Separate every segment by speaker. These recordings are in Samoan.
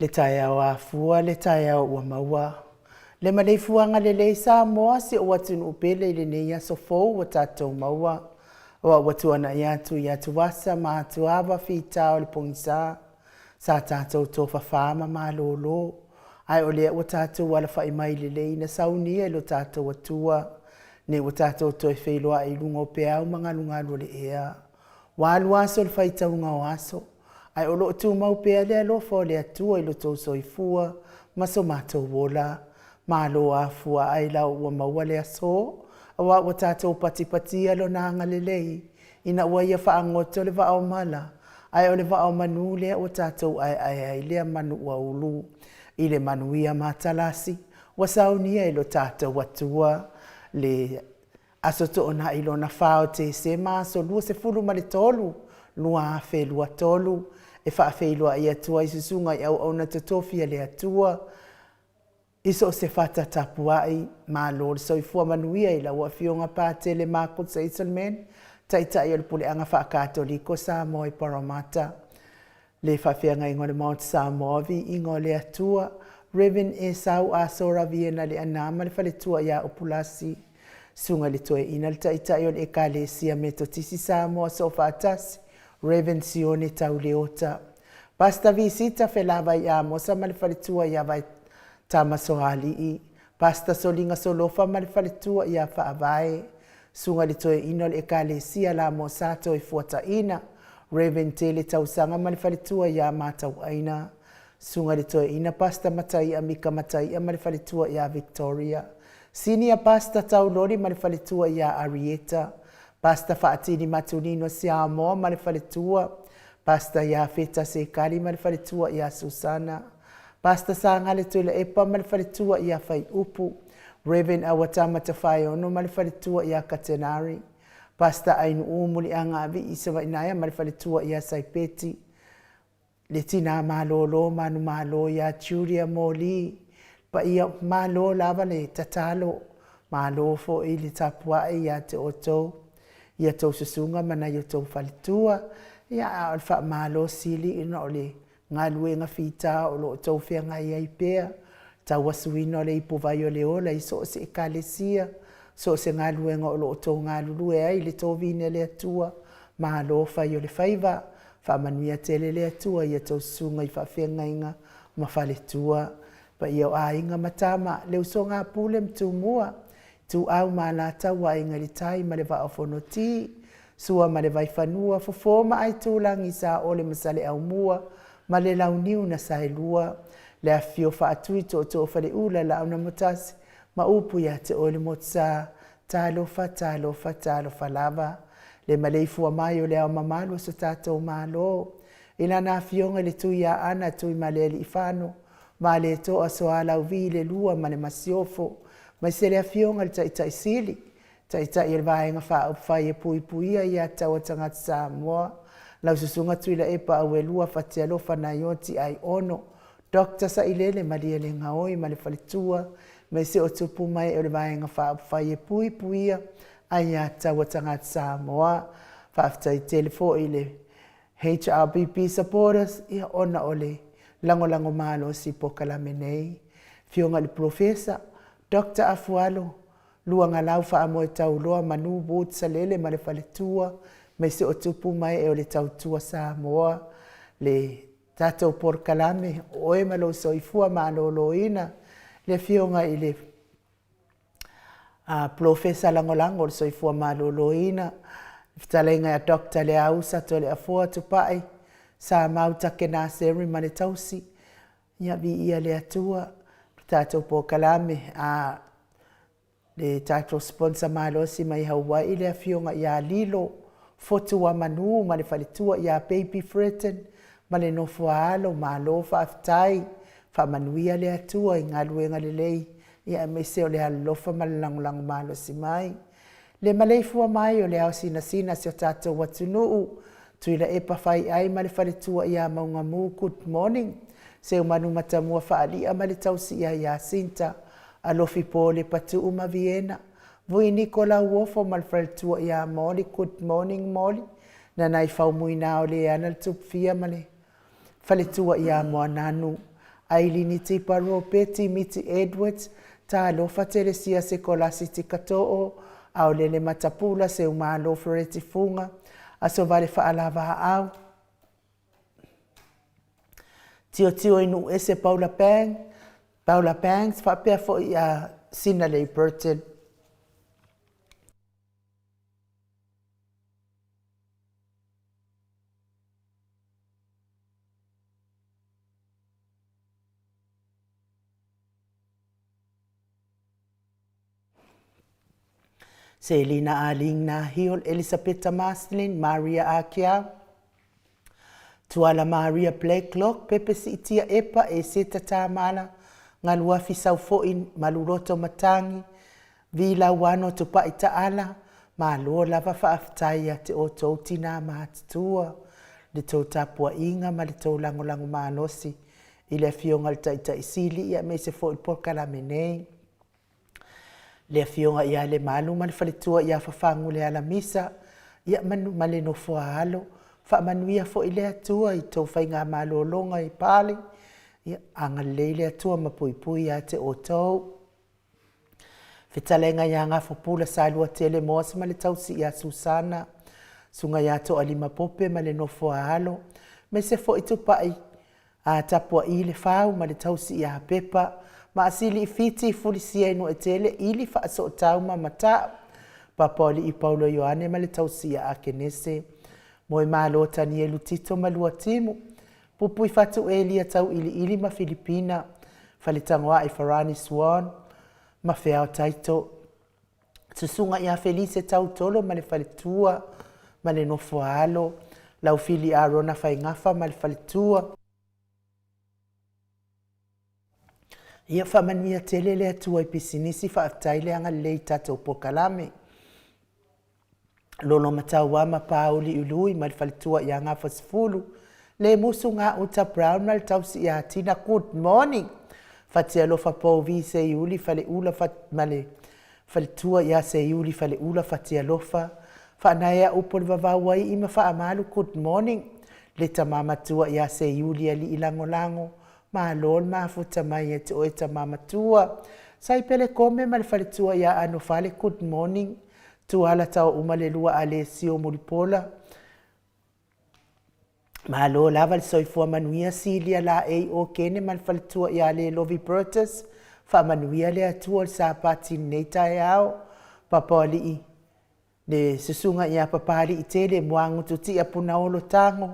Speaker 1: Le taeao afua, le taeao ua maua. Le maleifuaga lelei Samoa si ou atunuu pele i lenei aso fou ua tatou maua. Aua ua tuanai atu i atuvasa ma atuava fita o le pogisa, sa tatou tofafa ma malolo, ae o lea ua tatou alafai mai lelei na saunia e lo tatou Atua, ne ua tatou toe feiloai i luga o peau ma galugalu o le ea. Ua alu aso i le faitauga o aso, ae o lo o tumau pea le alofa o le Atua i lo outou soifua ma so matou ola. Malo afua ailao ua maua le aso, aua ua tatou patipatia Lona agalelei ina ua Ia faagoto le vaa o mala, ae o le vaa o manu lea ua tatou aeae ai lea manu ua ulu. I le manuia matalasi ua saunia e lo tatou Atua. Le Aso Toonai lona 4 o Tesema aso 23, 2023, e faafeiloai atu ai i susuga i auauna totofi a le Atua i so o se fata tapuai, malo le soifua manuia i lau Afioga Patele Makotsa Itelman, Taitai o le Puleaga Faakatoliko Samoa i Parramatta, le faafeagaiga o le Maota Samoa, Viiga o le Atua, Rev Esau Asora Viena Leaana ma le faletua ia Upulasi, Susuga i le Toeaina le Taitai o le Ekalesia Metotisi Samoa Soofaatasi, Rev Sione Tau Leota, Pastor Visita Felavai Amosa ma le faletua ia Vaitamasoalii, Pastor Soliga Solofa ma le faletua ia Faavae, Susuga i le Toeaina o le Ekalesia La Mosa Toefuataiga, Rev Tele Tausaga ma le faletua ia Matauaina, Susuga i le Toeaina Pastor Mataia Mika Mataia ma le faletua ia Victoria, Senior Pastor Tauloli ma le faletua ia Arieta, Pastor Faatili Matulino Siamoa ma le faletua, Pastor Iafeta Sekali ma le faletua ia Susana, Pastor Sagale Tuilaepa ma le faletua ia Faiupu, Rev Awatama Tafaeono ma le faletua ia Katenari, Pastor Ainuu Muliaga Avii Savainaea ma le faletua ia Saipeti, le tina malolo manumalo ia Julia Moli, paia malo lava le tatalo, malo foi le tapuai ia te outou, ia tou susuga ma nai o tou faletua, ia a o le faamalo sili ona o le galuega fita o lo o outou feagai ai pea, tauasuina o le ipuvai o le ola i so o se ekalesia, so o se galuega o lo o outou galulue ai i le tofiga e le Atua, malo fai o le faiva, faamanuia tele le Atua i a outou susuga i faafeagaiga ma faletua, paia o Aiga ma Tama, le usoga a Pule ma Tumua, Ituau ma Alataua, Aiga i le Tai ma le Vaa o Fonoti, Sua ma le Vaifanua, Fofo ma Aitulagi, Saole ma Saleaaumua ma le Launiu na Saelua, le afifio o Faatui, Tootoo o Faleula, Laau na Amotasi ma upu ia te oe le Motusa. Talofa, talofa, talofa lava. Le maleifua mai o le Ao Mamalu o so tatou Malo, i Lana Afioga i le Tuiaana Tuimalealiifano Vaaletoa Sualauvi le Lua ma le Masiofo, aemaise le Afioga i le Taitai Sili, Taitai o le Vaega Faaupufai e Puipuia Aia Tatau a Tagata Samoa, lau Susuga Tuilaepa Auelua Fatialofa Naioti Aiono, Dr. Sailele Malielegaoi ma le faletua, aemaise o tupu mae o le Vaega Faaupufai e Puipuia Aia Tatau a Tagata Samoa. Faafetai tele foi i le HRPP supporters, ia ona o le lagolago malosi i polokalame nei. Afioga i le Polofesa Dr. Afualo Luagalau Faamoetauloa Manu Wood Salele ma le faletua, aemaise o tupu mae o le Tautua Samoa, le tatou polokalame o oe ma lou soifua maloloina, le Afioga i le Polofesa Lagolago o le Soifua Maloloina, le fetalaiga ia Dr. Leausa Toleafoa Tupai, Samau Takenaseri ma le tausi, ia viia le Atua, le tatou polokalame a le tatou sponsor malosi mai Hawaii, le afioga ia Lilo Fotuamanu ma le faletua ia Baby Fretton ma le nofo a alo, malo faafetai, faamanuia le Atua i galuega lelei, ia aemaise o le alolofa ma le lagolago malosi mai. Le maleifua mai o le ao sinasina si o tatou atunuu, Tuilaepa Faiai ma le faletua ia Maugamu, good morning. Seumanu Matamua Faalia ma le tausi ia Iasinta, Alofi Pole Patuu ma Viena, Vui Niko Lauofo ma le faletua ia Molly, good morning Molly. Nanai Faumuina o Leana le Tupufia ma le faletua ia Moananu. Ailini Tipa Ropeti Miti Edwards, Talofa Telesia Sekolasi Tikato'o, Aolele Matapula Seumalo Fereti Fuga, Asovale Fa'alavaa'au, Tiotio i Nu'uese Paula Bang, Paula Bangs faapea fo'i a Sinalei Burton. Selina Aling Nahiol, Elisapeta Marcelin, Maria Akiau, Tuala Maria Blacklock, Pepe Siitia Epa, Eseta Tamala, Galuafi Saufo'i Maluloto Matangi, Vi Lauano Tupa'i Ta'ala, Malo lava faafetai ia te outou tinā matutua, le tou tapuaiga ma le tou lagolago malosi i le Afioga i le Taitai Sili aemaise foi le polokalame nei. Le Afioga ia Lemalu ma le faletua ia Fafaguleala Misa, ia manu ma le nofoa-alo, faamanuia foi le Atua i tou faigamalologa i Pale, ia agalelei le Atua ma puipui ia te outou. Fetalaiga ia Gafopula Saluatele Moasi ma le tausi ia Susana, Susuga ia Toalima Pope ma le nofoa-alo, aemaise foi Tupai a tapua'i le fau ma le tausi ia Pepa, ma asili i Fiti fulisia i Nu'etele ili faasootau ma Mata'u, Papaoali'i Paulo Ioane ma le tausi ia Akenese, Moemalo Tanielu Tito ma Luatimu, Pupuifatu Elia Tau'ili'ili ma Filipina, Faletagoa'i Farani Swan ma Feao Taito. Susuga ia Felise Tautolo ma le faletua ma le nofoa-alo, Laufili Arona Faigafa ma le faletua. Ia faamanuia tele le Atua i pisinisi, faafetai le agalelei i tatou polokalame. Lolomatauama ma Pauli Ului ma le faletua ia Gafasefulu, le musu gauta Brown ma le tausi ia Tina. Good morning. Fatialofa Povi Seiuli Faleula ma le faletua ia Seiuli Faleula Fatialofa. Faanaea upu o le vavau ai i ma faamalu. Good morning. Le tama matua ia Seiuli Alii Lagolago, malo le mafuta mai ia te oe tama matua. Saipele Kome ma le faletua ia Anofale. Good morning. Tuala Taouma le lua Alesio Mulipola, malo lava le soifua manuia. Silia Laei Okene ma le faletua ia Lelovi Bertus, faamanuia le Atua o le Sapati i lenei taeao. Papaoalii le susuga ia Papali'i Tele Muagututia Punaolo Tago,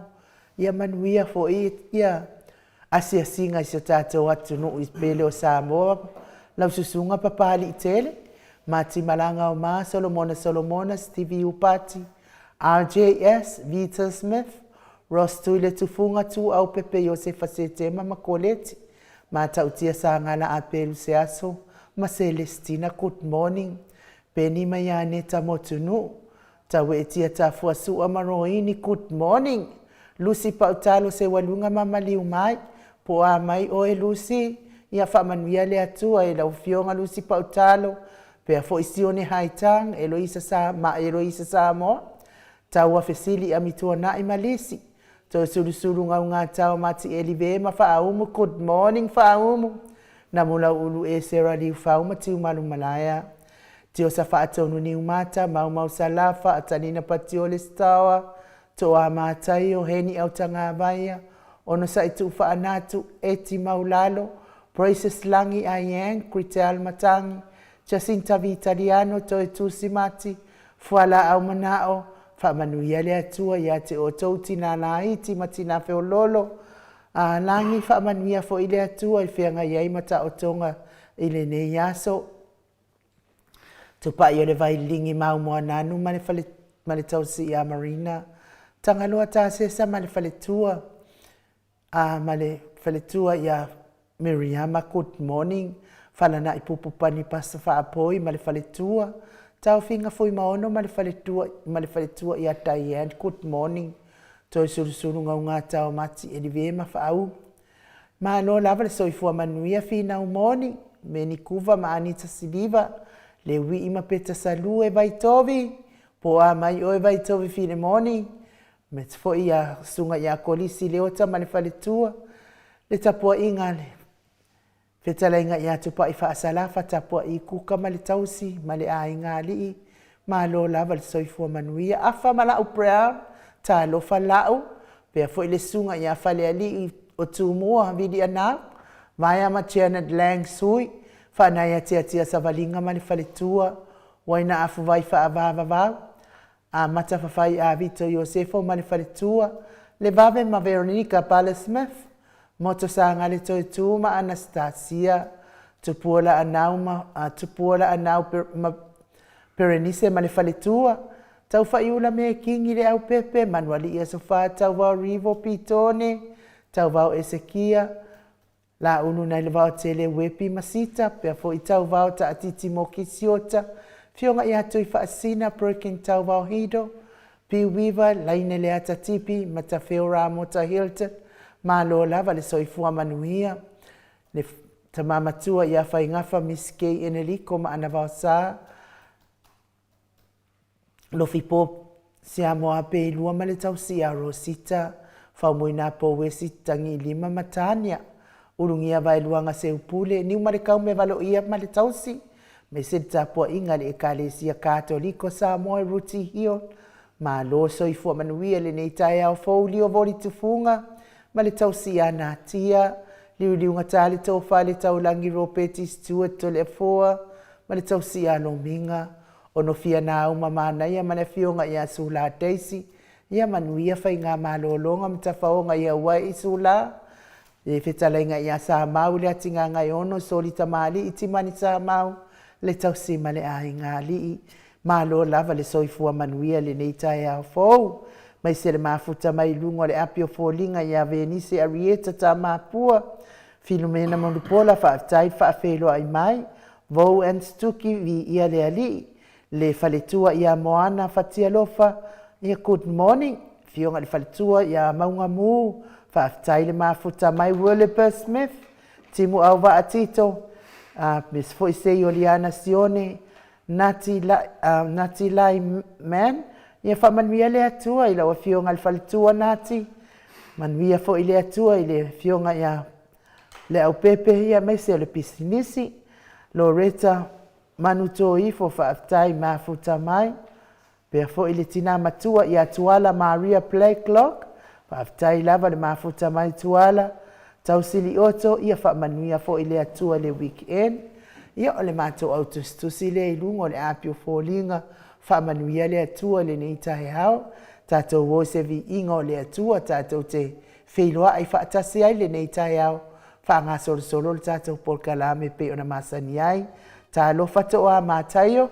Speaker 1: ia manuia foi ia asiasiga i si o tatou atunuu i pele o Samoa, lau susuga Papali'i Tele, Matimalaga o Ma, Solomona Solomona, Stevie Upati, RJS, Vita Smith, Ross Tuiletufuga, Tuau Pepe Iosefa Setema ma Koleti, Matautia Sagala Apelu Seaso ma Celestina. Good morning. Penny ma Ianeta Motunuu, Taueetia Tafua Sua ma Roini. Good morning. Lucy Pautalo Seualuga ma Maliu Mai, po o a mai oe Lucy, ia faamanuia le Atua i lau Afioga Lucy Pautalo, pea foi Sione Haitang, Eloisa Sa ma Eloisa Samoa, Taua Fesili Amituana'i ma Lisi, Toesulusulu Gaugatao Matieli Ve ma Faaumu. Good morning Faaumu, Namulau'ulu Esera Liufau ma Tiumalu Malaea, Tiosa Faatonu Niumata, Maumau Salafa, Atanina Patiole Stawa, Toa Mataio, Heni Autagavaia, Onosai Tuufaanatu, Eti Maulalo, Praises Lagi Aiang, Kritel Matangi, Jacinta Vitaliano, Toetusi Mati, Fualaau Manao, faamanuia le Atua ia te outou tinā laiti ma tinā feoloolo, a lagi faamanuia foi le Atua i feagai ai ma taotoga i lenei aso. Tupai o le Vailigi Maumoananu ma le fale ma le tausi ia Marina, Tagaloa Tasesa ma le faletua, a ma le faletua ia Miriama. Good morning. Falana'i Pupu Pani Pasa Faapoi ma le faletua, Taofiga Fuimaono ma le faletua ma le faletua ia Diane. Good morning. Toesulusulu Gaugata o Mati Elive ma Faau. Malo lava le soifua manuia Finau Moni, Meni Kuva ma Anita Siliva, Leui'i ma Peta Salue Vaitovi, po o a mai oe Vaitovi Filemoni, Aemaise foi ia Susuga ia Kolisi Leota ma le faletua, le tapuaiga a le Fetalaiga ia Tupai Faasalafa tapuai Kuka ma le tausi ma le aiga alii, malo lava le soifua manuia. Afa ma Lau Brown, talofa Lau, pea foi le susuga ia Falealii o Tumua Vilianau, Vaea ma Janet Lang Sui, Faanaiatiatia Savaliga ma le faletua, Uaina Afuvai Faavavavau, Amata Fafai Avito Iosefo ma le faletua, Levave ma Veronica Bala Smith, Moto Sagale Toetu ma Anastasia, Tupuola Anau ma Tupuola Anau ma Perenise ma le faletua, Taufaiula Mekingi le Aupepe, Manualii Aso Fa, Tauvao Rivo Pitone, Tauvao Esekia, Laulu nai le Vaotele Uepi ma Sita, pea foi Tauvao Taatiti Moki Siota, Fioga ia Tui Faasina Broken Tauvao Hido, Piu Weaver, Laine Leata Tipi, Matafeo Ramota Hilton, malo lava le soifua manuia. Le tama matua ia Faigafa Miss Kay Eneliko ma ana vaosa, Lofipo Siamoa Peilua ma le tausi a Rosita, Faumuina Pouesi Tagilima ma Tania, Ulugia Vaeluaga Seupule, Niumalekau Mevaloia ma le tausi, aemaise le tapuaiga a le Ekalesia Katoliko Samoa i Ruti Hill. Malo soifua manuia lenei taeao fou Lio Voli Tufuga ma le tausi ia Natia, Liuliugata le Tofa le Taulagi Ropeti Stewart Toleafoa ma le tausi ia Lomiga, Onofia Nauma Manaia ma le afioga ia Sula Daisy, ia manuia faigamalologa ma tafaoga i Hawaii Sula, le fetalaiga ia Samau le Atigagaeono Soli Tamalii Timani Samau le tausi ma le aiga alii. Malo lava le soifua manuia lenei taeao fou. Maise le mafuta mai luga o le api o foliga ia Venise Arieta Tamapua, Filumena Mulipola faafetai le faafeiloai mai, Vou and Stuki viia le alii, le faletua ia Moana Fatialofa, ia good morning, afioga i le faletua ia Maugamu, faafetai le mafuta mai Williper Smith, Timu Auvaa Tito, Miss foi Seioliana Sione, Nati, Nati Lai Man, ia faamanuia le Atua i lau afioga i le faletua Nati, manuia foi le Atua i le afioga ia Leaupepe ia aemaise o le pisinisi, Loretta Manutoifo faafetai mafuta mai, pea foi le tina matua ia Tuala Maria Blacklock, faafetai lava le mafuta mai Tuala, Tausilioto ia faamanuia foi le Atua i le weekend. Ia o le matou au tusitusi lea i luga o le api o foliga, faamanuia le Atua i lenei taeao, tatou o i se viiga o le Atua, tatou te feiloai faatasi ai lenei taeao, faagasolosolo le tatou polokalame e pei ona masani ai. Talofa Toa Mataio.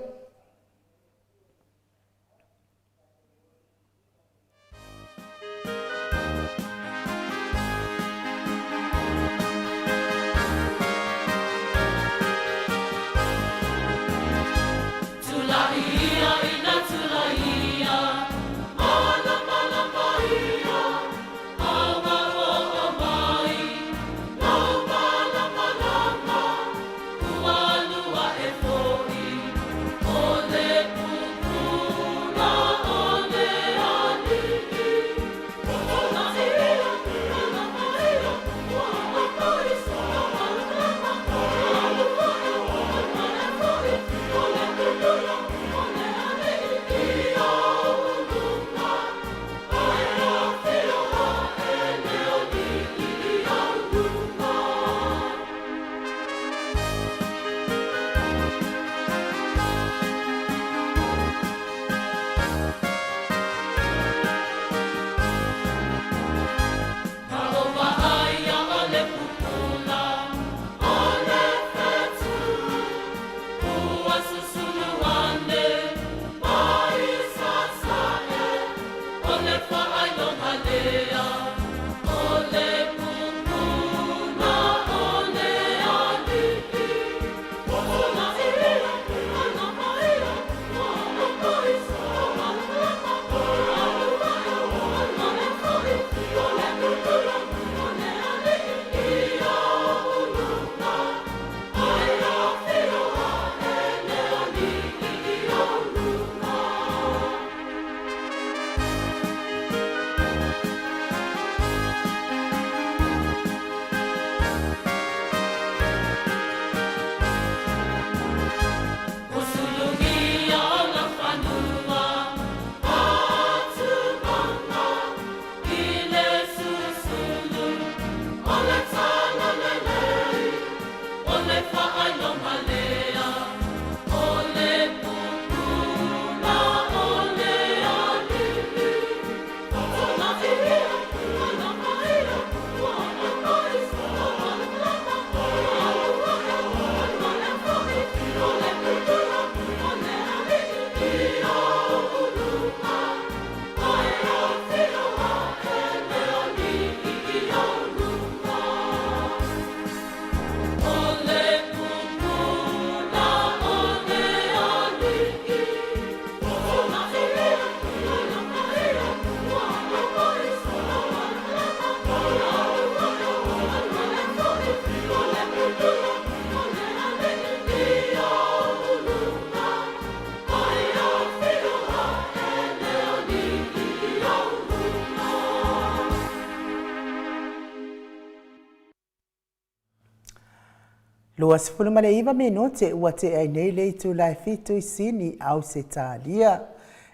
Speaker 1: 29 minute ua tea ai nei le itula e fitu i Sini, Ausetalia.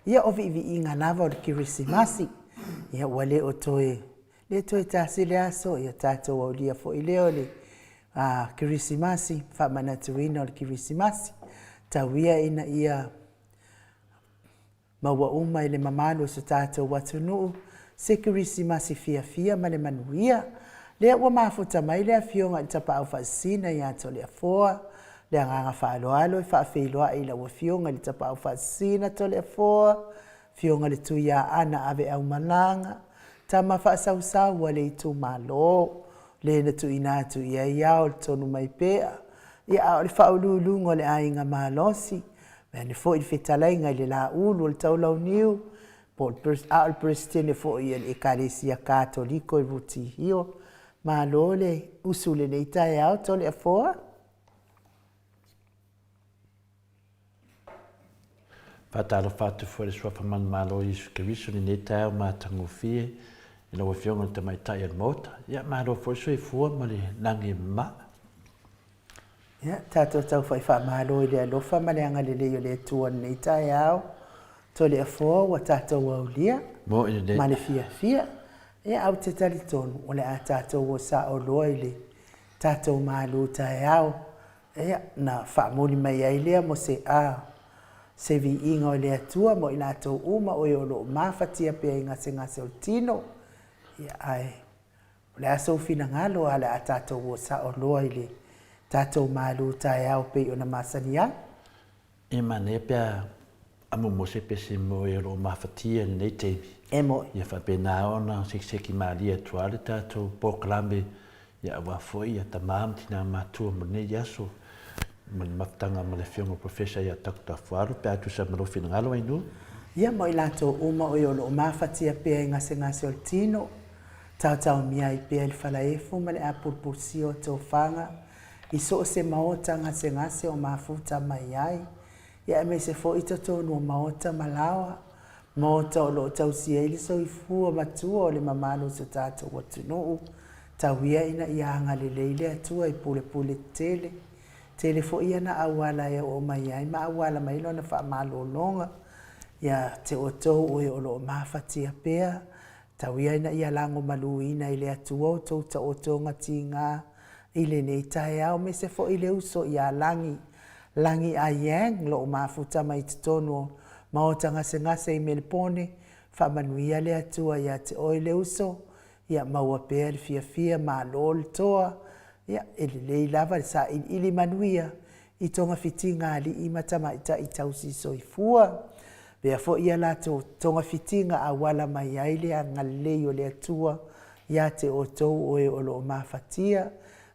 Speaker 1: Ia o viiviiga lava o le Kerisimasi. Ia ua le o toe le toe tasi le aso, ia tatou aulia foi lea o le Kerisimasi, faamanatuina o le Kerisimasi. Tau ia ina ia Maua uma e le mamalu o so tatou atunuu se Kerisimasi fiafia ma le manuia. Lea ua mafuta mai le Afioga i le Tapaau Faasisina ia Toleafoa. Le agaga faaaloalo e faafeiloai i lau Afioga i le Tapaau Faasisina Toleafoa, Afioga i le Tuiaana Aveaumalaga, tama faasausau a le itumalo, le na tuuina atu i ai ao le tonu mai pea, ia a o le faauluuluga o le aiga malosi, Vaeane foi le fetalaiga i le Laulu o le Taulauniu, po o le, a o le Peresetene foi a le Ekalesia Katoliko i Rutihio. Malo le usu i lenei taeao, Toleafoa.
Speaker 2: Faatalofa atu foi i le Suafa Manumalo o Iesu Keriso i lenei taeao matagofie i lau Afioga i le Tamaitai o le Maota. Ia, malo foi le soifua ma le lagi e mama.
Speaker 1: Ia, tatou taufai faamalo i le alofa ma le agalelei o le Atua i lenei taeao. Toleafoa ua tatou aulia ma le fiafia. Ia, ae ou te talitonu o le a tatou o sao loa i le tatou malu taeao. Ia, na faamuli mai ai lea mo se a se viiga o le Atua mo i latou uma o e o lo o mafatia pea i gasegase o le tino. Ia, ae O le a sou finagalo a o le a tatou o sao loa i le tatou malu taeao pei ona masani ai?
Speaker 2: E manaia pe a amumu se pese mo e o lo o mafatia i lenei taimi.
Speaker 1: E moe.
Speaker 2: Ia faapena ona sekiseki malie atu lava le tatou polokalame ia aua foi ia tama ma tina matua mo lenei aso ma le mafutaga ma le Afioga i le Professor ia Doctor Fuaru pe a tusa ma lou finagalo Ainuu.
Speaker 1: Ia mo i latou uma o e o lo o mafatia pea i gasegase o le tino, Taotaomia ai pea i le falaefu ma le apulupulusia o tofaga i so o se maota gasegase o mafuta mai ai, ia aemaise foi i totonu o maota ma laoa, maota o lo o tausia ai le soifua matua o le mamalu o so tatou atunuu. Tau ia ina ia agalelei le Atua i pulepule tetele, tele foi ana auala e oo mai ai ma auala mai lona faamalologa ia te outou o e o lo o mafatia pea. Tau ia ina ia lagomaluina i le Atua outou taotoga tiga i lenei taeao aemaise foi le uso ia Lagi, Lagi Aiyang, lou mafuta mai totonu o Maota Gasegase i Melepone, faamanuia le Atua ia te oe le uso, ia maua pea le fiafia, malo le toa, ia e lelei lava le sailiili manuia i togafitiga alii ma tamaitai tausi soifua. Avea foi ia latou togafitiga auala mai ai le agalelei o le Atua ia te outou o e o lo o mafatia,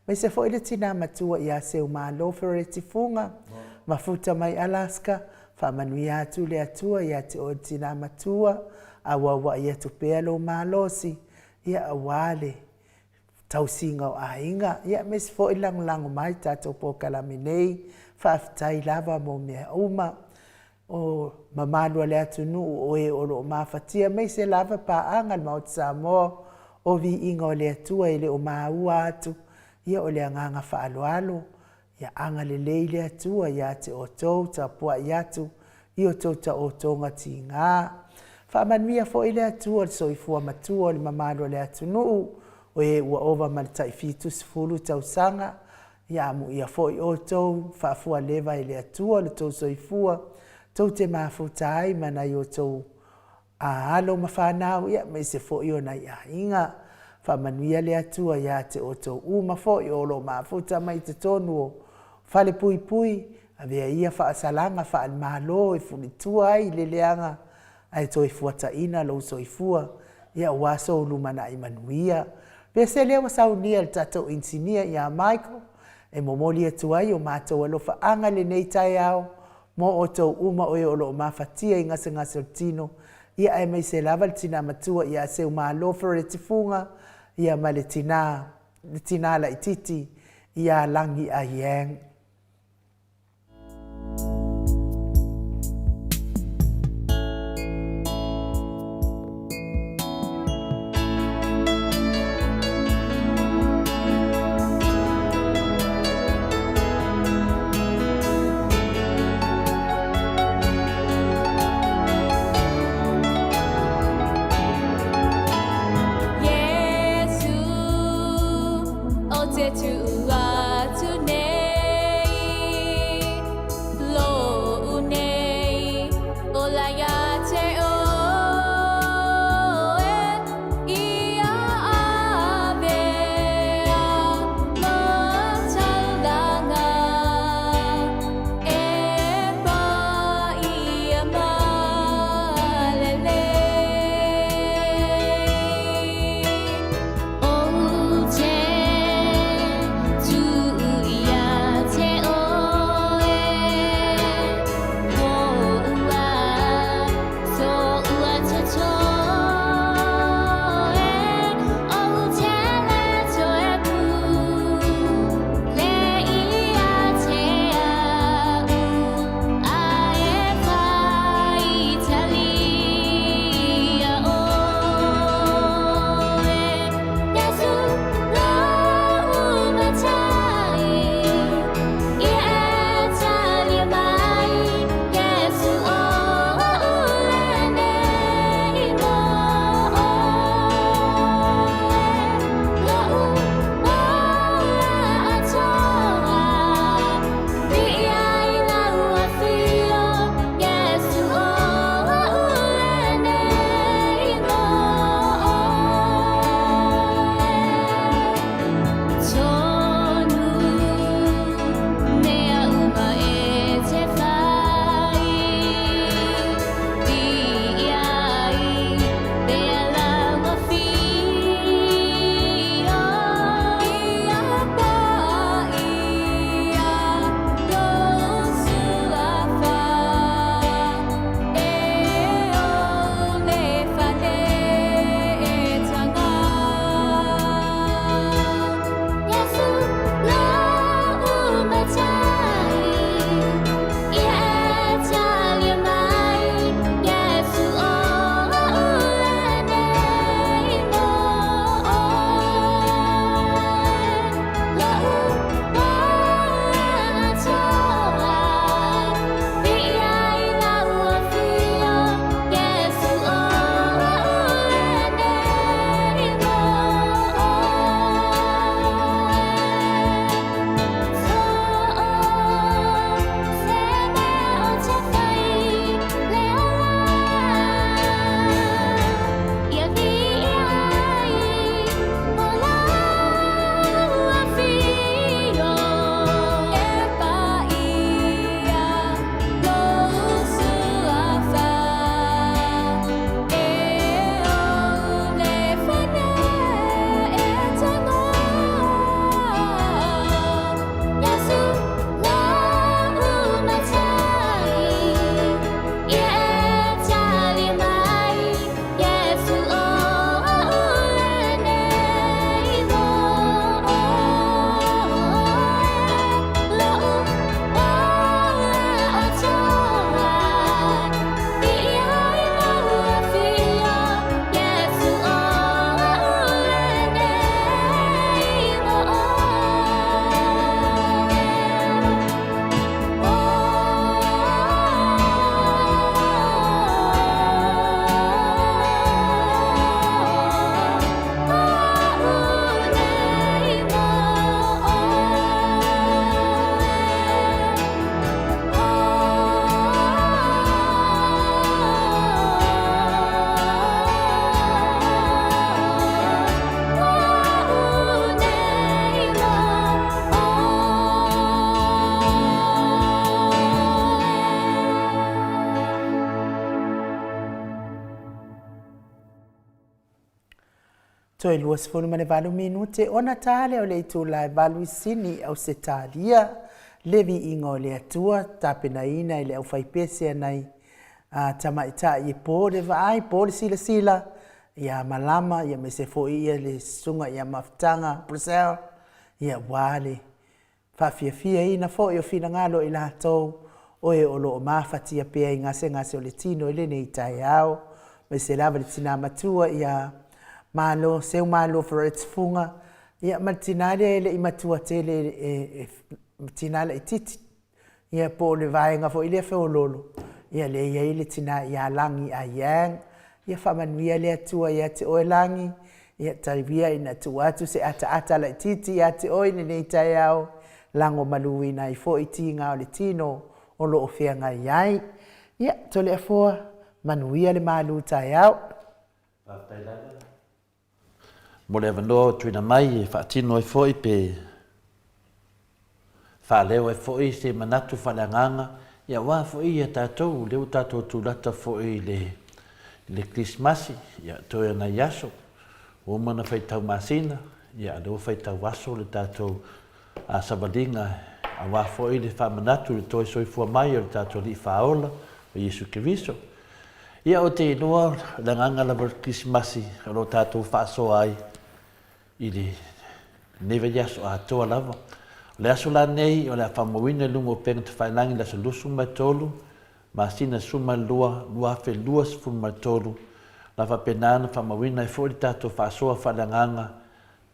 Speaker 1: aemaise foi le tina matua ia Seumalo Fereti Fuga, mafuta mai Alaska, faamanuia atu le Atua ia te oe le tina matua, auauai atu pea lou malosi, ia aua le tausiga o aiga, ia aemaise foi le lagolago mai i tatou polokalame nei. Faafetai lava mo mea uma. O mamalu a le atunuu o e o lo o mafatia aemaise lava paaga a le Maota Samoa, o viiga o le Atua e le o maua atu, ia o le agaga faaaloalo Ia agalelei le Atua ia te outou, tapuai atu i outou taotoga tiga. Faamanuia foi le Atua i le soifua matua o le mamalu o le atunuu, o e ua ova ma le tai 70 tausaga. Ia amuia foi outou, faafualeva e le Atua lo outou soifua, tou te mafuta ai ma nai outou a alo ma fanau, ia aemaise foi o nai aiga. Faamanuia le Atua ia te outou uma foi o lo o mafuta mai i totonu o falepuipui, avea ia faasalaga faale-Malo e fulitua ai le leaga ae toe fuataina lou soifua, ia aua sou lumanai manuia. Pese lea ua saunia e le tatou inisinia ia Michael, e momoli atu ai o matou alofaaga i lenei taeao mo outou uma o e o lo o mafatia i gasegase o le tino, ia aemaise lava le tina matua ia Seumalo Fereti Fuga, ia ma le tina, le tina laititi ia Lagi Aiyang.
Speaker 3: te tuu atu nei Lou nei ola ia te oe Ia avea matalaga E paia malele. Ou te tuu ia te oe, Koua soua totoe, Ou te le toe pule ia te au, A e whaitalia oe. Iesu lou matai, Ia e talia mai, Iesu oʻu lenei mo oe, Lou ola atoa, Viia i lau afio, Iesu oʻu lenei mo oe. Tonu mea uma e te whai, Viia ai pea lau afio, Ia paia lou suafa, E ou le fale e taga. Iesu lou matai, Ia e talia mai, Iesu oʻu lenei mo oe, Lou ola atoa, Viia i lau afio, Iesu oʻu lenei mo oe. So se mea o te whai le ola, Ia viia ai o lau afio, E paia lou suafa, E ou le fane e taga. Iesu lou matai, Ia e talia mai, Iesu oʻu lenei mo oe, Lou ola atoa, Viia i lau afio, Iesu oʻu lenei mo oe. Oʻu nei mo oe. Oʻu nei mo oe.
Speaker 1: Toe 28 minute ona ta lea o le itula e valu i Sini, Ausetalia, le viiga o le Atua, tapenaina e le aufaipese a nai tamaitai e po le vaai, po le silasila ia malama, ia aemaise foi ia le susuga ia Mafutaga Brazil, ia ua le faafiafiaina foi o finagalo o i latou o e o lo o mafatia pea i gasegase o le tino i lenei taeao, aemaise lava le tina matua ia Malo, Seumalo Ferret-Fuga, ia ma le tina lea e le i matua tele e, e tina laitiiti, ia po o le vaega foi lea feoloolo, ia lea e i ai le tina ia Lagi Aiyang. Ia faamanuia le Atua ia te oe Lagi. Ia, tauia ina tuu atu se ataata laitiiti ia te oe i lenei taeao, lagomaluina ai foi tiga o le tino o lo o feagai ai. Ia, Toleafoa, manuia le malu taeao.
Speaker 2: Faafetai lava mo le avanoa ua tuuina mai e faatino ai foi pe faaleo ai foi se manatu faaleagaga aua foi ia tatou, lea ua tatou tulata foi i le le Kerisimasi, ia toe o nai aso, ua uma ona faitau masina, ia a o lea ua faitau aso le tatou savaliga aua foi le faamanatu i le toe soifua mai o le tatou Alii Faaola o Iesu Keriso. Ia ou te iloa o le agaga lava o le Kerisimasi o lo o tatou faasoa ai i lenei vaiaso atoa lava. O le aso la nei o le a faamauina i luga o upega tafailagi i le aso 23 masina 12 2023, o le a faapena ona faamauina ai foi le tatou faasoa faaleagaga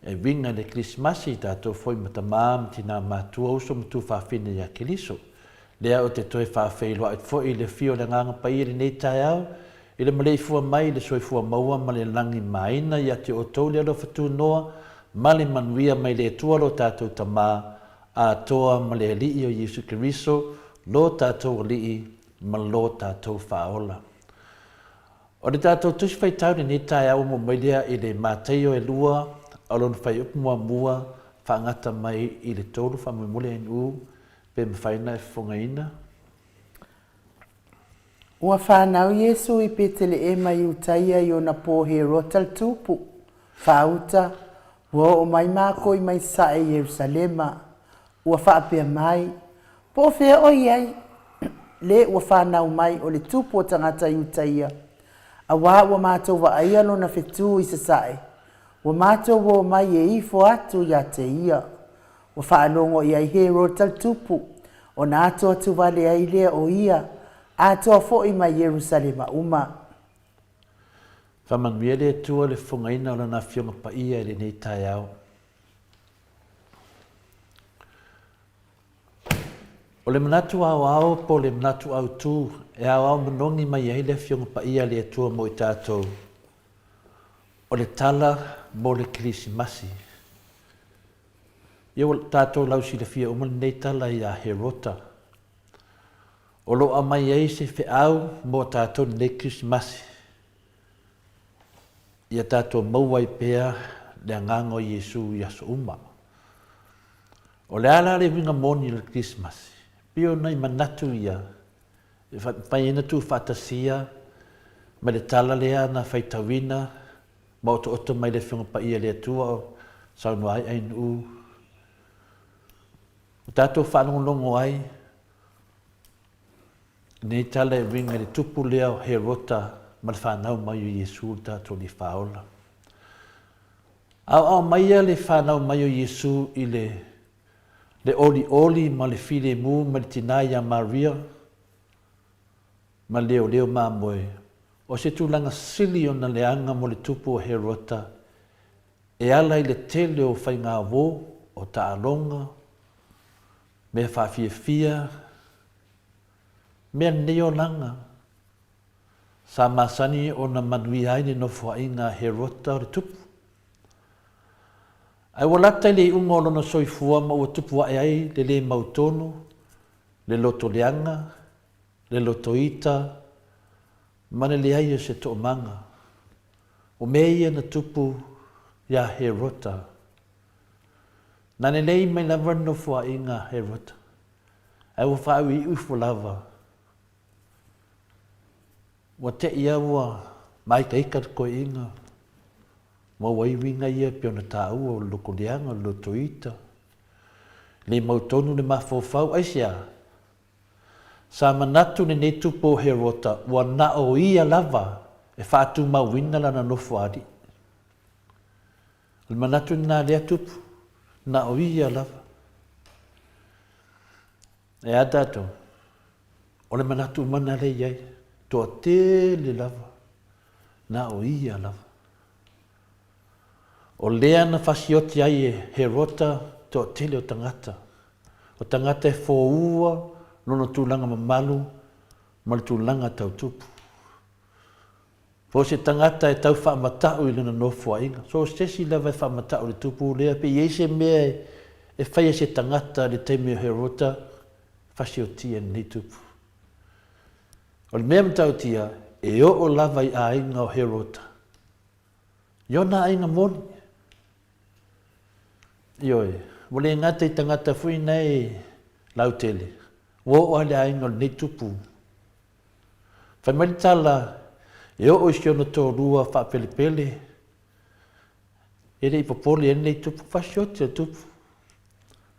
Speaker 2: e uiga i le Kerisimasi, tatou foi ma tama ma tina matua, uso ma tuafafine ia Keriso. Lea ou te toe faafeiloai foi i le afio o le Agaga Paia i lenei taeao, i le maleifua mai i le soifua maua ma le lagimāina ia te outou le alofa tunoa ma le manuia mai le Atua lo tatou Tama atoa ma le Alii o Iesu Keriso lo tatou Alii ma lo tatou Faaola. O le tatou Tusi Faitau i lenei taeao ua maua mai lea i le Mataio e lua o lona fuaiupu muamua faagata mai i le tolu faamolemole NU pe mafai ona e fofogaina.
Speaker 1: Ua fanau Iesu i Peteleema i Iutaia i ona po Herota le tupu, faauta, ua oo mai mākou i mai sae i Ierusalema, ua faapea mai, Po o fea o i ai le ua fanau mai o le tupu o tagata Iutaia, auā ua mātou vaaia lona fetū i sasae, ua mātou ō mai e ifo atu iā te ia. Ua faalogo i ai Herota le tupu, ona ato atu wale ai lea o ia, atoa foi mai Ierusalema uma.
Speaker 2: Faamanuia le Atua i le fofogaina o Lana Afioga Paia i lenei taeao. O le manatu aoao po o le manatu autu e aoao manogi mai ai le Afioga Paia a le Atua mo i tatou, o le tala mo le Kerisimasi. Ia ua tatou lausilafia uma lenei tala iā Herota. O lo o aumai ai se feau mo tatou i lenei Kerisimasi, ia tatou maua ai pea le agaga o Iesu i aso uma. O le a la le uiga moni o le Kerisimasi? Pei o nai manatu ia e mafai ai ona tuufaatasia ma le tala lea na faitauina ma otooto mai le Afioga Paia i le Atua o saunoa ai Ainuu, ua tatou faalogologo ai lenei tala e uiga i le tupu lea o Herota ma le fanau mai o Iesu le tatou Alii Faaola. Aoao maia le fanau mai o Iesu i le le olioli ma le filemu mai le tinā iā Maria, ma leoleo mamoe, o se tulaga sili ona leaga mo le tupu o Herota e ala i le tele o faigāuō, o taaloga, mea faafiafia, mea lenei olaga sa masani ona manuia ai le nofoaiga a Herota o le tupu. Ae ua lata i le iuga o lona soifua ma ua tupu ae ai le lē mautonu, le loto leaga, le loto ita, ma le leai o se toomaga. O mea ia na tupu iā Herota. Na lelei mai lava le nofoaiga a Herota, ae ua faaiuiu ifo lava. Ua te i a ua māikaika le koeina, ma ua iuiga ia e pei ona taua o le loto leaga, o le loto ita, le mautonu le mafaufau, aisea? Sa manatu lenei tupu o Herota ua na o ia lava e faatumauina lana nofo alii. O le manatu lena a lea tupu, na o ia lava. E a tatou? O le manatu uma lena lea e i ai, toatele lava, na o ia lava. O lea na fasioti ai e Herota toatele o tagata, o tagata e foua lona tulaga mamalu ma le tulaga tau tupu. Po o se tagata e tau faamata'u i lona nofoaiga. So o se isi lava e faamata'u i le tupu lea, pe i ai se mea e fai e se tagata i le taimi o Herota, fasiotia e lenei tupu. O le mea matautia, e oo lava i aiga o Herota, i ona aiga moni. Ioe, ua le gata i tagata foi nae lautele, ua oo lava i le aiga o lenei tupu. Fai mai le tala, e oo i si ona toalua faapelepele, e le i popole ai lenei tupu, fasioti le tupu,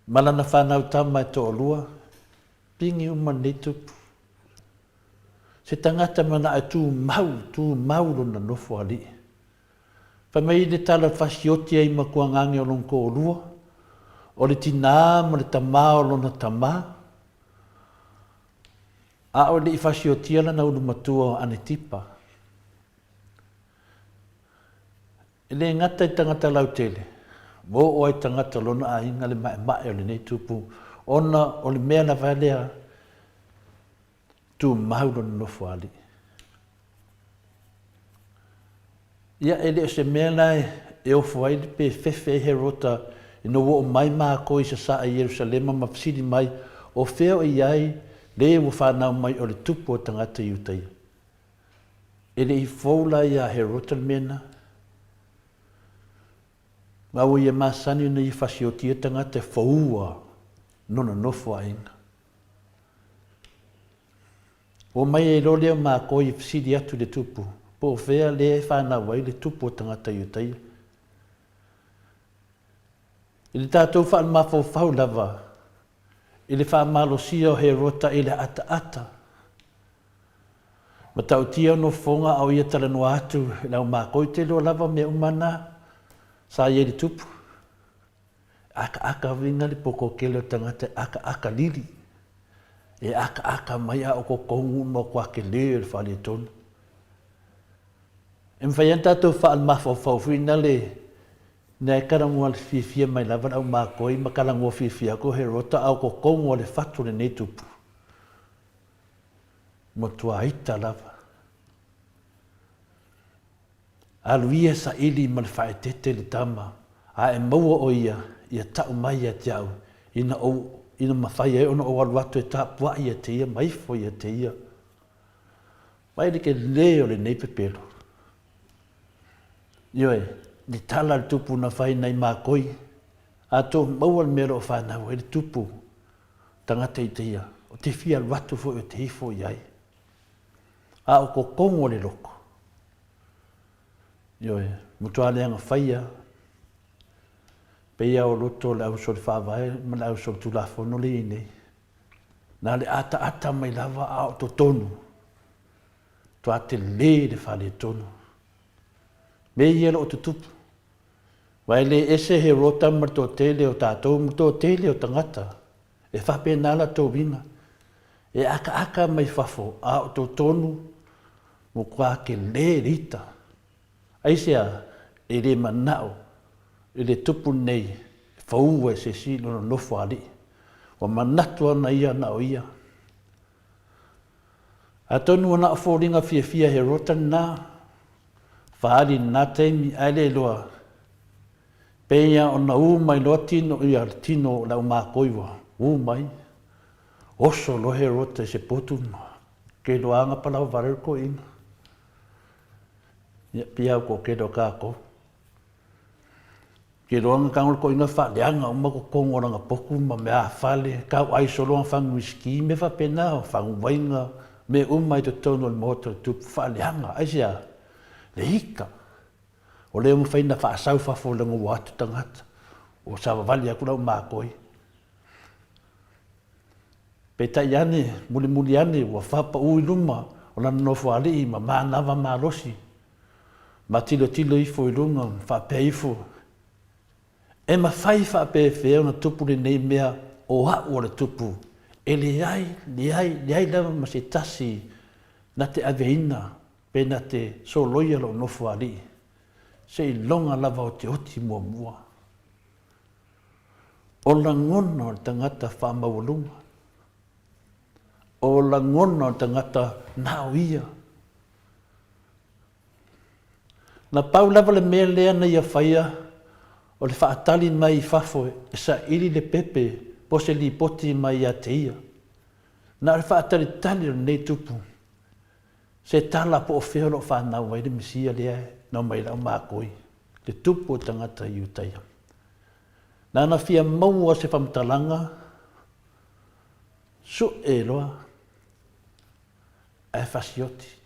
Speaker 2: ma lana fanau tama e toalua, pigi uma lenei tupu. Se tagata manao e tumau, tumau lona nofo alii. Fai mai le tala fasioti ai ma kuagage o lona toalua, o le tinā ma le tamā o lona tamā, A o le i fasiotia lana ulu matua o Anetipa. E le gata i tagata lautele, ua oo ai tagata o lona aiga le maemae o lenei tupu, ona o le mea lava lea, tumau lona nofoalii. Ia, e le o se mea la e ofo ai pe fefe ai Herota ina ua oo mai mākou i Sasae i Ierusalema ma fesili mai, O fea o i ai le ua fanau mai o le tupu o tagata Iutaia? E le i fou la iā Herota le mea lena? Ma ua ia masani ona ia fasiotia tagata e foua nona nofoaiga. Ua mai ai loa lea o mākou i fesili atu i le tupu, po o fea lea e fanau ai le tupu o tagata Iutaia. I le tatou faalemafaufau lava i le faamalosia o Herota i le ataata, matautia o nofoga a o ia talanoa atu i le au mākou i te iloa lava mea uma na sa i ai le tupu. Akaaka uiga le pokokele o tagata e akaaka lili. E akaaka mai a o kokongu ma o kuakele o le faaletonu. E mafai ona tatou faalemafaufau foi na le na e kalagua fiafia mai lava le au makoi ma kalagua fiafia atu he rota a o kokongu o le fatu lenei tupu. Matua ita lava. Alu ia saili ma le faaeteete le tama, a e maua o ia, ia tau mai ia te au, ina ou, ina mafai ai ona ou alu atu e tapuai ia te ia ma ifo ia te ia. Mai le kelē o lenei pepelo. Ioe, le tala a le tupu na fai nai makoi, a tou maua le mea o lo o fanau ai le tupu, tagata i te ia, o te fia alu atu foi o te ifo i ai. A o kokongo o le loko, Ioe, matua leaga faia, pei a o loto o le au soli faavae ma le au soli tulafono le i nei. Na le ataata mai lava a o totonu, toa tele le faaletonu. Me ia lo o tutupu. Wa e le ese he rota ma le toatele o tatou ma le toatele o tagata. E faapena la tou uiga. E akaaka mai fafo a o totonu matua tele le ita. Aisea? E le manao i le tupu lenei e faua e se isi lona nofo alii. Ua manatu ana ia na o ia. Atonu ua na o foliga fiafia he rota lena, faali i lena taimi ae le iloa Pei ona ū mai loa tino ia le tino o le aumakoi ua ū mai, oso loa he rota i se potu ma ke loaga palau wale le toeaina. Ia, pia au toatele o kākou. Ke loaga kago le toeaina faaleaga uma totonu o lana potu ma mea fale, kau ai solo ana fagu whisky, mea faapena, fagu uaina, mea uma i totonu o le maota o le tupu, faaleaga, aisea? Le ika. O lea ua mafai ona faasau fafo leaga ua atu tagata, ua savavali atu lau makoi. Peitai ane, mulimuli ane, ua faapau i luma o lana nofoalii ma manava malosi, ma tilotilo ifo i luga ma faapea ifo, E mafai faapefea ona tupu lenei mea o a'u o le tupu, e leai, leai, leai lava ma se tasi na te aveina Pe na te soloia lou nofo alii, seiloga lava o te oti muamua. O lagona o le tagata faamaualuga, o lagona o le tagata na o ia. Na pau lava le mea lea na ia faia o le faatali mai i fafo e saili le pepe po o se lipoti mai ia te ia. Na o le faatalitali o lenei tupu, se tala po o fea o lo o fanau ai le Mesia lea na omai ai le aumakoi, le tupu o tagata Iutaia. Nana fia maua se faamatalaga, sue loa ae fasioti.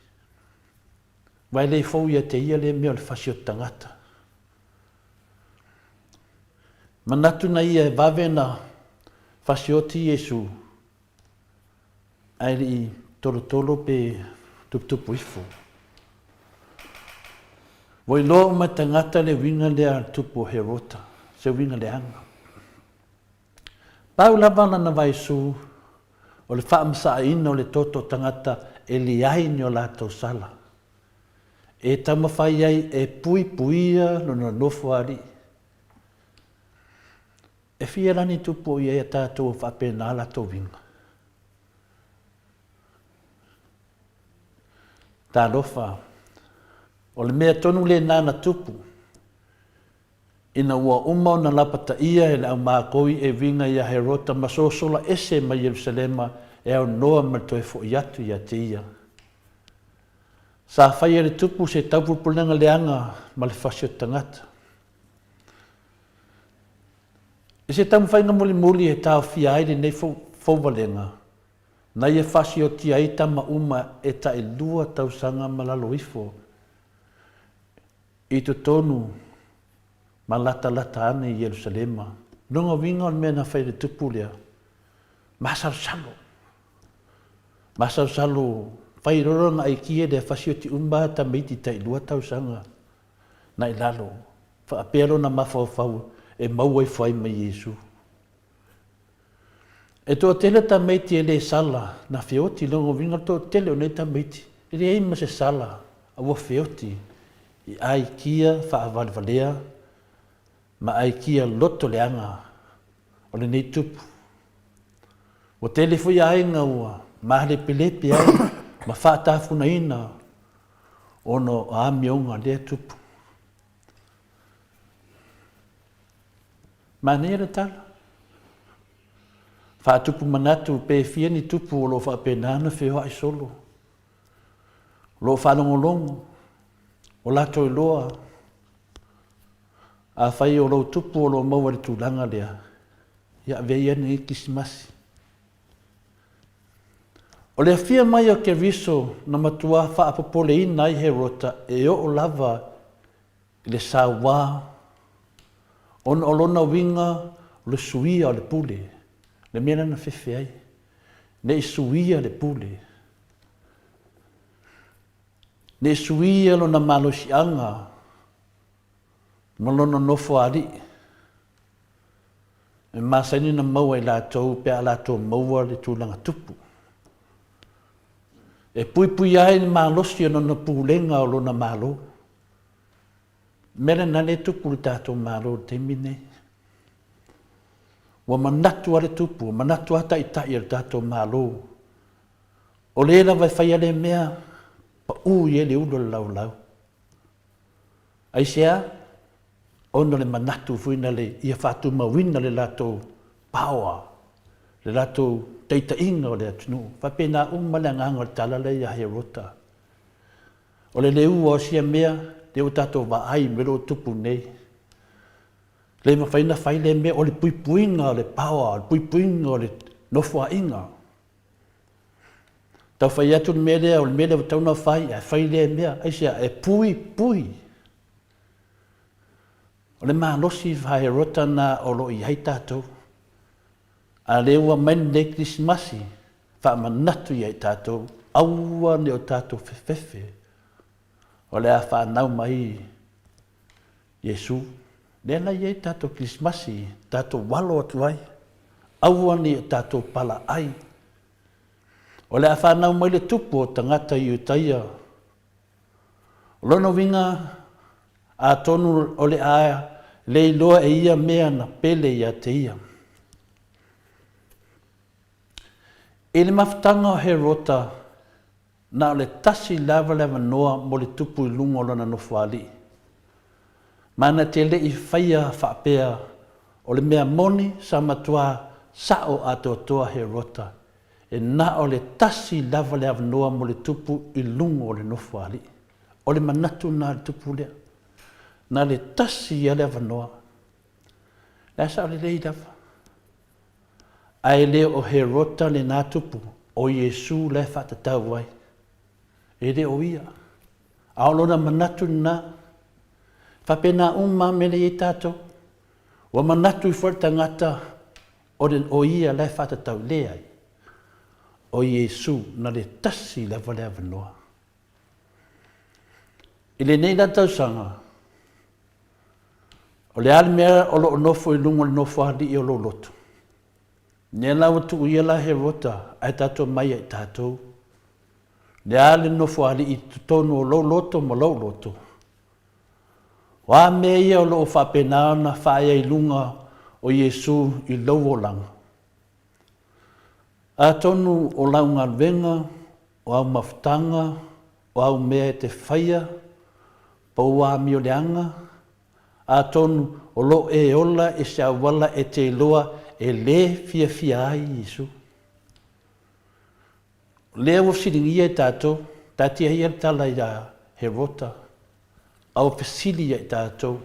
Speaker 2: Aua e le fou ia te ia lea mea o le fasioti tagata. Manatu na ia e vave na fasioti Iesu ae le i tolotolo pe tuputupu ifo. Ua iloa uma e tagata le uiga lea a le tupu o Herota, se uiga leaga. Pau lava lana vaesu o le faamasaaina o le toto tagata e leai ni o latou sala, e taumafai ai e puipuia lona nofo alii. E fia lani tupu o i ai a tatou o faapena latou uiga? Talofa, o le mea tonu lena na tupu, ina ua uma ona lapataia e le aumakoi e uiga iā Herota ma sosola ese mai Ierusalema e aunoa ma le toe foʻi atu ia te ia. Sa faia e le tupu se taupulepulega leaga ma le fasi o tagata. I se taumafaiga mulimuli e taofia ai lenei fouvalega, na ia fasiotia ai tama uma e tailua tausaga ma lalo ifo i totonu ma latalata ane i Ierusalema. Lona uiga o le mea na fai e le tupu lea, masalosalo, masalosalo, fai loa lona aikia lea, fasioti uma tamaiti tailua tausaga na i lalo, faapea lona mafaufau e maua ifo ai ma Iesu. E toatele tamaiti e le sala na feoti, lona uiga o le toatele o nei tamaiti e leai ma se sala a ua feoti i aikia faavalevalea ma aikia loto leaga o lenei tupu. Ua tele foi aiga ua malepelepe ai ma faatafunaina ona o amioga lea tupu. Manaia le tala. Faatupu manatu pe fia ni tupu o lo o faapena ona feoai solo. O lo o faalogologo, o latou iloa, afai o lou tupu o lo o maua i le tulaga lea, ia avea ia lenei Kerisimasi. O le afia mai o Keriso na matua faapopoleina ai Herota e oo lava i le sauā ona o lona uiga o le suia o le pule, le mea lea na fefe ai, ne i suia le pule, ne i suia lona malosiaga ma lona nofoalii. E masani ona maua e latou pe a latou maua le tulaga tupu. E puipuia ai le malosi o lona pulega o lona Malo. Mea lena lea e tupu i le tatou Malo i le taimi lenei. Ua manatu lava le tupu, ua manatu lava taitai o le tatou Malo, o le lava e faia lea mea, pau i ai le ulu o le laulau. Aisea? Ona o le manatu foi na le ia faatumauina le latou power, le latou taitaiga o le atunuu. Faapena uma le agaga o le tala lea ia Herota. O le leua o sia mea, lea ua tatou vaai i mea o lo o tupu nei. Le mafai ona fai lea mea, o le puipuiga o le power, o le puipuiga o le nofoaiga. Tau fai atu le mea lea, o le mea lea ua tatau ona fai, ae fai lea mea. Aisea? E puipui. O le malosi vaerota na o lo o i ai tatou. A lea ua mai lenei Kerisimasi, faamanatu ia i tatou, aua ne o tatou fefefe, o le a fanau mai Iesu. Lea la e i ai tatou Kerisimasi, tatou alo atu ai, aua ne i o tatou palaai. O le a fanau mai le tupu o tagata Iutaia. O lona uiga, atonu o le a le iloa e ia mea na pele ia te ia. I le mafutaga o Herota, na o le tasi lava le avanoa mo le tupu i luga o lona nofoalii. Ma na te le i faia faapea o le mea moni sa matua sa'o atoatoa Herota, e na o le tasi lava le avanoa mo le tupu i luga o le nofoalii. O le manatu lena o le tupu lea. Na le tasi ia le avanoa. La e sa'o lelei lava. Ae le o Herota lena tupu, o Iesu la e faatatau ai. E le o ia. A o lona manatu lena. Faapena uma lava mea lea e i ai tatou. Ua manatu ifo le tagata o, le, o ia la e faatatau. Leai. O Iesu, na le tasi lava le avanoa. I lenei la tausaga, o le a le mea o lo o nofo i luga o le nofoalii o lou loto? Lea la ua tuu ia la Herota ae tatou mai ia i tatou. Le a le nofoalii i totonu o lou loto ma lou loto? O a mea ia o lo o faapena ona faaea i luga o Iesu i lou olaga? Atonu o lau galuega, o au mafutaga, o au mea e te faia, po ua amioleaga, atonu o lo o e ola i se auala e te iloa e lē fiafia ai Iesu. O lea ua fesiligia e tatou, taatia ia le tala iā Herota, a ua fesili ia i tatou,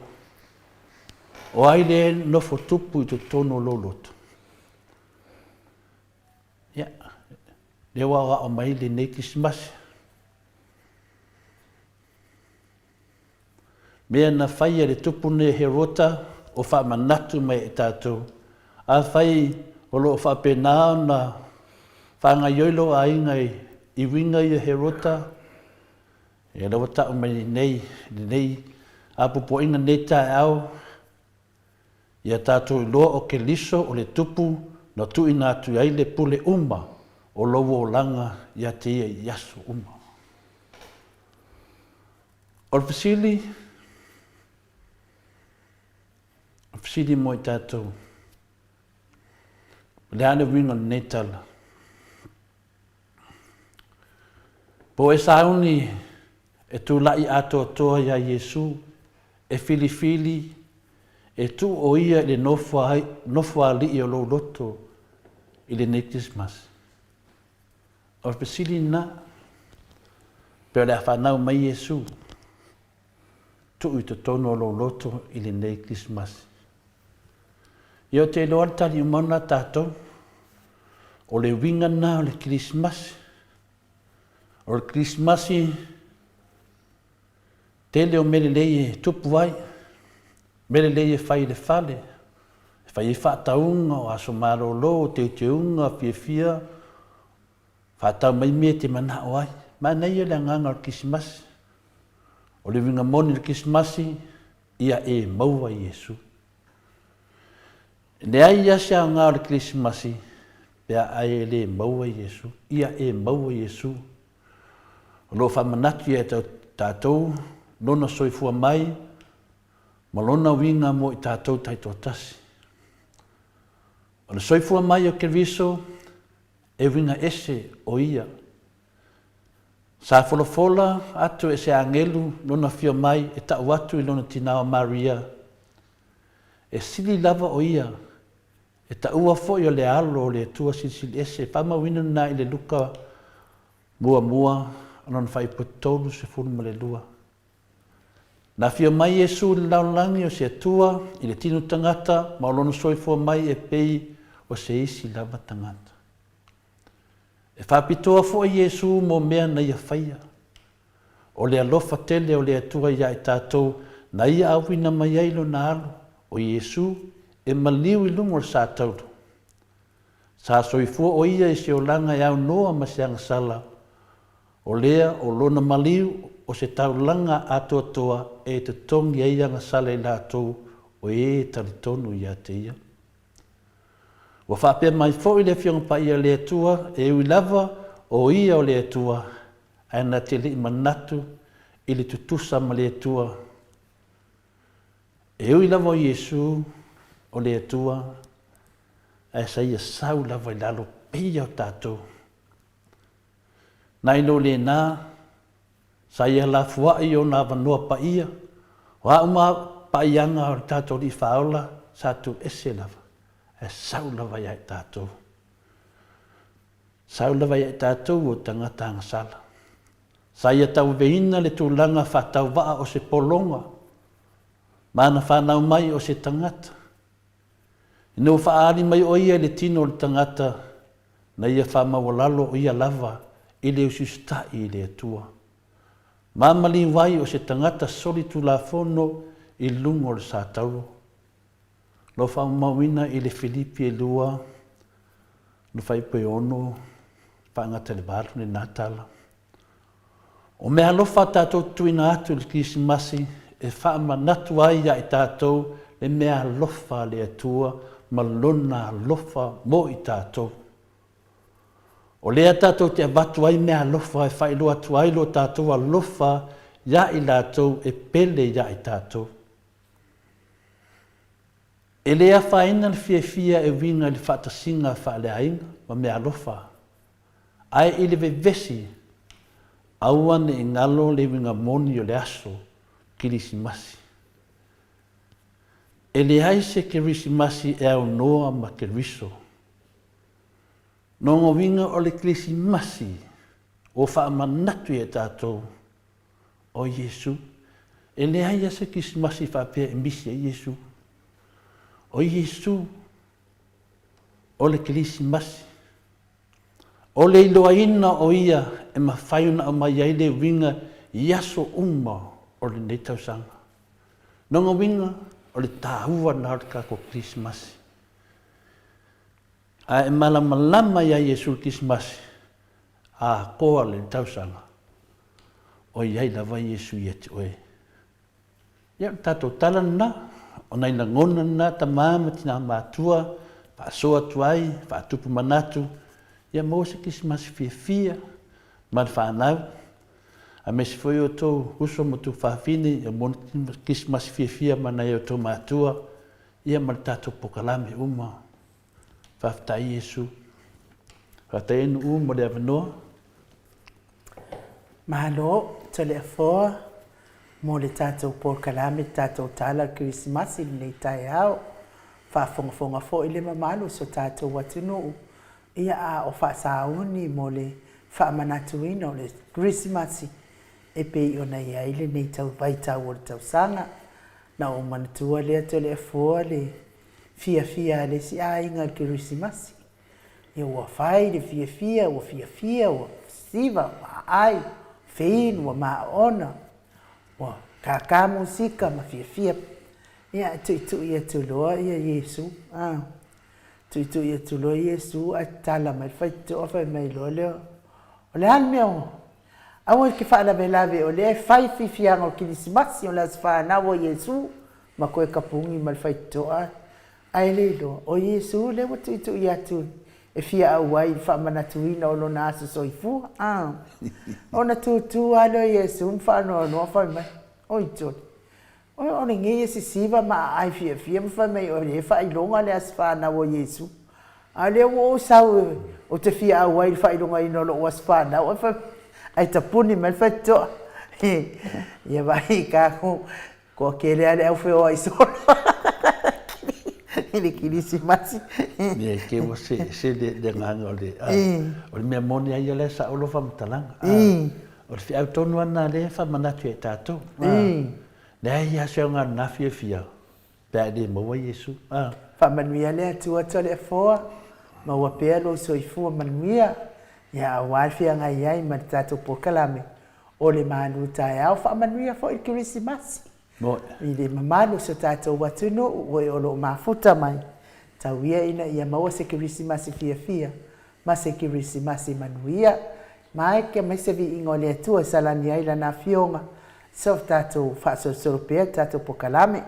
Speaker 2: O ai lea e nofo tupu i totonu o lou loto? Ia, lea ua aoao mai lenei Kerisimasi. Mea na fai e le tupu nei Herota o faamanatu mai e tatou. Afai o lo o faapena ona faagaioi lou aiga i uiga ia Herota, ia lea ua tau mai nei lenei apopoina nei taeao, ia tatou iloa o Keriso o le tupu na tuuina atu ai le pule uma o lou olaga ia te ia i aso uma. O le fesili, o le fesili mo i tatou, o le a le uiga o lenei tala? Po e sauni e tulai atoatoa iā Iesu e filifili e tuu o ia i le nofoalii o lou loto i lenei Kerisimasi. O le fesili lena, pe o le a fanau mai Iesu, tuu i totonu o lou loto i lenei Kerisimasi. Ia ou te iloa le tali uma lena a tatou. O le uiga lena o le Kerisimasi. O le Kerisimasi, tele o mea lelei e tupu ai, mea lelei e fai i le fale, e fai ai faatauga, o aso malolo, o teuteuga, fiafia, faatau mai mea e te manao ai. Manaia le agaga o le Kerisimasi. O le uiga moni o le Kerisimasi, ia e maua Iesu. E leai ia se aoga o le Kerisimasi pe a ai e le maua Iesu. Ia e maua Iesu. O lo o faamanatu ia e tatou lona soifua mai ma lona uiga mo i tatou taitoatasi. O le soifua mai o Keriso e uiga ese o ia. Sa folafola atu e se agelu lona afio mai e tau atu i lona tinā o Maria, e sili lava o ia, e taua foi o le Alo o le Atua Silisili Ese, faamauina lena i le Luka muamua lona faaipu 32. Na afio mai Iesu i le lalolagi o se Atua i le tino tagata ma o lona soifua mai e pei o se isi lava tagata. E faapitoa foi Iesu mo mea na ia faia. O le alofa tele o le Atua iā i tatou na ia auina mai ai lona Alo, o Iesu, e maliu i luga o le satauro. Sa soifua o ia i se olaga e aunoa ma se agasala, o lea o lona maliu o se taulaga atoatoa e totogi ai agasala i latou o e talitonu ia te ia. Ua faapea mai foi le Afioga Paia a le Atua, e ui lava o Ia o le Atua, ae na te le i manatu i le tutusa ma le Atua. E ui lava o Iesu o le Atua, ae sa Ia sau lava i lalo peia o tatou. Nai lo lena, sa Ia lafuai i ona avanoa paia, o a uma paaiaga o le tatou Alii Faaola sa tu ese lava, ae sau lava ia i tatou. Sau lava ia i tatou o tagata agasala. Sa ia tauaveina le tulaga faatauvaa o se pologa ma ana fanau mai o se tagata. Ina ua faaali mai o ia i le tino o le tagata, na ia faamaualalo o ia lava i le usiusitai i le Atua. Ma maliu ai o se tagata solitulafono i luga o le satauro. Lo faamauina i le Filipi e 2, no fuaiupu e 6, faagata i le 8 lena tala. O meaalofa a tatou te tuuina atu i le Kerisimasi e faamanatu ai ia i tatou le meaalofa a le Atua ma Lona alofa mo i tatou. O lea tatou te avatu ai meaalofa e faailoa atu ai lo tatou alofa ia i latou e pele ia i tatou. E le afaina le fiafia e uiga i le faatasiga faaleaiga ma meaalofa, ae i le vevesi, aua ne i galo le uiga moni o le aso Kerisimasi. E leai se Kerisimasi e aunoa ma Keriso. No nga uiga o le Kerisimasi ua faamanatu ia i tatou o Iesu. E leai lava se Kerisimasi faapea e misi ai Iesu. O Iesu o le Kerisimasi. O le iloaina o ia e mafai ona aumai ai le uiga i aso uma o lenei tausaga. No nga uiga, o le taua lena o le tatou Kerisimasi. Ae e malamalama ia Iesu i le Kerisimasi, atoa le tausaga, o i ai lava Iesu ia te oe. Ia, o le tatou tala lena, o nai lagona lena tama ma tina matua, faasoa atu ai, faatupu manatu, ia maua se Kerisimasi fiafia ma le fanau, aemaise foi o outou uso ma outou fafine, ia maua se Kerisimasi fiafia ma nai outou matua, ia ma le tatou polokalame uma. Faafetai Iesu. Faafetai Nuu mo le avanoa.
Speaker 1: Malo Toleafoa mo le tatou polokalame le tatou tala o le Kerisimasi i lenei taeao. Faafogafoga foi le mamalu o si o tatou atunuu ia a o faasauni mo le faamanatuina o le Kerisimasi e pei ona i ai lenei tau vaitau o le tausaga. Na ou manatua lea Toleafoa le fiafia a le isi aiga i le Kerisimasi. Ia ua fai le fiafia, ua fiafia, ua siva, ua aai, ua feinu, ua maona, ua kākā musika ma fiafia. Ia ae tuitui atu loa ia Iesu, a. Tuitui atu loa Iesu ae tatala mai le faitotoa fai mai loa lea, O le a le mea ua Aua e te faalavelave o lea e fai fifiaga o Kerisimasi o le aso fanau o Iesu ma toe tapuni ma le faitotoa Ae le iloa, o Iesu lea ua tuitui atu e fia auai i le faamanatuina o Lona aso soifua. A. Ona tutu lava lea o Iesu ma faanoanoa fai mai, Oi Joni, oe o lenei e sisiva ma aai fiafia ma fai mai o lea e faailoga le aso fanau o Iesu. A o lea ua ou sau ou te fia auai i le faailogaina o lou aso fanau, ae fai ae tapuni mai le faitotoa. Ia vaai i tatou Toatele lava le au feoai solo i le Kerisimasi.
Speaker 2: Ia, e te ua se ese le agaga o le, o le mea moni lava ia lea e sao lou faamatalaga. O le feau tonu lava lena lea e faamanatu ia i tatou. Leai lava se aoga lena fiafia pe a e le maua Iesu.
Speaker 1: Faamanuia le Atua Toleafoa, maua pea lou soifua manuia, ia aua le feagai ai ma le tatou polokalame O le malu taeao faamanuia foi le Kerisimasi i le mamalu o si o tatou atunuu o e o lo o mafuta mai. Tau ia ina ia maua se Kerisimasi fiafia ma se Kerisimasi manuia. Maeke aumai se viiga o le Atua e salani ai Lana Afioga so tatou faasolosolo pea le tatou pokalame.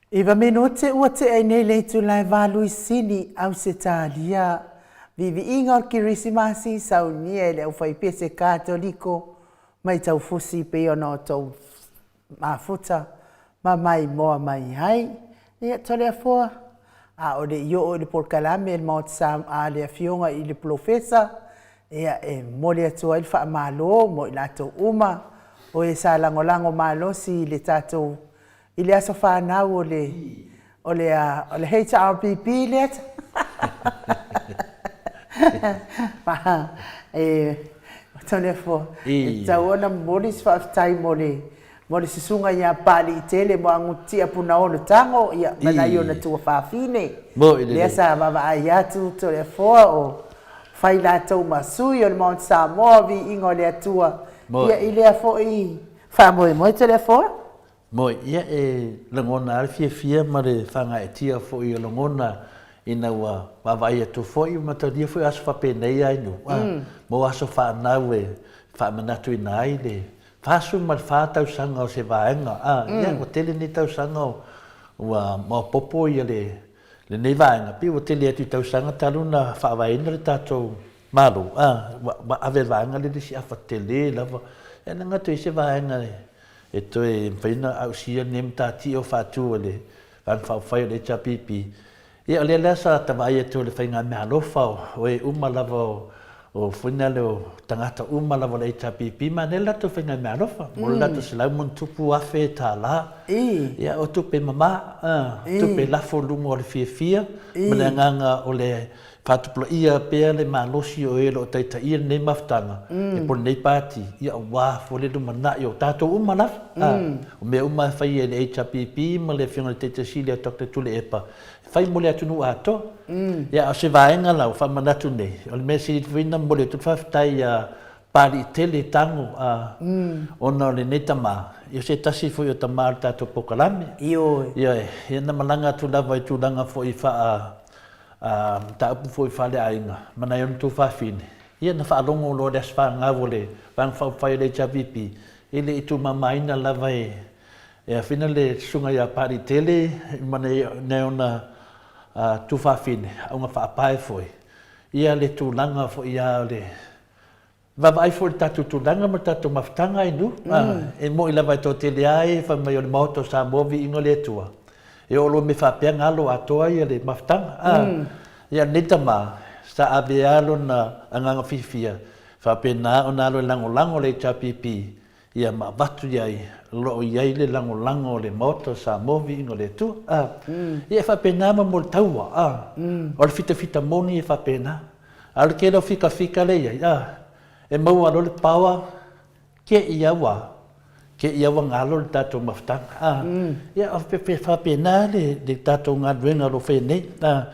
Speaker 1: Iva minute ua tea i nei le itula e Valuisini, Ausetalia. Viiviiga o le Kerisimasi saunia e le aufaipese Katoliko mai Taufusi pei ona outou mafuta ma maimoa mai ai. Ia, Toleafoa, a o le i oo i le polokalame a le Maota Sa, a le Afioga i le Polofesa, ia, e momoli atu ai le faamalo mo i latou uma o e sa lagolago malosi i le tatou i le aso fanau o le o le o le HRPP lea e Toleafoa e tatau ona momoli se faafetai mo le mo le susuga ia Papaliitele Muagututia Punaolo Tago ia ma nai ona tuafafine lea sa vaavaai atu Toleafoa o fai latou ma sui o le Maota Samoa viiga o le Atua ia i lea foi faamoemoe Toleafoa.
Speaker 2: Moe, ia e lagona lava le fiafia ma le faagaeetia foi o lagona ina ua vaavaai atu foi ma talia foi aso faapenei a inu, a, mo aso fanau e faamanatuina ai le 44 tausaga o se vaega, a, ia ua tele nei tausaga ua maopoopo ia le lenei vaega, pei ua tele atu i tausaga talu ona faavaeina le tatou Malo, a, ua ave e le vaega lea le isi afa tele lava, ia na gata i se vaega e e toe mafai ona ausia lenei matatia o faatu e le Vaega Faaupufai o le HRPP. Ia o lea la sa ta vaai atu i le faigameaalofa o e uma lava o o foi na le o tagata uma lava o le HRPP, manaia le latou faigameaalofa mo le latou $100,000+. Ia o tupe mama, tupe lafo i luga o le fiafia ma le agaga o le Faatupulaia pea le malosi o e o lo o taitaia lenei mafutaga po o lenei pati, ia aua foi le lumanai o tatou uma lava. O mea uma e fai e le HRPP ma le Afioga i le Taitai Sili a Doctor Tuilaepa, e fai mo le atunuu atoa. Ia a o se vaega la ua faamanatu nei, o le mea sili foi ona momoli atu le faafetai ia Papaliitele Tago, ona o lenei tama, ia o se tasi foi o tama o le tatou polokalame.
Speaker 1: Ioe.
Speaker 2: Ioe, ia na malaga atu lava i tulaga foi faa A mataupu foi faaleaiga ma nai ona tuafafine, ia na faalogo loa i le aso fanau o le Vaega Faaupufai o le HRPP, e le i tumamaina lava e e afina le Susuga ia Papaliitele ma nai ona tuafafine, auga faapae foi, ia le tulaga foi a o le Vaavaai foi i le tatou tulaga ma le tatou mafutaga i nuu, e moni lava e toatele lava e fai mai o le Maota o Samoa viiga o le Atua, e oo loa i mea faapea galo atoa ia le mafutaga. Ia o lenei tama, sa ave lava lona agaga fiafia faapena ona alu e lagolago le HRPP ia ma avatu i ai o lo o i ai le lagolago o le Maota o Samoa viiga o le Atua. Ia e faapena ma mo le taua, o le fitafita moni e faapena. A o le tele o fikafika lea i ai, a, e maua loa le power, te i a ua, te i a ua galo le tatou mafutaga, a. Ia, e faapena le, le tatou galuega o lo o faia nei, a.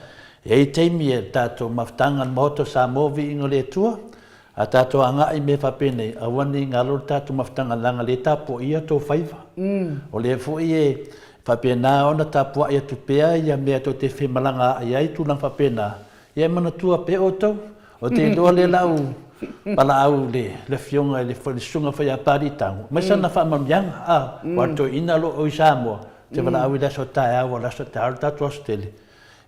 Speaker 2: E i ai taimi e le tatou mafutaga i le Maota o Samoa, viiga o le Atua, a tatou agai i mea faapenei, aua ne i galo le tatou mafutaga leaga o lea e tapuaia outou faiva. O lea foi e faapena ona tapuai atu pea ia mea tou te femalagaai ai i tulaga faapena, Ia e manatua pea outou, ou te iloa lea lau valaau i le Afioga i le Susuga Faiapali Tago, aumai sana faamanuiaga, a, aua o le toeaina o lo o i Samoa, ou te valaau i le aso taeao, aua o le aso taeao le tatou aso tele.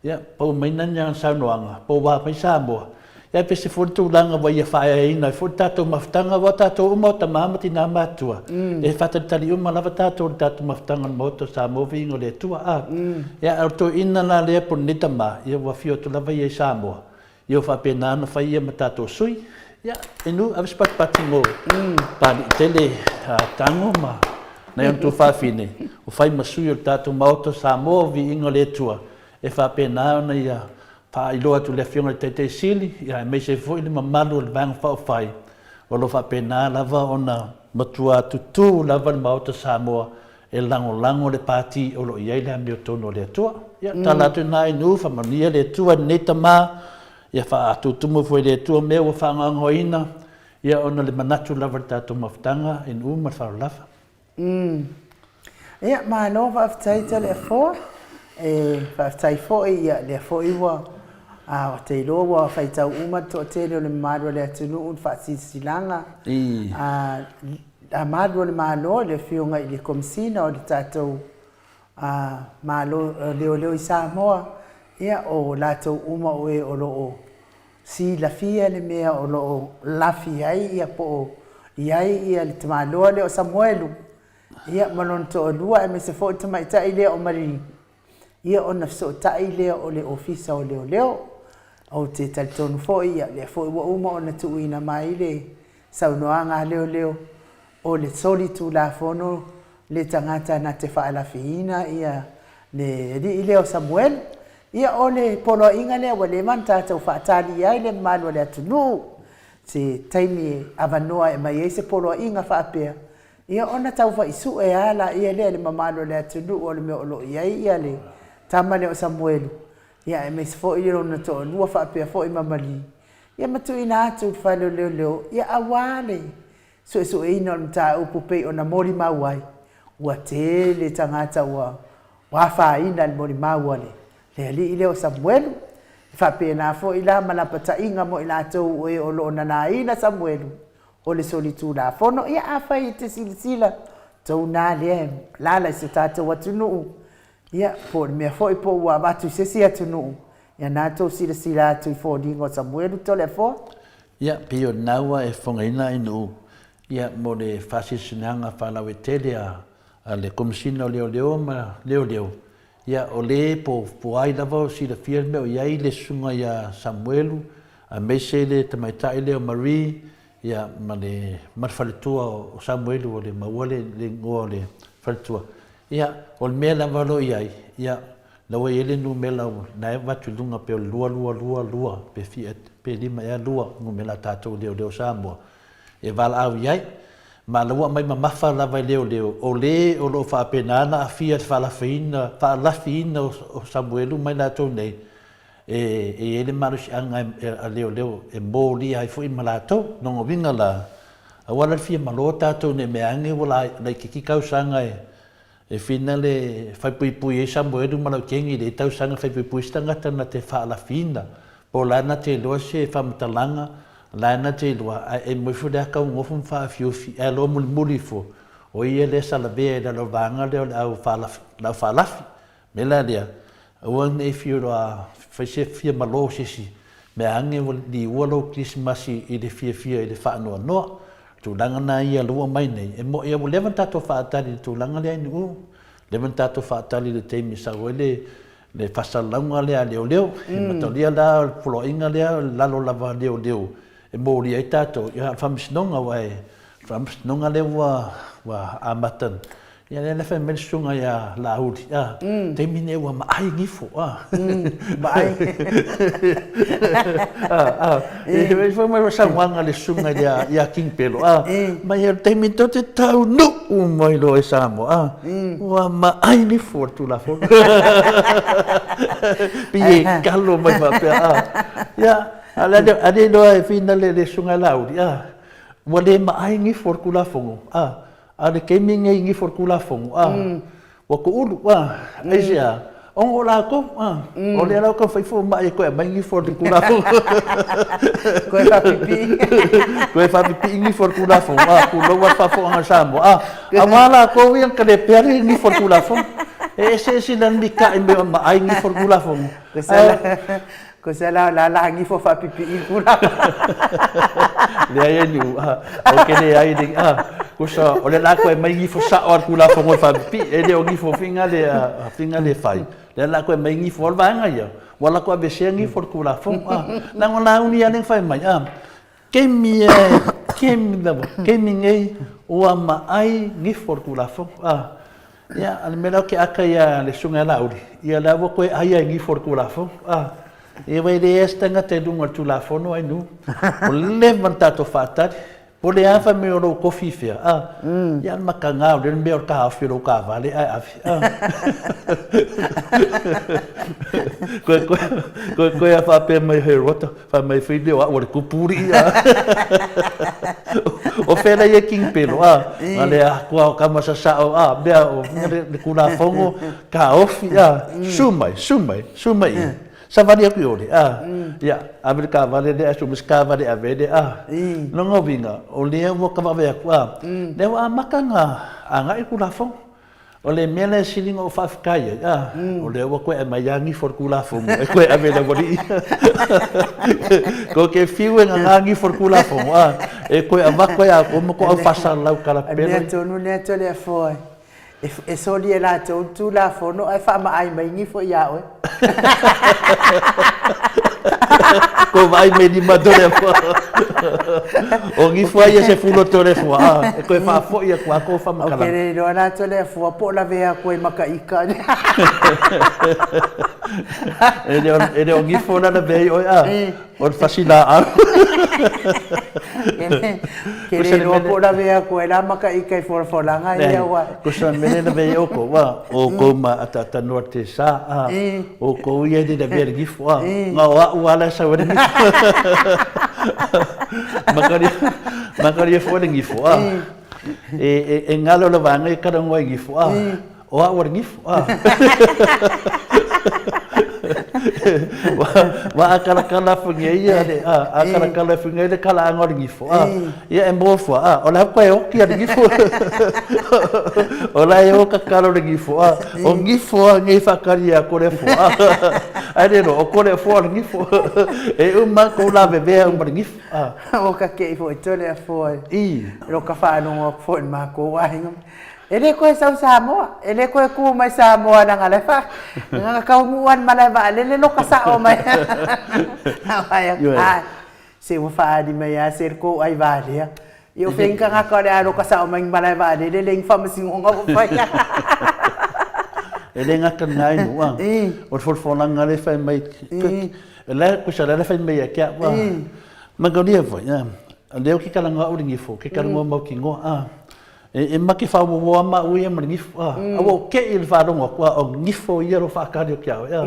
Speaker 2: Ia, pau mai lana saunoaga, po ua a mai Samoa, ia e pese foi le tulaga ua ia faaeaina ai foi le tatou mafutaga, aua o tatou uma o tama ma tina matutua, e faatalitali uma lava tatou i le tatou mafutaga o le Maota o Samoa, viiga o le Atua. A, ia, o le toeaina la lea po o lenei tama, ia ua afio atu lava ia i Samoa, ia ua faapena ona fai ia ma tatou sui. Ia, Inu, ave se patipati mo Papaliitele Tago ma nai ona tuafafine, ua fai ma sui o le tatou Maota o Samoa, viiga o le Atua, e faapena ona ia faailoa atu i le Afioga i le Taitai Sili, ia aemaise ai foi le mamalu o le Vaega Faaupufai, o lo o faapena lava ona matua tutū lava le Maota Samoa e lagolago le Pati o lo o i ai le amiotonu a le Atua. Ia, tala atu i ina i nuu, faamanuia le Atua i lenei tama, ia faatutumu foi e le Atua mea ua faagaogoina, ia ona o le manatu lava i le tatou mafutaga i nuu ma le faaaloalo lava.
Speaker 1: Umm. Ia, malo faafetai Toleafoa. E faafetai foi, ia, lea foi ua, a, ou te iloa ua faitau uma le toatele o le mamalu o le atunuu i le faasilasilaga a, a malu o le Malo i le Afioga i le Komesina o le tatou. Malo Leoleo i Samoa, ia o latou uma o e o lo o silafia le mea o lo o lafi ai ia po o i ai ia le tamaloa lea o Samuelu, ia ma lona toalua aemaise foi le tamaitai lea o Marie, ia ona fesootai lea o le Ofisa o Leoleo. Ou te talitonu foi, ia lea foi ua uma ona tuuina mai le saunoaga a leoleo, o le solitulafono le tagata na te faalafiina ia le alii lea o Samuelu. Ia o le poloaiga lea ua leva ona tatou faatali i ai le mamalu o le atunuu, se taimi e avanoa e aumai ai se poloaiga faapea, ia ona tau fai sue lava laia lea i le mamalu o le atunuu o le mea o lo o i ai ia le tama lea o Samuelu, ia aemaise foi lona toalua faapea foi ma Marie, ia ma tuuina atu i le fale o leoleo, ia aua le suesueina o le mataupu pei ona molimau ai, ua tele tagata ua afaina i le molimau a le alii lea o Samuelu. E faapena foi la ma lapataiga mo i latou o e o lo o nanaina Samuelu o le solitulafono. Ia afai e te silasila, tou na lea e alaala i si o tatou atunuu, ia po o le mea foi po ua avatu i se isi atunuu, ia na tou silasila atu i foliga o Samuelu Toleafoa.
Speaker 2: Ia, pei o lena ua e fofogaina i nuu, ia, mo le faasilasilaga faalauaitele a, a le Komesina o Leoleo ma Leoleo, ia, o le po, po ai lava o silafia le mea o i ai le susuga ia Samuelu, aemaise le tamaitai lea o Marie, ia, ma le, ma le faletua o Samuelu ua le maua le, le igoa o le faletua. Ia, o le mea lava o lo o i ai, ia, La ua i ai le numera na e avatu i luga pei o le 2222 pe fia pe lima ea lua numera a tatou leoleo Samoa e valaau i ai. Ma la ua aumai mamafa lava e leoleo o le o lo o faapena ona aafia i le faalafiina faalafiina o Samuelu ma i latou nei e i ai le malosiaga a leoleo e molia ai foi ma latou. Lona uiga la, aua la le fia malo tatou ne i mea ane ua laitiiti tausaga e E whina le whaipuipui ai Samuelu ma Lauteni i le tausaga whaipuipui se tangata na te whaalawhiina, po la na te iloa se whamatalanga, la na te iloa, ae e moe fo le aka o ngofo ma whaawhiowhi, ae loa mulimuli ifo, o ia lea sa lavea i lalo vaanga lea o le au whaalafi, le au whaalafi. Me la lea, aua nei whio roa whai se whia malo se isi, mea ange ua liua lou Kerisimasi i le fiafia i le faanoanoa. Tulaga na ia lua mai nei, e moʻi a ua leva ona tatou faatali i le tulaga lea i Nu'u, leva ona tatou faatali i le taimi e sau ai le le faasalalauga lea a leoleo. E mataulia la o le poloaiga lea o le lalo lava a leoleo e molia ai tatou, ia a o le faamasinoga aua e faamasinoga lea ua ua amata Ia lea la fai mai le susuga ia Laauli, a, taimi nei ua maai gifo, a.
Speaker 1: Maai.
Speaker 2: A, a, e fai mai saunoaga a le susuga ia, ia King Pelo, a, mai o le taimi tou te taunuu mai loa i Samoa, a, ua maai gifo o le Tulafono. Pei e kalo mai faapea, a. Ia, a le, a le iloa e finale le susuga ia Laauli, a, ua le maai gifo o le Tulafono, a, A o le taimi lenei i nifo o le Tulafono, a, ua tuulu, a, aisea? Ona o latou, a, o lea la ua taumafai fomai e toe aumai nifo o le Tulafono.
Speaker 1: Toe faapipii.
Speaker 2: Toe faapipii nifo o le Tulafono, a, tulou lava le faafofogaaga a Samoa, a, aua latou ia na talepea le nifo o le Tulafono. E eseese la le mita'i mai o maai nifo o le Tulafono, ae
Speaker 1: Ko se la la la ngifo faapipii i tulaga.
Speaker 2: Leai ai niu, a, ou te leai le, a, kusa, o le la koe mai ngifo sa'o a le Tulafono e faapipii, e le o ngifo finga le, a, finga le fai. Lea la koe mai ngifo, o le vaega ia, ua lako aveesea ngifo o le Tulafono, a. Leaga o Laauli lava lea na fai mai, a, kemi e, kemi lava, kemi nei, ua maai ngifo o le Tulafono, a. Ia, a le mea la ou te ata ia le Susuga ia Laauli, ia la ua toe ai lava i gifo o le Tulafono. A, ia ua e leai se tagata i luga o le Tulafono ai nuu. Ua leva ona tatou faatali. Po o le a fai mai o lou tofi i fea, a, ia o le mataga o lea mea o le taofi o lou taavale ae ave. A. Koe, koe, koe, koe a faapea mai Herota, Fai mai foi lea o au o le kupuri a. O fea la ia King Pelo a, ma le akua o kama sasao a, mea o le Tulafono taofi a, su mai, su mai, su mai i. Savali aku i ole a, ia, ave le taavale lea ae su mai se taavale ave lea a. Lona uiga, o lea ua tauave atu a, lea ua amata ona agai le Tulafono. O le mea lea e sili ona ou faafetai ai, a, o lea ua toe aumai lava gifo a le Tulafono e toe ave i le aualii. Tou te fiu e nana gifo a le Tulafono, a, e toe avatu ai lava outou ma tou au faasalalau
Speaker 1: talapelo. O le mea tonu lea Toleafoa, e soli e latou le Tulafono ae faamaai mai gifo ia oe.
Speaker 2: Kou vaai mai lima Toleafoa. O gifo a ia 10 o Toleafoa, a, e toe faafoi atu lava tou faamatalaga.
Speaker 1: Ou te le iloa la Toleafoa po o lavea atu ai ma ka ika.
Speaker 2: E le o gifo la lavea ai oe, a, o le fasi laau.
Speaker 1: Ke le iloa po o lavea atu ai la ma ka ika i folafolaga ia ua.
Speaker 2: Kusa mea le lavea ai outou, a, o outou ma ataatanoa te sa, a, o outou ia e le lavea i le gifo, a, na o a'u lava la e sau ai le gifo. Makalia foi le gifo, a, e galo le vaega e talanoa i gifo, a, O a'u o le gifo, a. Ua a kalakala afu nei ia le, a, a kalakala afu nei le kalaaga o le gifo, a. Ia e moa fua, a, o le a koe oki a le gifo. O la e o kakalo le gifo, a. O gifo a nei whaakari a kore fua, a. Ai le ro, o kore fua o le gifo. E uma kou la vevea uma le gifo, a.
Speaker 1: O ka kei foi tole a fua. I. Ro ka whaalongo aku foi mākou aiga. E le koe sau Samoa, e le koe ku mai Samoa leaga la e fa, leaga taunuu lava i le malae vaalele loka sao mai. Fai atu, a, se ua faaali mai lava se le tou aivā lea. Ia o fea ni tagata o le a loka sao mai i le malae vaalele leai ni faamasinoga ua faia.
Speaker 2: E le gata lena i nuu, a, o le folafolaga lea e fai mai, tusa la e fai mai ia te au, a, Magalia foi, a, o lea ou te talanoa au i le gifo, ou te talanoa mautinoa, a. E make faaopoopo lava maua ia ma le gifo, a. A ua ou te'i i le faalogo atu, a, o gifo ia o lo o faatali o te au, a.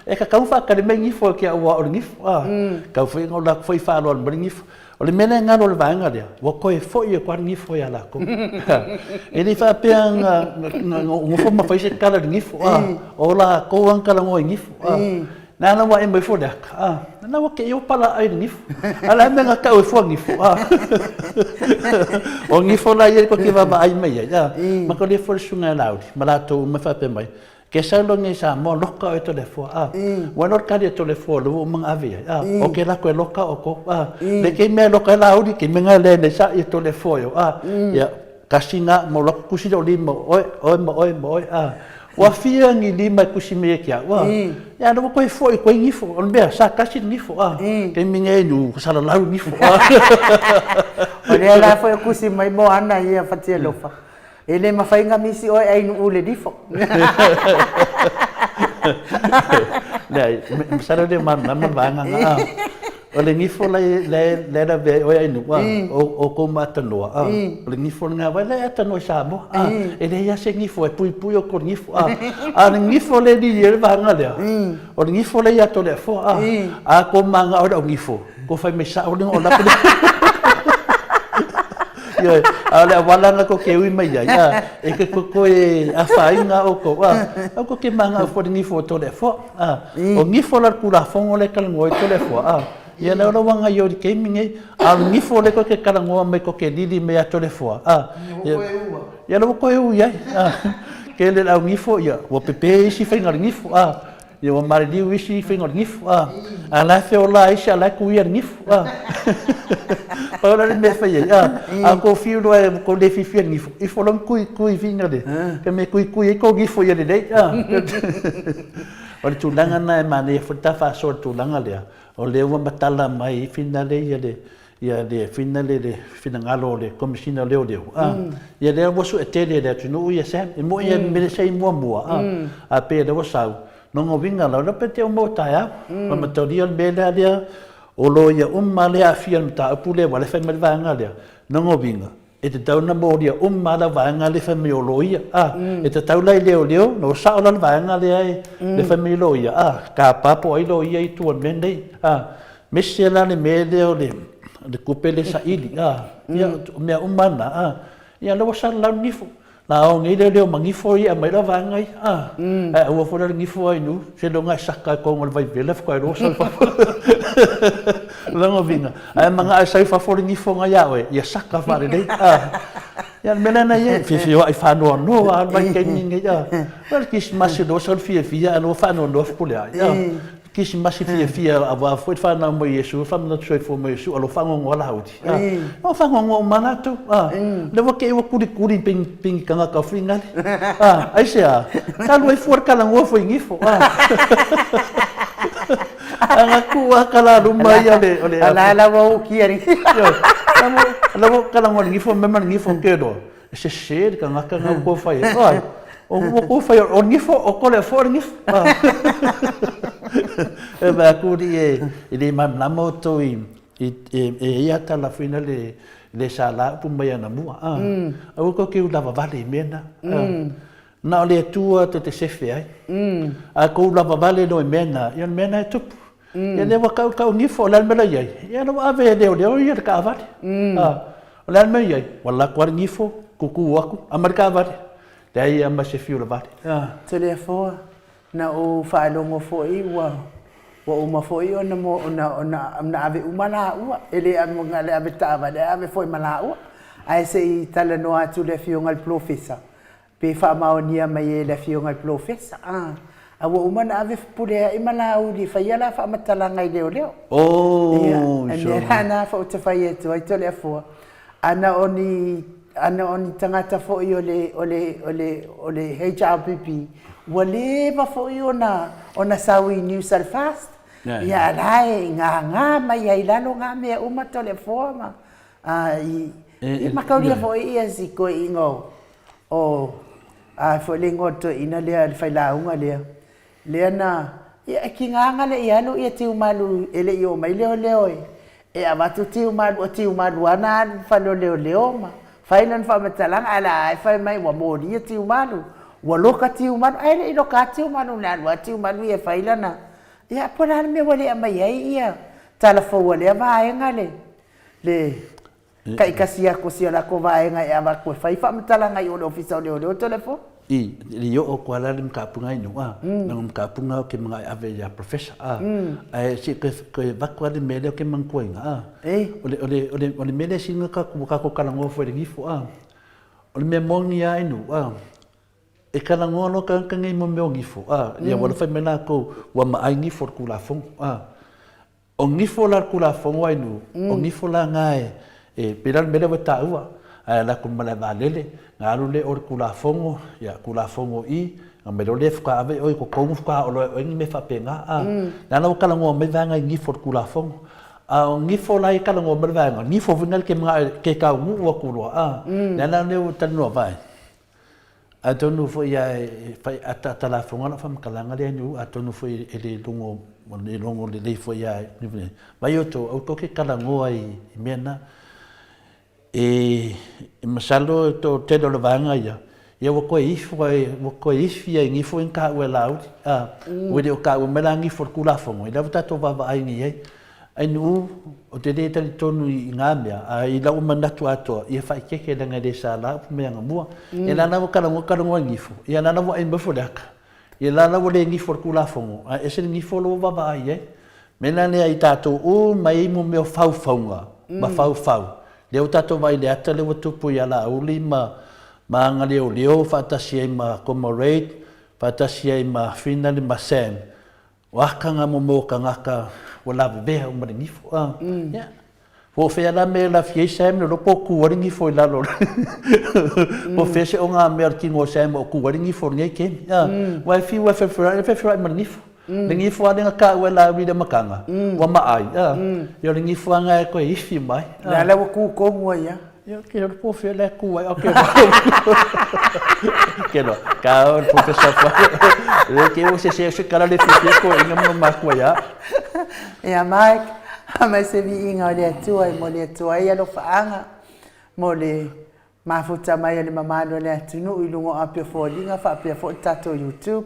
Speaker 2: E tatau ona faatali mai gifo e te au aua o le gifo, a. Tau foi ina o latou foi faaaloalo mai le gifo. O le mea lea e galo i le vaega lea, ua toe foi atu lava le gifo ia latou. E le faapea na nofo ma fai se tala i le gifo, a. O latou lava na talanoa i gifo, a. Na ala ua ae mai fua le aka, a, na ua kei o pala ai le gifo. A la mea na tau e fua gifo, a. O gifo la ia ko te vaavaai mai ai, a. Ma ko le fua le susuga ia Laauli, ma latou uma e faapea mai, ke sau loa nei i Samoa, loka oe Toleafoa, a. Ua iloa le kali a Toleafoa o le ua uma ona ave i ai, a. O ke lako e loka outou, a. Le kei mea e loka ai Laauli, kei mea na lea nei sa ia Toleafoa e o, a. Ia, Tasi na, ma lou tusi lea o lima o oe, oe ma oe ma oe, a. Ua fia ni lima e tusi mai ai ki a'u, a. Ia lea ua toe fo'i koe gifo, o le mea, sa tasi le gifo, a. Taimi nei nu salalau le gifo, a.
Speaker 1: O lea la foi o tusi mai Moana ia Fatialofa, e le mafai na misi oe Ainuu le lifo.
Speaker 2: Leai, masalo e le malamalama le vaega na, a. O le gifo la e lavea ai oe Ainuu, a, o kou maatanoa, a, o le gifo lena, aua e le atanoa i Samoa, a, e leai lava se gifo e puipui outou i le gifo, a, a o le gifo lea e lili ai le vaega lea, o le gifo lea ia Toleafoa, a, a tou manao i lau gifo, tou fai mai sao lea ona ou alu atu lea. Ioe, a o le auala lena tou te ui mai ai, a, e te toe afaina outou, a, aua tou te manao fua i le gifo o Toleafoa. A, o gifo la le Tulafono lea e talanoa ai Toleafoa, a, ia lea o lau aga i le taimi nei, a o le gifo lea tou te talanoa mai tou te lili mai ia Toleafoa, a, ia, ia lea ua toe ui ai, a, tele le au gifo, ia, ua pepe isi faiga o le gifo, a, ia ua maliliu isi faiga o le gifo, a, a la e feola isi a o la e tuia le gifo, a. Pau la le mea e fai ai, a, a tou fiu loa e tou le fiafia i le gifo, ifo loa ma kui kui fina le, ka mea e kui kui ai tou gifo ia lelei, a. O le tulaga lena e manaia foi le ta faasoa i le tulaga lea, o lea ua matala mai finale ia le ia le finale le finagalo o le Komesina o Leoleo, a, ia lea ua sue tele e le atunuu ia Sam, e moni lava mea sa i muamua, a, a pei o lea ua sau, lona uiga la, pe te uma o taeao, ua mataulia le mea lea lea, o loia uma lea e aafia i le mataupu lea, aua o lea e fai mai le vaega lea, lona uiga, E tatau ona molia uma lava lau vaega lea e fai mai o loia, a. E tatau la i leoleo ona o sao la le vaega lea e le fai mai loia, a, tapa po o ai loia i tua i le mea lenei, a. Aemaise la le mea lea o le tupe lea e saili, a, ia, o mea uma lava na, a. Ia lea ua salalau le nifo. Na ao nei leoleo ma gifo ia e aumai lau vaega ia, a. Ae aua foi la le gifo ai nuu, seiloga e saka i totonu o le vaivela faatoa iloa sau i fafo. Lona uiga, a e manao e sau i fafo le gifo na ia oe, ia saka faalelei, a. Ia, le mea lea na i ai, fiafia ai faanoanoa lava le vaitaimi lenei, a. O le Kerisimasi loa sau le fiafia ae loa faanoanoa Fepuleai, a. Kerisimasi fiafia aua foi le fanau mai o Iesu, faamanatu soifua mai o Iesu, ae loa faanoanoa Laauli, a. Ua faanoanoa uma lava latou, a. Lea ua te i ua kulikuli pei ni tagata foi nale, a. Aisea? Talu ai fua le talanoa foi i gifo, a. Ana tuu lava tala luma ia o le, o le. A
Speaker 1: la la ua ukia le.
Speaker 2: Ioe, la ua talanoa i le gifo, mea ma le gifo, te iloa, e sese le tagata na ua fai ai. Oi, o ua tou fai o le gifo, o tole foi le gifo. E vaai atu alii e le malamalama outou i, e i ai lava tala foi na le le sa la upu mai anamua. Aua tou te ulavavale i mea na. Na o le Atua tou te sefe ai. A tou ulavavale loa i mea na, ia o le mea na e tupu. Ia lea ua tau tau gifo, o le a le mea la i ai? Ia la ua ave e leoleo ia le taavale. O le a le mea i ai? Ua alu atu lava le gifo, tutu atu, aumai le taavale. Leai lava ma se fiu lavale.
Speaker 1: Toleafoa, na ou faalogo foi ua ua uma foi ona ona ona ave uma laua, e le na o le ave taavale ae ave foi ma laua. Ae se i talanoa atu le Afioga i le Polofesa Pe faamaonia mai e le Afioga i le Polofesa, a, a ua uma ona ave Fepuleai ma Laauli e fai a la faamatalaga i leoleo.
Speaker 2: Ia,
Speaker 1: o le mea la lena ou te fai atu ai Toleafoa, ana o ni, ana o ni tagata foi o le, o le, o le, o le HRPP, ua leva foi ona, ona sau i news a le FAST. Ia, a la e gaga mai ai i lalo na mea uma Toleafoa ma, a, i, i mataulia foi ia si toeaina o, o a foi le igoa o le toeaina lea le failauga lea, lea na, ia e tiga na le i alu ia Tiumalu e le i oo mai leoleo e, e avatu Tiumalu, o Tiumalu lava na alu i le fale o leoleo ma fai lana faamatalaga ae la e fai mai ua molia Tiumalu, ua loka Tiumalu, ae le i loka lava Tiumalu na alu lava Tiumalu ia e fai lana, ia po o le a le mea ua le aumai ai ia tala fou a lea vaega le, le taitasi atu o si a latou vaega e avatu e fai faamatalaga i o le Ofisa o Leoleo telefoni.
Speaker 2: I, i oo atu lava la le mataupu na inu, a, leaga o mataupu na ou te manao e ave ia Professor, a, ae se i toe, toe avatu lava le mea lea ou te manatuaina, a, o le, o le, o le, o le mea lea sina tatou, ua tatou talanoa foi i le gifo, a, o le mea moni lava inu, a, e talanoa loa tagata nei i mea o gifo, a, ia ua fai mai latou ua maai gifo i le Tulafono, a. O gifo la le Tulafono ai nuu, o gifo la na e, e pei la o le mea lea ua e taua, ae ala atu i le malae vaalele, na alu lea o le Tulafono, ia Tulafono i, ona aumai loa lea faatoa ave oe i totonu faatoa oo loa e oe ni mea faapena, a. Leaga ua talanoa mai vaega i gifo o le Tulafono. A o gifo la e talanoa mai le vaega, gifo foi na e te manao e taunuu atu loa, a. Lea la ua talanoa vai. Atonu foi a e fai ataata lafoga lau faamatalaga lea Niu, atonu foi e le logo, le logo lelei foi a vai outou, aua tou te talanoa i mea na. E masalo to tele o le vaega ia, ia ua toe ifo ai, ua toe ifi ai gifo ia na taua e Laauli, a, ua le o taua mai la gifo o le Tulafono, ia lea ua tatou vaavaai nei i ai. Ainuu, ou te le talitonu i ngā mea, a i lau manatu atoa, ia faaeteete leaga e le sa la upu mai anamua. Ia la la ua talanoa talanoa i gifo, ia la la ua ai mai fo le aka. Ia la la ua le gifo le Tulafono, ae ese le gifo lo ua vaavaai i ai. Mea la lea i tatou uma ai mo mea o faufauga ma faufau, lea ua tatou vaai i le ata lea ua tupu ia Laauli ma ma aga leoleo faatasi ai ma Comrade, faatasi ai ma Finale ma Sam, O aka nga momo o tagata ua lavevea uma le gifo a. Ia. Po o fea la mea e lafia ai Sam le po o ku ai le gifo i lalo. Po o fea se o nga mea o le tino o Sam o ku ai le gifo i lenei taimi. A. Ua e fiu e fefeloai, e fefeloai ma le gifo. Le gifo lava lea na taua e Laauli i le amataga, ua maai. A. Ia o le gifo lava lena e toe ifi mai.
Speaker 1: Lea la ua ku tonu ai lava.
Speaker 2: Ia, ke ora po fea le ku ai, ke Ke loa, ka o le professor pa. Le ke o se se se kala le fifi ko inga mo makua ia.
Speaker 1: Ia Mike, mai se viiga o le Atua e momoli atu ai alofaaga mo le mafuta mai o le mamalu o le atunuu i luga o api o foliga faapea foi le tatou YouTube.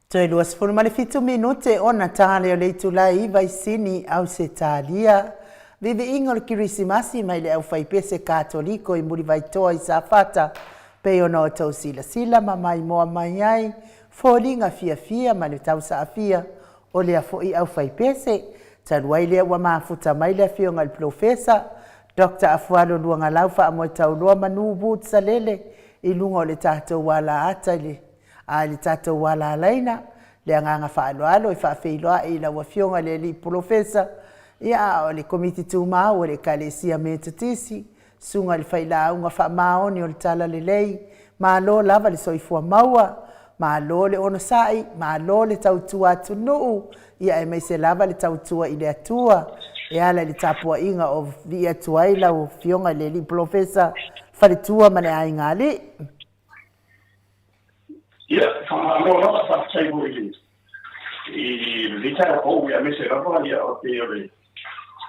Speaker 1: Toe 27 minute ona ta lea o le itula e 9 i Sini, Ausetalia. Viviiga o le Kirisimasi mai le aufaipese Katoliko i Mulivaitoa i Safata, pei ona outou silasila ma maimoa mai ai foliga fiafia ma le tausaafia o lea foi aufaipese. Talu ai lea ua mafuta mai le Afioga i le Polofesa Doctor Afualo Luagalau Faamoetauloa Manu Wood Salele i luga o le tatou alaata i le a i le tatou alalaina le agaga faaaloalo e faafeiloai i lau Afioga i le Alii Polofesa, ia a o le Komiti Tumau o le Ekalesia Metotisi, Susuga i le Failauga Faamaoni o le Talalelei, malo lava le soifua maua, malo le onosai, malo le tautua atunuu, ia aemaise lava le tautua i le Atua e ala i le tapuaiga o vii atu ai lau Afioga i le Alii Polofesa, Faletua ma le Aiga Alii.
Speaker 4: Ia, faamalo lava, faafetai foi i le i lenei taeao fou, ia aemaise lava ia o pei o le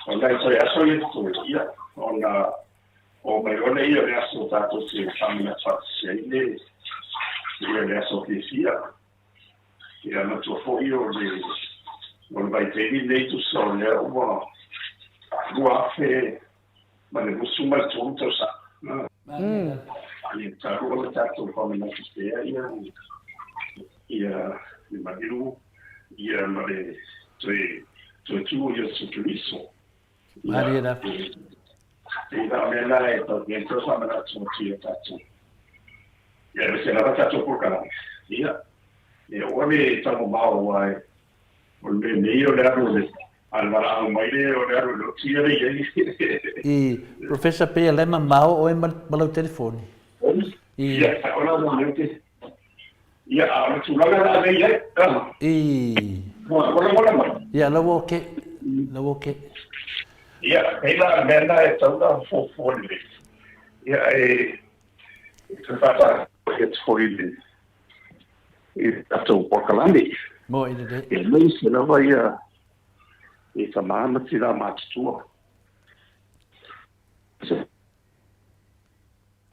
Speaker 4: o nai toe aso ia totoe, ia ona oo mai loa lea o le aso tatou te faamanatu faatasi ai le ia le aso fiafia. Ia manatua foi o le o le vaitaimi lenei tusa o lea ua 2023 tausaga. Ia taua le tatou faamanatu pea ia ia le maliu ia ma le toe toe tu o Iesu Keriso.
Speaker 2: Malie lava.
Speaker 4: E na o mea na e tau e tau faamanatu atu ia tatou. Ia aemaise lava tatou polokalame. Ia, ia aua le taumamao aua e O le mea nei o le alu o le a le valaau mai lea o le alu i le oti ia lea i ai.
Speaker 2: I, Professor pei e le mamao oe ma, ma lau telefoni.
Speaker 4: I. Ia, o la la lea te. Ia, a o le tulaga la lea i ai.
Speaker 2: I.
Speaker 4: Ua ua mai.
Speaker 2: Ia, la ua okay. La ua okay.
Speaker 4: Ia, pei la mea na e tau na fuafua lelei. Ia, e, e faatalofa atu foi i le i le tatou polokalame.
Speaker 2: Mo i lelei.
Speaker 4: E aemaise lava ia i tama ma tina matutua.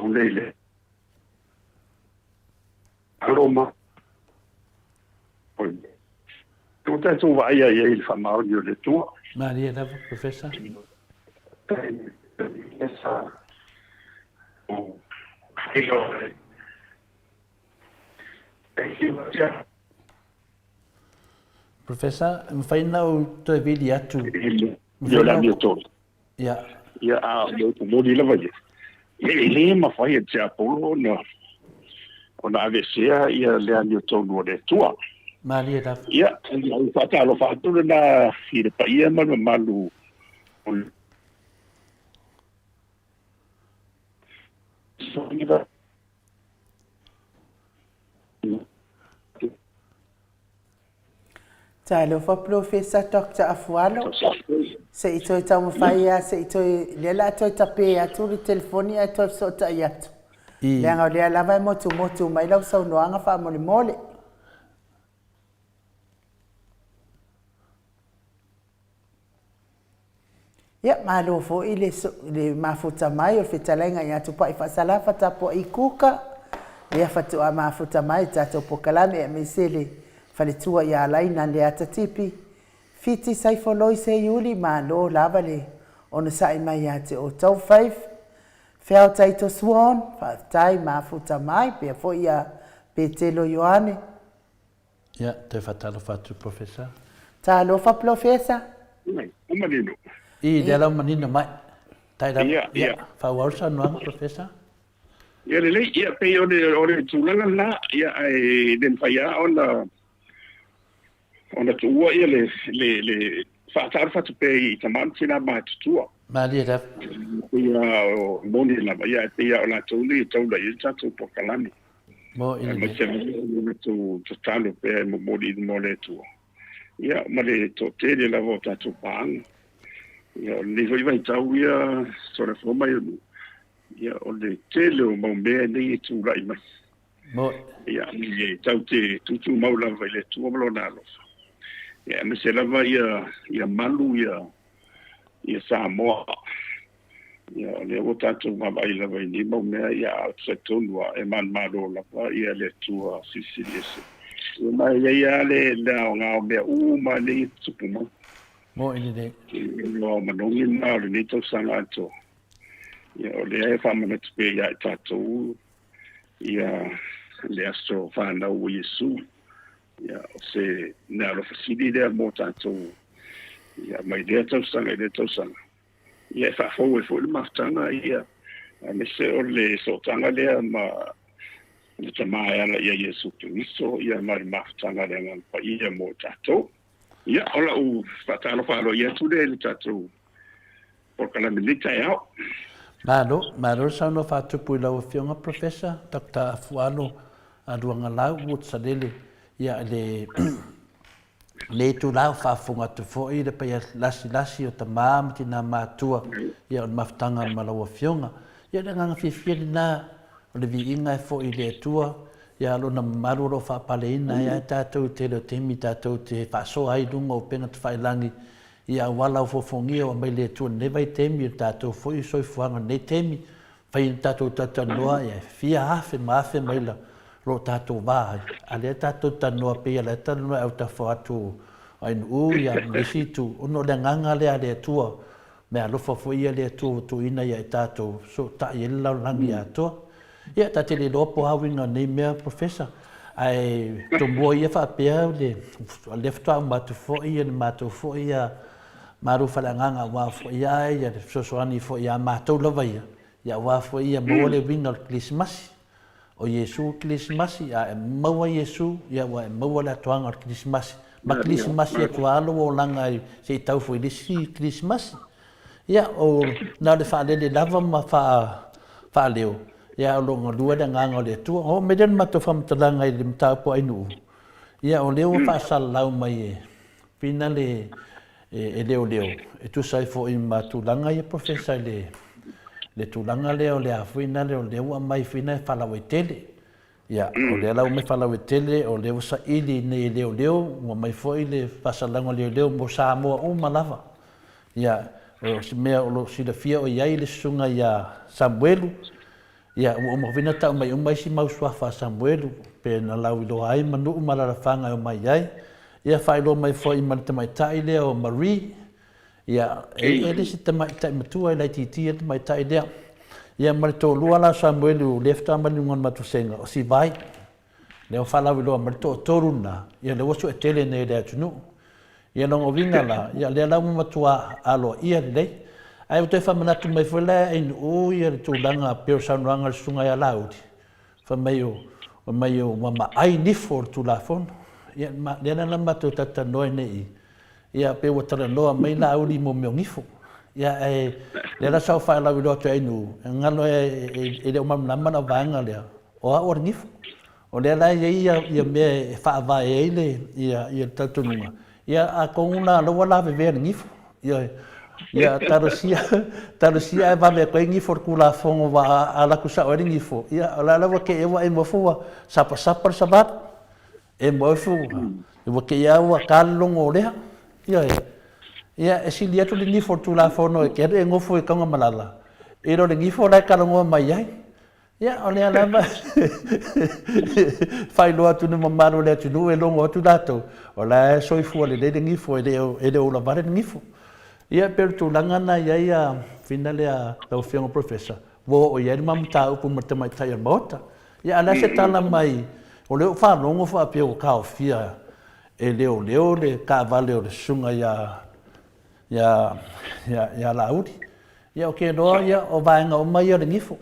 Speaker 4: Nei le alo ma o tatou vaai ai i le faamaoni o le Atua.
Speaker 2: Malie lava, Professor. Professor, e mafai ona ou toe vili atu.
Speaker 4: Ia o le amiotonu.
Speaker 2: Ia.
Speaker 4: Ia, a o le upu moni lava ia, e le mafai e le tiapolo ona ona aveesea ia le amiotonu a le Atua.
Speaker 2: Malie lava.
Speaker 4: Ia, o le faatalofa atu lena i le paia ma le mamalu o le
Speaker 1: Talofa Polofesa Doctor Afualo. Se i toe taumafai lava, se i toe, lea o le a toe tape atu le telefoni ae toe fesootai atu. Leaga o lea lava e motumotu mai lau saunoaga faamolemole. Ia, malo foi le, le mafuta mai o le fetalaiga ia Tupai Faasalafa Tapua'i Kuka, lea faatoa mafuta mai i tatou polokalame aemaise le faletua ia Alaina Leata Tipi, Fiti Saifoloi Seiuli, malo lava le onosai mai ia te outou. Faith Feao Taito Swan, faafetai mafuta mai, pea foi ia Petelo Ioane.
Speaker 2: Ia, toe faatalofa atu Professor.
Speaker 1: Talofa Professor.
Speaker 4: Ua manino.
Speaker 2: I, lea la ua manino mai. Tai lava. Ia, ia. Faaauau le saunoaga Professor.
Speaker 4: Ia lelei, ia pei o le, o le tulaga lena, ia ae le mafai lava ona Ona tuua ia le le le faatalofa atu pea i tama ma tina matutua.
Speaker 2: Malie lava.
Speaker 4: Pei o moni lava, ia e pei o latou nei e taula i ai le tatou polokalame.
Speaker 2: Mo i
Speaker 4: le. Aemaise lava o le latou tatalo pea e momoli i luma o le Atua. Ia, ma le toatele lava o tatou paaga. Ia, o lenei foi vaitau ia, solefoa mai o nuu, ia, o le tele o mau mea nei e tulai mai.
Speaker 2: Moni.
Speaker 4: Ia, e tau te tutumau lava i le Atua ma Lona alofa. Ia, aemaise lava ia, ia malu ia, ia Samoa. Ia, o lea ua tatou vaavaai lava i nei mau mea, ia, a ou te talitonu lava, e manumalo lava ia le Atua Silisili Ese. Ia, ma e i ai lava le, le aoga o mea uma nei e tutupu mai.
Speaker 2: Moni lelei.
Speaker 4: O ao manogi lena o lenei tausaga atoa. Ia, o lea e faamanatu pea ia i tatou ia le aso fanau o Iesu. Ia, o se mea alofa sili lea mo tatou, ia, mai lea tausaga i lea tausaga. Ia, e faafou ai foi le mafutaga, ia, aemaise o le sootaga lea ma le Tama e ala ia Iesu Keriso, ia, ma le mafutaga a le Agaga Paia mo tatou. Ia, o lau faatalofa aloaia atu lea i le tatou polokalame i lenei taeao.
Speaker 2: Malo, malo le saunoa faatupu i lau Afioga Professor Doctor Afualo Luagalau Wood Salele. Ia, i le lenei itula ua faafofoga atu foi le paia lasilasi o tama ma tina matua, ia, o le mafutaga ma lau Afioga. Ia, o le agaga fiafia lena o le viiga e foi i le Atua, ia, Lona mamalu o lo o faapaleina ai lava tatou i le tele o taimi tatou te faasoa ai i luga o upega tafailagi i auala ofoofogia ua aumai le Atua i lenei vaitaimi, o le tatou foi soifuaga i lenei taimi, fai ina tatou talatalanoa, ia, e fia afe ma afe maila o lo o tatou va ai, a lea tatou talanoa pei o la e talanoa e autafa atu o Ainuu, ia, ma le isi itu, ona o le agaga lea a le Atua, meaalofa foi ia le Atua ua tuuina ia i tatou, sootai ai le lalolagi atoa. Ia, ta te le iloa po o a uiga o nei mea, Professor, ae tomua ia faapea le, o lea faatoa uma atu foi le matou foi malu faaleagaga aua foi a le fesoasoani foi ia matou lava ia, ia aua foi ia maua le uiga o le Kerisimasi. O Iesu le Kerisimasi, a e maua Iesu, ia ua e maua le atoaga o le Kerisimasi. Ma Kerisimasi atu lava lou olaga se i tau foi i le isi Kerisimasi. Ia, o, na o le faalele lava ma faa, faaleo, ia, o lo o galue le Agaga o le Atua. Oo mai lea o le matou faamatalaga i le mataupu a Ainuu, ia, o lea ua faasalalau mai e Pina le, e, e leoleo, e tusa ai foi ma tulaga ia Professor i le, le tulaga lea o le a foi na lea o lea ua aumai foi na e faalauaitele. Ia, o lea la ua aumai faalauaitele, o lea ua saili nei e leoleo, ua aumai foi le faasalalauga a leoleo mo Samoa uma lava. Ia, o se mea o lo o silafia o i ai le susuga ia Samuelu, ia, ua uma foi ona tau mai uma isi mau suafa a Samuelu, pe na lauiloa ai ma nuu ma alalafaga e omai ai. Ia, faailoa mai foi ma le tamaitai lea o Marie, ia, e le se tamaitai matua, e laitiiti le tamaitai lea. Ia, ma le toalua la o Samuelu lea faatoa mai luga o le matusega, o Sivai. Lea ua faalauiloa mai le toatolu lena, ia lea ua suetele nei e le atunuu. Ia lona uiga la, ia lea la ua matua aloaia lelei. Ae ua toe faamanatu mai foi la e Ainuu ia le tulaga pei o le saunoaga a le Susuga ia Laauli, fai mai o, fai mai ua maai nifo o le Tulafono. Ia lea la na matou talatalanoa ai nei i i, Ia, pei ua talanoa mai Laauli i mea o gifo. Ia, ae lea la sa ou faalauiloa atu ai Ainuu, e galo e le o malamalama lau vaega lea, o au o le gifo. O lea la e i ai ia mea e faavae ai le ia le talitonuga. Ia, atonu la o lea ua lavevea le gifo. Ioe. Ia, talosia, talosia ae vave atu ai gifo i le Tulafono aua a alu atu sao ai le gifo, ia, o la ua te i ua emo ifo ua sapasapa le savali. Emo ifo ua te i lava ua ta le logo o lea. Ioe. Ia, e sili atu le gifo o le Tulafono e te alu e nofo i Tanugamalala, i lo le gifo la e talanoa mai ai. Ia, o lea lava e faailoa atu i le mamalu o le atunuu e logo atu latou, o la e soifua lelei le gifo, e le o ola vale le gifo. Ia, e pei o le tulaga lena e i ai a fina lea lau Afioga Professor, ua oo i ai le ma mataupu ma le tamaitai o le Maota. Ia, a o le a se tala mai, o lea ua faalogo faapea ua taofia e leoleo le taavale o le susuga ia Laauli. Ia, ou te iloa, ia, o vaega uma ia o le gifo.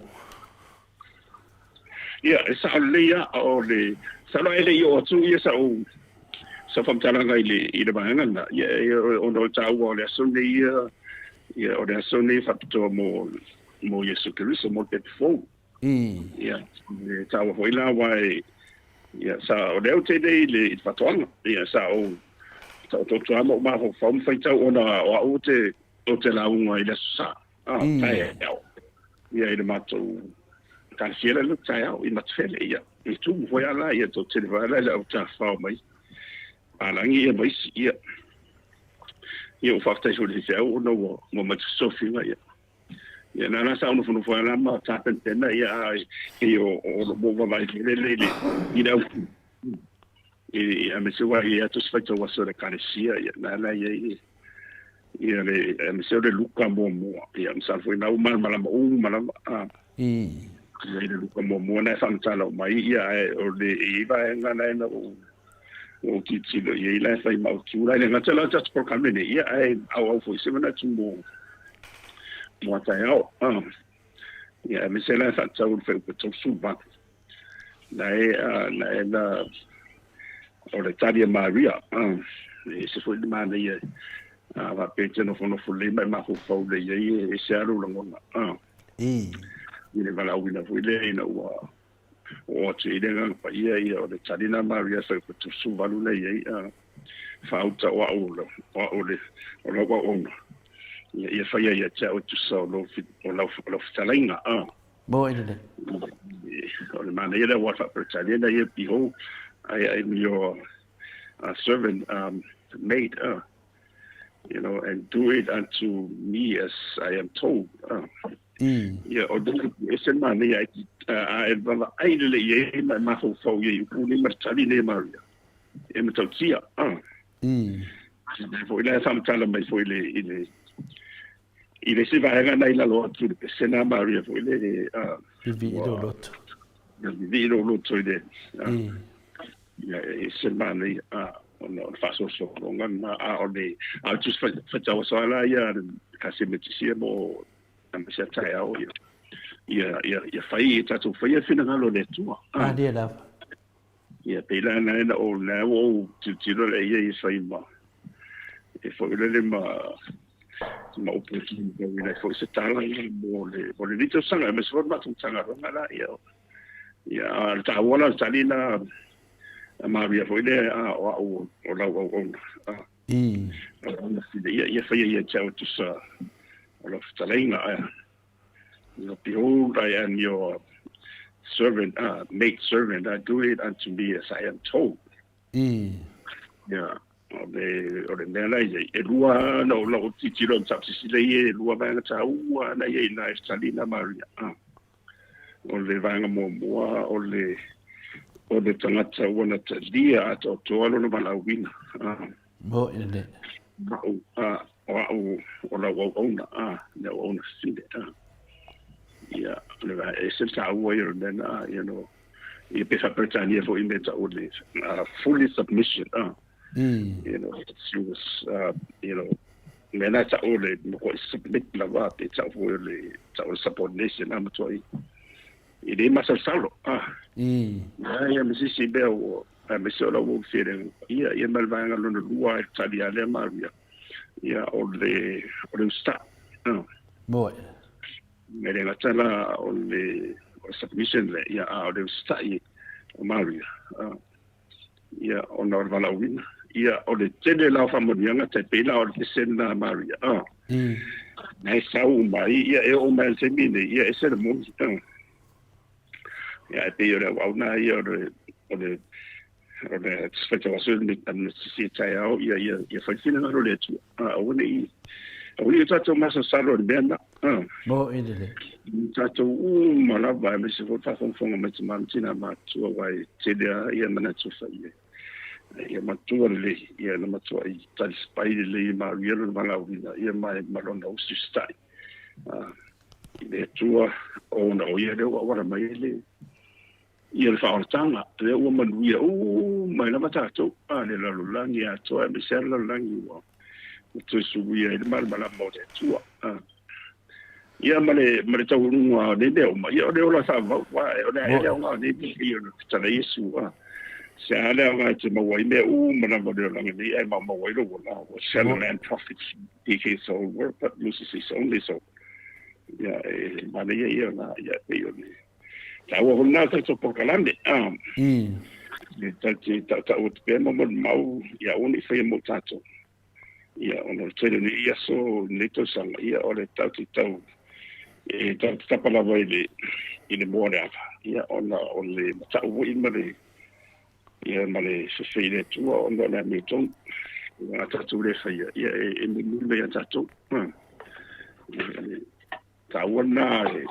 Speaker 4: Ia, e sao lelei lava, o le, masalo e le i oo atu ia sau, Sau faamatalaga i le i le vaega lena, ia ona o le taua o le aso lenei ia, ia o le aso lenei e faapitoa mo mo Iesu Keriso mo le pepe fou. Ia e taua foi la aua e ia sa o lea ou te nei i le i le faatoaga. Ia sa ou sa ou tautua ma ou mafaufau ma faitau ona o au ou te ou te lauga i le Aso Sa. Ah, taeao. Ia i le matou ekalesia lea le taeao i Matafele ia. E tumu foi lava la ia toatele foi lava la i le au tafafao mai palagi ia ma isi ia. Ia ua faafetai foi i le faifeau ona ua ua mai fesofiga ia. Ia na la sa ou nofonofo ai la ma tapenapena ia a pei o o lo mo vaavaai foi lele i le i le au i aemaise ua i ai atu se faitau aso a le ekalesia ia na la i ai ia le aemaise o le Luka muamua ia masalo foi na ua malamalama uma lava a ia i le Luka muamua na e faamatala uma ai ia ae o le e i ai vaega na e na ou ua ou tilotilo i ai la e fai maautu la e le gata la o tatou polokalame nei ia ae auau foi se manatu mo mo a taeao a ia aemaise la e faatatau i le fuaiupu 38 na e na e na o le tali a Maria e ese foi le manaia a faapea e te nofonofo lelei ma e mafaufau lelei ai e ese lava lou lagona i le valaauina foi lea ina ua oo atu i ai le Agaga Paia ia o le tali lena a Maria fuaiupu 38 lea i ai faauta o au o au le o lau auauna ia ia faia ia te au e tusa o lou o lau o lau fetalaiga
Speaker 2: Mo i lelei.
Speaker 4: O le manaia lea aua faa-Peretania ia, Behold, I am your servant, maid, you know, and do it unto me as I am told. Ia, o le ese le manaia a e vaavaai lelei i ai ma e mafaufau i ai i upu nei ma le tali nei a Maria, e matautia. Foi la e faamatala mai foi i le I le isi vaega na i lalo atu i le pesena a Maria foi lele, a.
Speaker 2: Vivii lou loto.
Speaker 4: Ia, vivii lou loto i le, a. Ia, e ese le manaia, a, ona o le faasolosologa lena, a o le, a o le tusi faitau aso lava la ia a le Ekalesia Metotisia mo aemaise a taeao, ia, ia, ia, ia fai, ia tatou faia le finagalo o le Atua.
Speaker 2: Malie lava.
Speaker 4: Ia, pei la na ena o na ua ou tilotilo lea ia i fai ma e foi lele ma ma upu e tau ina foi se tala ia mo le mo lenei tausaga aemaise foi le matou Matagaluega la ia ia a le taua la le tali la a Maria foi lea a o au o lau auauna a ia ia faia ia te au e tusa o lau fetalaiga a Behold, I am your servant, maid servant, do it unto me as I am told. Ia, o le, o le mea la i ai, e lua na o lau tilotilo i mataupu ia, e lua vaega taua na i ai i ina e fetalina Maria. O le vaega muamua, o le, o le tagata ua na talia atoatoa lona valaauina.
Speaker 2: Mo i le.
Speaker 4: Ma'u, o a'u o lau auauna, a, le auauna fefine, a. Ia, o le vae, e ese le taua ia o le mea na, a, you know, ia pe faa-Peretania foi mea ta'u o le fully submission, a. You know, she was, you know, mea na e ta'u o le matuai submit lava, pe ta'u foi o le, ta'u o le subordination, a, matuai, e le masalosalo, a. Ia, ia, ma se isi mea ua, aemaise o lau ou feeling ia ia ma le vaega lona lua e tali a lea Maria ia o le o le usta
Speaker 2: Moe.
Speaker 4: Me le gata la o le o le submission le ia a o le usta i o Maria ia ona o le valaauina ia o le tele la o faamanuiaga tai pei la o le pesene la Maria na e sau mai ia e oo mai i le taimi nei ia ese le moni Ia, e pei o le auauna ia o le, o le, o le faitau aso i le sisi taeao, ia, ia, ia fai finagalo le Atua. A, aua ne i, aua ne i o tatou masalosalo i le mea na. A.
Speaker 2: Mo i lele.
Speaker 4: Tatou uma lava, aemaise foi le faafogafoga mai tama ma tina matutua, aua e tele lava ia manatu e fai ai. Ia matua lelei, ia na matuai talisapai lelei e Maria lona valaauina, ia ma, ma lona usiusitai. A, i le Atua, ona o ia lea ua auala mai ai le, ia le faaolataga, lea ua manuia uma ai lava tatou, a le lalolagi atoa, aemaise lava le lalolagi ua toe suluia ai le malamalama o le Atua. A, ia ma le, ma le taualuga o nei mea uma, ia o le ola faavavau, aua o le a ea le aoga o nei mea, pei ona fetalai Iesu, a, Se a le aoga e te maua ai mea uma lava o le olaga nei ae maumau ai lou ola. What shall a man profit if he gains the whole world but loses his only soul? Ia, e manaia ia o la, ia, pei o le taua foi lena o tatou polokalame. E tatou te tautau atu pea ma molimau ia aua ne i faia mo tatou. Ia, ona o le tele o nei aso, nei tausaga, ia, o le tatou te tau, e tatou te tapa lava i le, i le moa o le ava, ia, ona o le matau foi ma le, ia, ma le fefei i le Atua ona o le amiotonu. Ia, a tatou le faia, ia, e, e mulimuli mai ia tatou. Ia, le taua lena, e,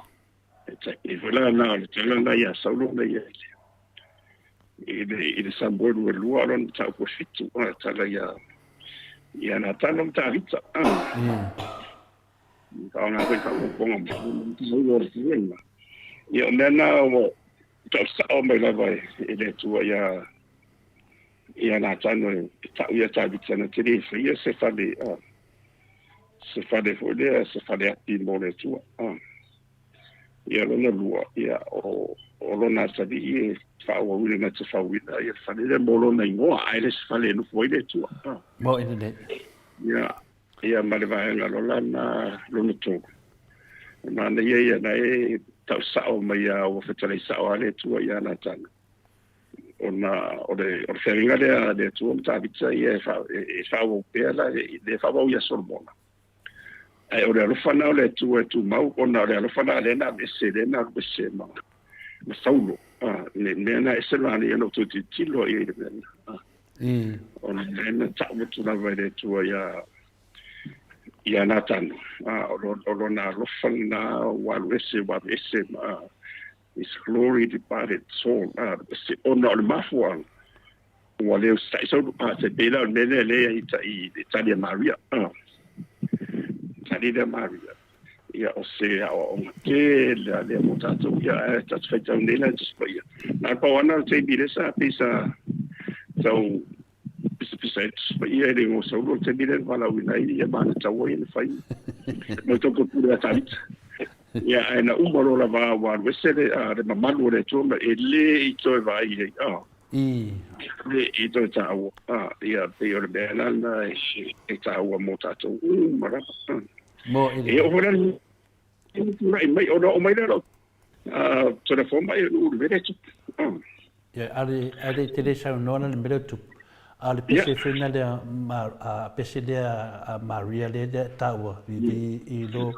Speaker 4: e tai foi la na o le tala lena ia Saulo na ia i le, i le Samuelu e lua, o lona mataupu e fitu, a tala ia, ia Natana ma Tavita. Faaaoga foi faaopoopoga ma o le pulega. Ia, o mea na ua tau sao mai lava e le Atua ia, ia Natana e tau ia Tavita na te le faia se fale, se fale foi lea, se fale api mo le Atua. Ia lona lua, ia, o, o lona atalii e faaauauina na te fauina ia le fale lea mo lona igoa, ae le se fale e nofo ai le Atua.
Speaker 2: Mo i lenei.
Speaker 4: Ia, ia ma le vaega lola na lona tolu. Manaia ia na e tau sao mai ia ua fetalai sao a le Atua ia Natana. Ona o le, o le feagaiga lea a le Atua ma Tavita ia e, fa, e, e faaauau pea la, e, e faaauau ia Solomona. Ae o le alofa lena o le Atua e tumau, ona o le alofa lena lea na aveese, lea na alu ese ma, ma Saulo. Ah, le mea na ese la ia na toe tilotilo i ai le mea lena. Ah. O le mea na tau atu lava e le Atua ia ia Natana. Ah, o, lo, o lona alofa lena ua alu ese, ua aveese ma his glory departed Saul. Ah, ese, ona o le mafuaaga Ua le usitai Saulo, a te pei la o le mea lea lea i i le tali a Maria. Ah. Tali lea Maria. Ia o se aoaoga tele a lea mo tātou. Ia ae tatou faitau nei la i Tusi Paia. Na o le pau ana o le taimi lea sa pei sa tau pisapisa ai Tusi Paia e le igoa o Saulo le taimi lea na valaauina ai ia ma ana taua ia na fai. Mai tau pule a Tavita. Ia ae na uma loa lava ua alu ese le, le mamalu o le Atua ma e le i toe vaai ai. Ah. Le i toe tāua, ia, pei o le mea la lena e tāua mō tātou uma lava.
Speaker 2: Mō i le.
Speaker 4: E oo foi la i tulai mai, ona oo mai lea o lau telefona mai e ulu vele tupu.
Speaker 2: Ia, are te le saunoa la le mea lea o tupu. A o le pese foi lena lea, a pese lea a Maria lea lea e taua, i i lo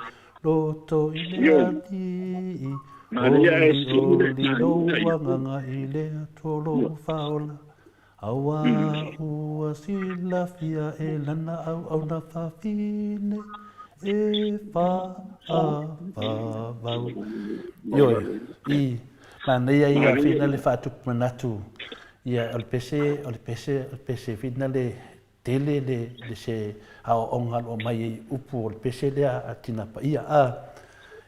Speaker 2: loto i le alii, oli oli lou agaga i le Atua lou faaola, auā ua silafia e lana auauna fafine e faavavau. Ioe, i manaia ia whina le faatupu manatu, ia o le pese, o le pese, o le pese whina le tele le, le se aoaoga aloa mai ai upu o le pese lea a Tina Paia a,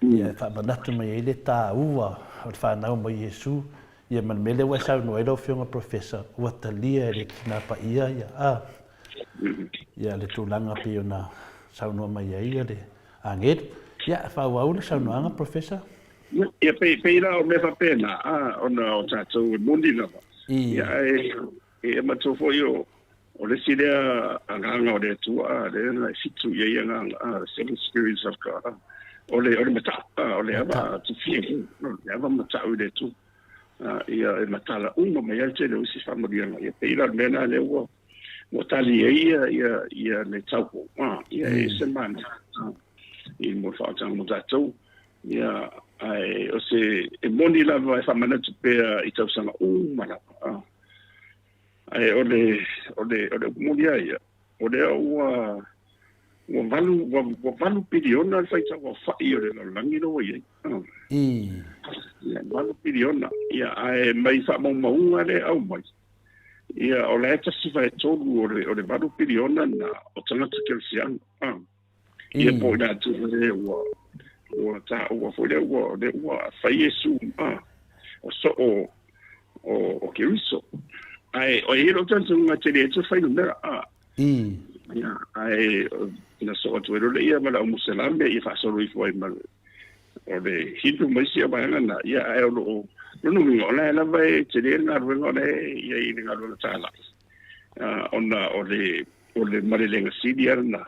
Speaker 2: ia e faamanatu mai ai le tāua o le whanau mai Iesu, ia ma le mea lea ua e saunoa ai lau Afioga Professor, ua talia e le Tina Paia ia a, ia le tulaga pei ona saunoa mai ai ia le agelu. Ia, faaauau le saunoaga Professor.
Speaker 4: Ia, pei, pei la o mea faapena, a, ona o tatou e moni lava. Ia, ae, e manatua foi o, o le isi lea agaga o le Atua, a, lea na e fitu i ai agaga, a, the seven spirits of God, a, o le, o le matau, a, o le ava to fear him, o le ava matau i le Atua. A, ia, e matala uma mai ai le tele o isi faamanuiaga. Ia, pei la o le mea lena lea ua, ua tali ai ia, ia, ia le taupou, a, ia, e ese mana, a, i mo le faaotaga mo tatou. Ia, ae o se, e moni lava e faamanatu pea i tausaga uma lava, a. Ae o le, o le, o le upu moni lava ia, o lea ua, ua valu, ua, ua valu piliona le faitau aofai o le lalolagi lea ua i ai. Ia, valu piliona. Ia, ae mai faamaumauga lea e aumai, ia, o la e 1/3 o le, o le valu piliona lena o tagata kerisiano. Ia po o i latou lea ua, ua taua foi lea ua, lea ua fai Iesu ma o soo o, o Keriso. Ae, o e i ai lou talitonuga e tele ai toe fuainumera. Ia, ae na soo atu ai loa lea ma le au Muselame ia faasolo ifo ai ma le, o le Hindu ma isi vaega na, ia ae o loo Lona uiga, o la e lava e tele le galuega o la e i ai i le galuega talai, ona o le o le malelega sili lava lena,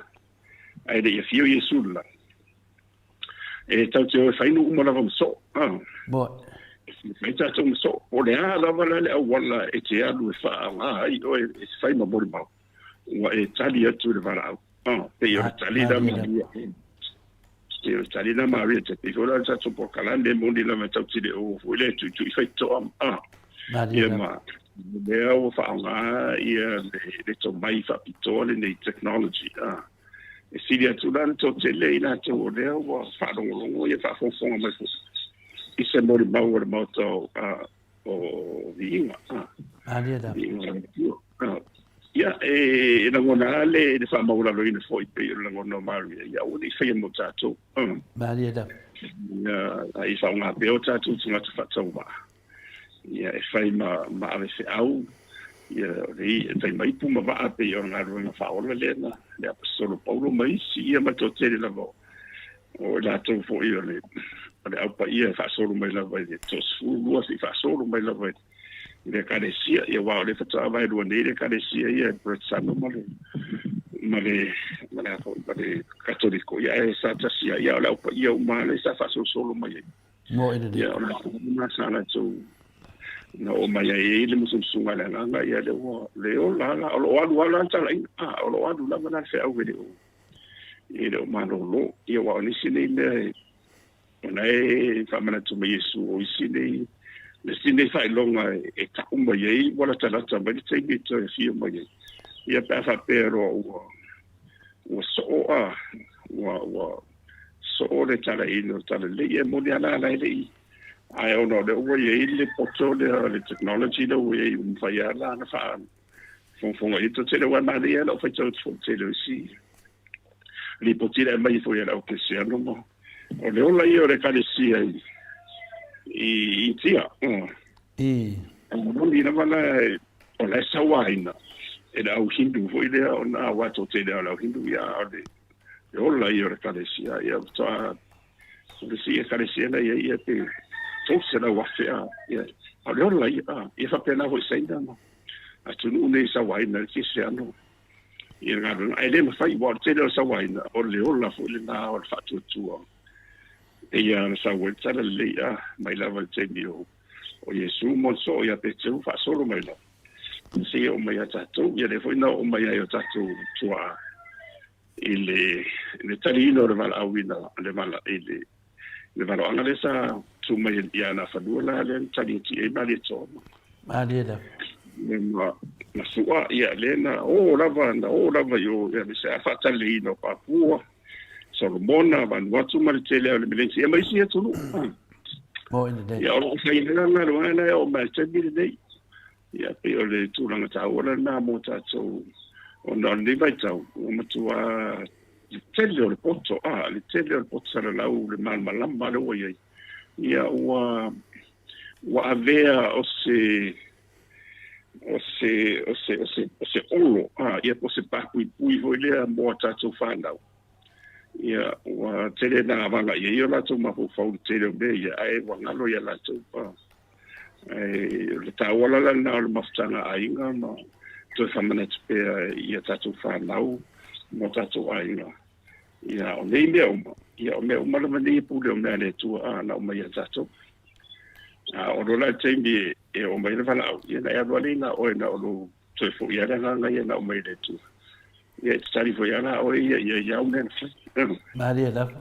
Speaker 4: ae le i afio Iesu i le lagi. E tatou te o e fai nuu uma lava ma soo. E fai tatou ma soo. Po o le a lava la le auala e te alu e faaaoga ai oe e fai ma molimau, ua e tali atu i le valaau. Pei o le tali la Maria. Pei o le tali la Maria te pei foi la o le tatou polokalame e moni lava e tatou te le o foi lea e tuitui faitotoa. Ia ma lea ua faaaoga ia le tomai faapitoa lenei technology. E sili atu la le toatele i latou o lea ua faalogologo ia faafogafoga mai foi i se molimau a le Maota o Viiga. Ia, e lagona lava le faamaualaloina foi pei o le lagona o Maria, ia aua ne i faia mo tatou.
Speaker 2: Malie lava.
Speaker 4: Ia, a ia faaaoga pea o tatou tagata faatauvaa. Ia, e fai ma, ma avefeau, ia, o le, e fai ma ipu ma vaa pei o le galuega faaola lea na le Aposetolo Paulo ma isi, ia ma le toatele lava o, o i latou foi o le, o le Au Paia e faasolo mai lava i le toasefulu lua seia faasolo mai lava i le Ekalesia, ia aua o lea faatoa vaelua nei le Ekalesia ia e Peretisano ma le, ma le, ma le a foi, ma le Katoliko, ia ae sa tasi lava, ia o le Au Paia uma lava lea sa faasolosolo mai ai.
Speaker 2: Mo i le
Speaker 4: Ia, o latou uma sa latou na oo mai ai ai le musumusuga a le Agaga, ia lea ua le ola lava, o lo o alu lava la le talaiga, a, o lo o alu lava la le feau e le o, e le o malolo. Ia, aua o nisi nei mea e, o la e faamanatu mai Iesu, o isi nei, le isi nei faailoga e, e tau mai ai ua latalata mai le taimi e toe afio mai ai. Ia, pe a faapea loa ua, ua soo a, ua, ua, soo le talaiina o le talalelei, e moni lava la la e le i, ae ona o lea ua i ai le poto lea o le technology lea ua i ai, ua mafai lava la ona faafogafoga i ai le toatele, aua e manaia lava lau faitau atu foi i le tele o isi lipoti la e aumai foi e le au kerisiano ma o le ola ia o le ekalesia i i Initia.
Speaker 2: I.
Speaker 4: Moni lava la o la e sauaina e le au Hindu foi lea ona aua e toatele lava o le au Hindu ia a o le le ola ia o le ekalesia ia faatoa o le isi ekalesia la i ai ia pe 300,000 a ia a o le ola ia a ia faapena foi Saina ma atunuu nei sauaina le kerisiano ia le galuega ae le mafai aua o le tele o le sauaina o le ola foi lena o le faatuatua ia na sau ai le talalelei a mai lava i le taimi o o Iesu mo le soo ia Peteru faasolo mai lava seia oo mai ia tatou ia lea foi na oo mai ai o tatou tuaa i le le taliina o le valaauina le vala i le le valaauga lea sa tu mai ia Nafanua la lea na tali atu i ai Malietoa ma
Speaker 2: Malie lava.
Speaker 4: Ma na sua ia lea na o lava na o lava i o ia le sa faataliina o Papua Solomona Vanuatu ma le tele o le Melenisi ia ma isi atunuu.
Speaker 2: Mo i lenei.
Speaker 4: Ia o lo o fai lava galuega la e oo mai i le taimi lenei. Ia pei o le tulaga taua lena mo tatou ona o lenei vaitau ua matua le tele o le poto, a, le tele o le poto salalau, le malamalama lea ua i ai, ia ua ua avea o se o se o se o se o se olo, a, ia po o se papuipui foi lea mo a tatou fanau. Ia ua tele na avaga i ai o latou mafaufau i le tele o mea ia, ae ua galo ia latou. A. Ae o le taua la lena o le mafutaga aiga ma toe faamanatu pea i a tatou fanau ma o tatou aiga. Ia, o nei mea uma, ia o mea uma lava nei e pule o mea a le Atua a na aumai ia tatou. A oo loa la i le taimi e oo mai ai le valaau, ia na e alu lava lea na oe na o lou toe foi lava le agaga ia na aumai e le Atua. Ia e te tali foi lava la oe ia i au mea na fai.
Speaker 2: Malie lava.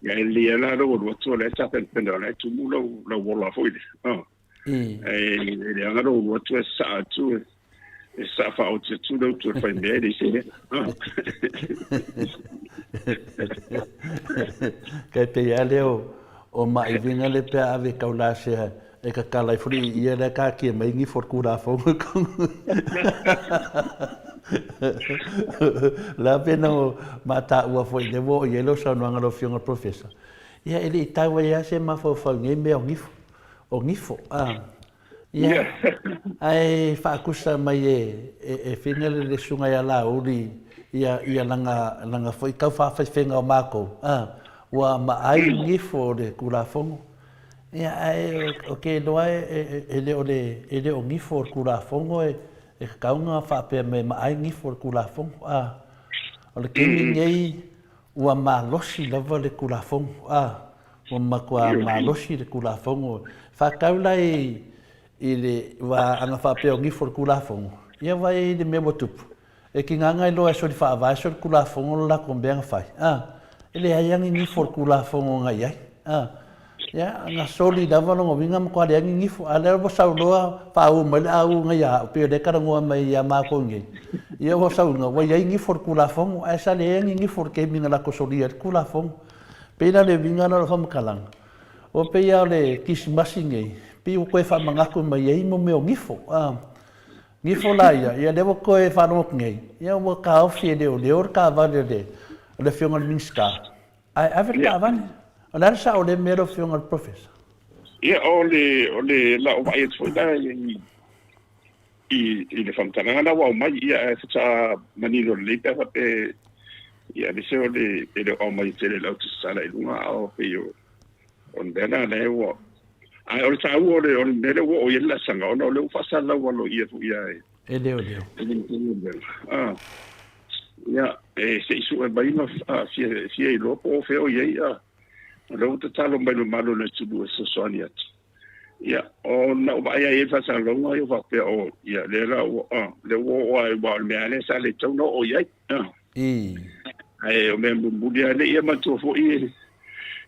Speaker 4: Ia e lelei lava la lou alu atu o la e tapenapena o la e tumu lau, lau ola foi lea. Oh. E, e leaga lou alu atu e sasaa atu e, e sasaa faaoti atu le utu o le faimea e leai se mea. Oh.
Speaker 2: Kai pei lava lea o, o Maaiviga le pe a ave i Kaulasea e kakala ai fuli i ia lea kakia mai gifo o le Kulafono. La pe na o mataua foi lea ua oo i ai lau saunoaga lau Afioga i le Professor, ia e le i tau ai lava se mafaufau i nei mea o gifo, o gifo, a. Ia, ae faakusa mai e, e, e Fina le, le susuga ia Laauli ia, ia lana, lana foi tau faafaifaiga o matou, a, ua maai gifo o le Kulafono. Ia, ae ou te iloa e le o le, e le o gifo o le Tulafono e tatau ona faapea mai e maai gifo o le Tulafono. A, o le taimi lenei ua malosi lava le Tulafono. A, ua matua malosi le Tulafono. Faatau la i le, aua ana faapea o gifo o le Tulafono, ia vaai i le mea ua tupu. E tiga na iloa e soli faavae solitulafono le latou mea na fai, a? E leai lava ni nifo o le Tulafono na i ai, a? Ia, na soli lava lona uiga matua leai ni nifo. A o lea ua sau loa faauu mai le au na ia au, pei o lea e talanoa mai ia matou nei, ia ua sau ina ua i ai nifo o le Tulafono, ae sa leai ni nifo i le taimi na latou solia ai le Tulafono. E pei la o le uiga lena o lau faamatalaga, ua pei lava o le Kerisimasi nei, pei ua toe faamanatu mai ai mo mea o nifo, a? Nifo la ia, ia lea ua toe faalogo atu nei, ia ua taofi e leoleo le taavale a le le Afioga i le Minisita, ae ave le taavale. O le a le sao o lea mea lau Afioga i le Professor?
Speaker 4: Ia, o le, o le lau vaai atu foi la i, i, i le faamatalaga la ua aumai, ia, ae faatoa manino lelei pe a faapea, ia, aemaise o le, e le o aumai tele e le autostrada i luga, a o pei o, O le mea lena lea ua... Ae o le taua o le, o le mea lea ua oo i ai le laasaga, ona o lea ua faasalalau aloaia foi ia e...
Speaker 2: E leoleo.
Speaker 4: E leoleo. Ah. Ia, e se i sue mai ma fia, fia iloa po o fea o i ai, ah. O lea ua tatalo mai le mamalu o le atunuu e fesoasoani atu. Ia, ona ou vaai ai i le faasalalauga, ia faapea, o, ia, lea la ua, ah, lea ua oo lava, aua o le mea lava lea sa le tatau ona oo i ai. Ah. Ae o mea mulimuli lava lea, ia manatua foi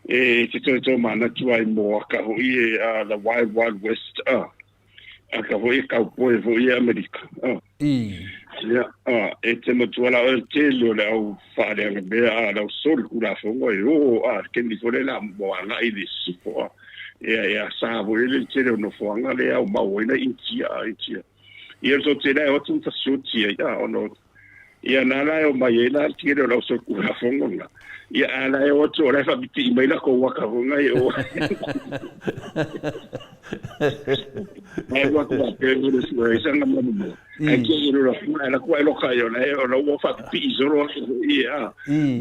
Speaker 4: e te toe tomanatu ai mo aka foi e a the Wild Wild West a aka foi e cowboy foi e Amerika a ia a e te matua la o le tele o le au faaleaga mea a le au soli kulafono e o a le kemi foi le la mo agai i le sifo a e e a sa foi le tele o nofoaga le au mau ai na Intia a Intia ia le tele e o atu fasioti ai a ona Ia na la e o mai ai la le tele o le au solitulafono lena. Ia a la e o atu o la e faapipii mai lakou aka foi nai o. Ae ua atu faapea i le sua ai sanga manu mo. Ae kia i le lafu ae la kua e loka i o la e o la ua faapipii solo aka foi i a.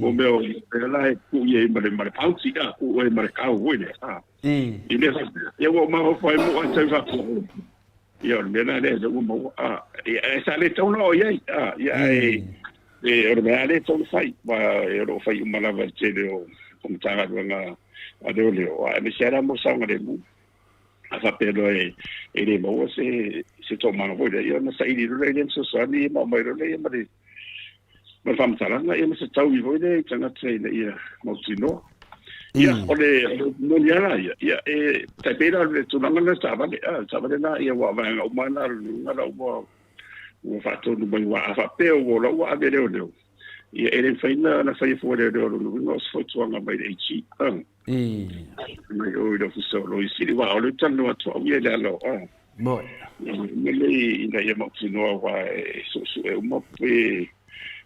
Speaker 4: Mo mea o e la e ku i ai ma le ma le pauti a ku ai ma le kau foi le a. I le faapea. Ia ua mafaufau ai mo ai tau faapea. Ia, o le mea la lea lea ua maua. A, ia, e sa le tatau ona oo i ai. A, ia, ae, e, o le mea lava lea e tatau ona fai, aua e o lo o fai uma lava e le tele o, o Matagaluega a Leoleo, aemaise lava la mo saogalemu. A faapea loa e, e le maua se, se toomaga foi lea, ia ona saili loa lea i lea fesoasoani ma aumai loa lea ma le, ma le faamatalaga, ia ma se taui foi lea i tagata ina ia mautinoa. Ia, o le moni lava ia, ia, e tai pei la le tulaga lena taavale, a, taavale la, ia, ua vaega uma la, luga la ua, ua faatonu mai, ua, a faapea ua la ua ave leoleo, ia, e le mafai na faia fua leoleo lona uiga o se fautuaga mai le AG, a, mai o i le Ofisa o Loia Sili, aua o lea ou te talanoa atu au ia i le ala o, a, mea nei ina ia mautinoa aua e suesue uma pe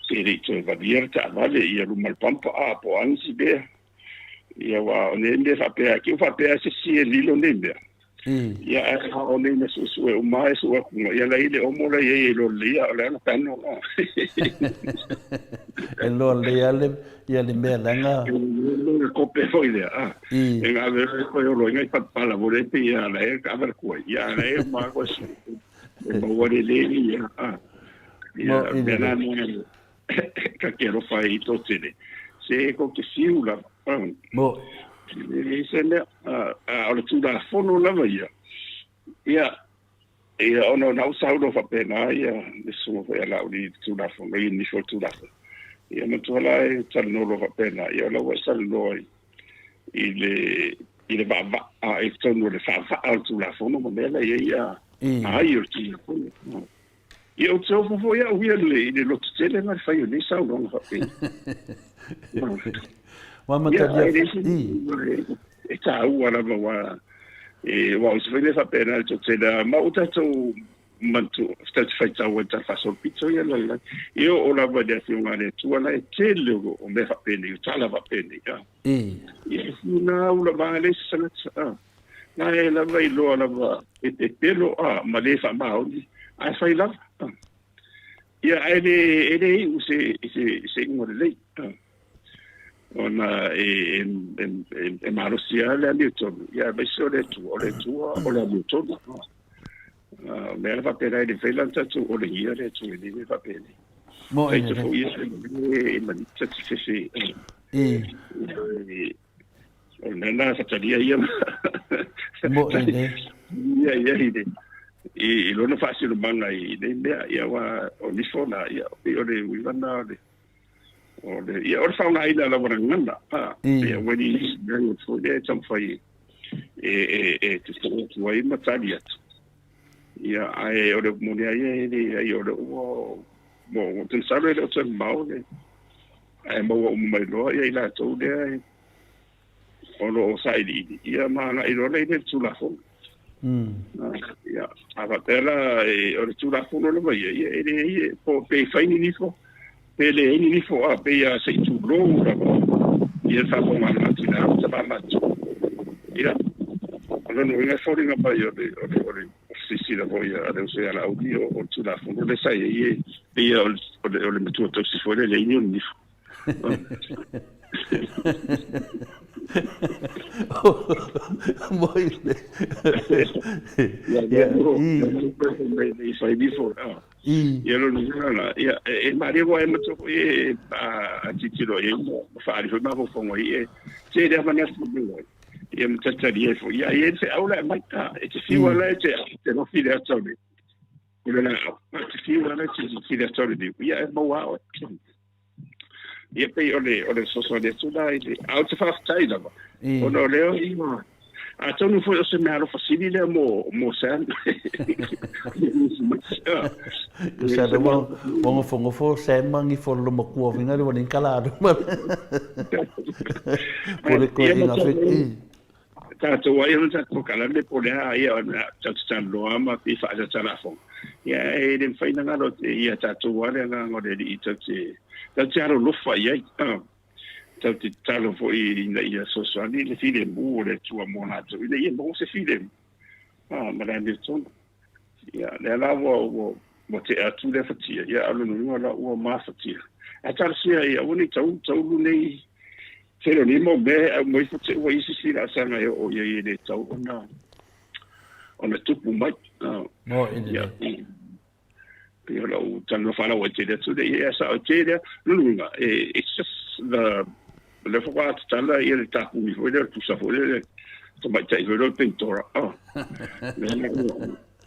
Speaker 4: pe le i toe valia le taavale ia luma o le pampa a po o a nisi mea. Ia aua o nei mea faapea, ki ua faapea se isi e lilo nei mea. Ia ae a o nei mea suesue uma e sue atu ia la i le omo la i ai e loa lelei a o le ana pano.
Speaker 2: E loa lelei lava le ia le mea leaga.
Speaker 4: Le kope foi lea a. E ga ave e koe olo inga i palapala mo le pe ia la e ka avale koe. Ia la e ma koe su. E maua le le ia a. Ia mea la ne ka ke alofa i tō tele. Se ko te fiu lava.
Speaker 2: Mo.
Speaker 4: E se mea, a o le tulafono lava ia. Ia, ia ona na u saunoa faapena ia le susuga foi a Laauli i le Tulafono, i nisi o le Tulafono. Ia matua la e talanoa loa faapena, ia o la ua e talanoa i, i le, i le vaavaa, i totonu o le faavaa o le Tulafono ma mea la i ai ia ai o le Tulafono. Ia ou te ofo foi au ia i le loto tele ma le fai o nei saunoaga faapena.
Speaker 2: Ua amatalia
Speaker 4: E taua lava aua e aua o se fai mea faapena le toatele ma o tatou manatu tatou te faitau ai i tala faasolopito ia lalai e oo lava i le afioga a le Atua la e tele o mea faapenei o tala faapenei a ia e finau lava le isi tagata a la e lava iloa lava e pepelo a ma le faamaoni ae fai lava a ia ae le e le iu se se se iuga lelei a ona e, e e malosi lava le amiotonu, ia aemaise o le Atua, o le Atua o le amiotonu. O mea la faapena e le mafai la ona tatou olegia le Atua i lenei mea faapenei.
Speaker 2: Mo'i
Speaker 4: lelei. Taita foi ia e manita te fefe. O le mea lena faatalia ia.
Speaker 2: Mo'i lelei.
Speaker 4: Ia ia i le i lona faasinomaga i nei mea, ia aua o nifo na, ia pei o le uiga lena o le o le ia o le faaaogaina lava o le gagana, a ia ua ni isi mea foi lea e taumafai e e e tutoo atu ai ma tali atu. Ia ae o le upu moni lava ia e leai o lea ua ou te masalo e le o toe mamao le ae maua uma mai loa ia i latou lea o lo o sailiili, ia ma agai loa lea i le Tulafono. Ia, a faapea la o le Tulafono lava ia, ia e leai, po pe fai ni nifo, pe leai ni nifo, a pei lava se i tulou lava ia le faafofogaaga a tina ma tama matutua. Ia, o lona uiga e foliga mai o le, o le, o le silasila foi a le uso ia Laauli o le Tulafono lea sa i ai, e pei o le, o le matua tausi foi lea e leai ni ona nifo.
Speaker 2: Moi le.
Speaker 4: Ia lona uiga la, ia e malie ua e matua foi e a tilotilo i ai ma faaali foi mafaufauga i e tele lava manatu o ia ma talitalia ai foi. Ia e i ai le feau la e aumai, e te fiu lava la e te lofi le ata o le laau, e te fiu lava la e te lofi le ata o le niu, ia e maua lava oe. Ia pei o le o le fesoasoani atu la i le a ou te faafetai lava ona o lea ua atonu foi o se meaalofa sili lea mo mo Sam.
Speaker 2: Tusa le ua ua nofonofo Sam ma gifo le lomatua fina le ua nei kala alu ma po le toeaina fe i.
Speaker 4: Tatou ai ona tatou kalame po o le a ia ona tatou talanoa ma pei faatatalafoga. Ia e le mafai ona galo ia tatou lava le agaga o le Alii tatou te tatou te alolofa i ai. Tatou te tatalo foi ina ia fesoasoani le filemu o le Atua mo latou ina ia maua se filemu ma le amiotonu. Ia lea la ua ua ua tea atu lea fatia, ia a o lona uiga la ua mafatia. Ae talosia ia aua ne i taulu taulu nei tele o nei mau mea e aumai ifo te ua i se isi laasaga e oo i ai e le tatau ona ona tupu mai.
Speaker 2: Mo i le.
Speaker 4: Pei o lau talanoa faalauaitele atu lea, ia sao e tele lava. Lona uiga, it's just the o lea faatoa tatala ia le tapuni foi lea, o le pusa foi lea, le tamaitai foi lea o le Pentora. Oh.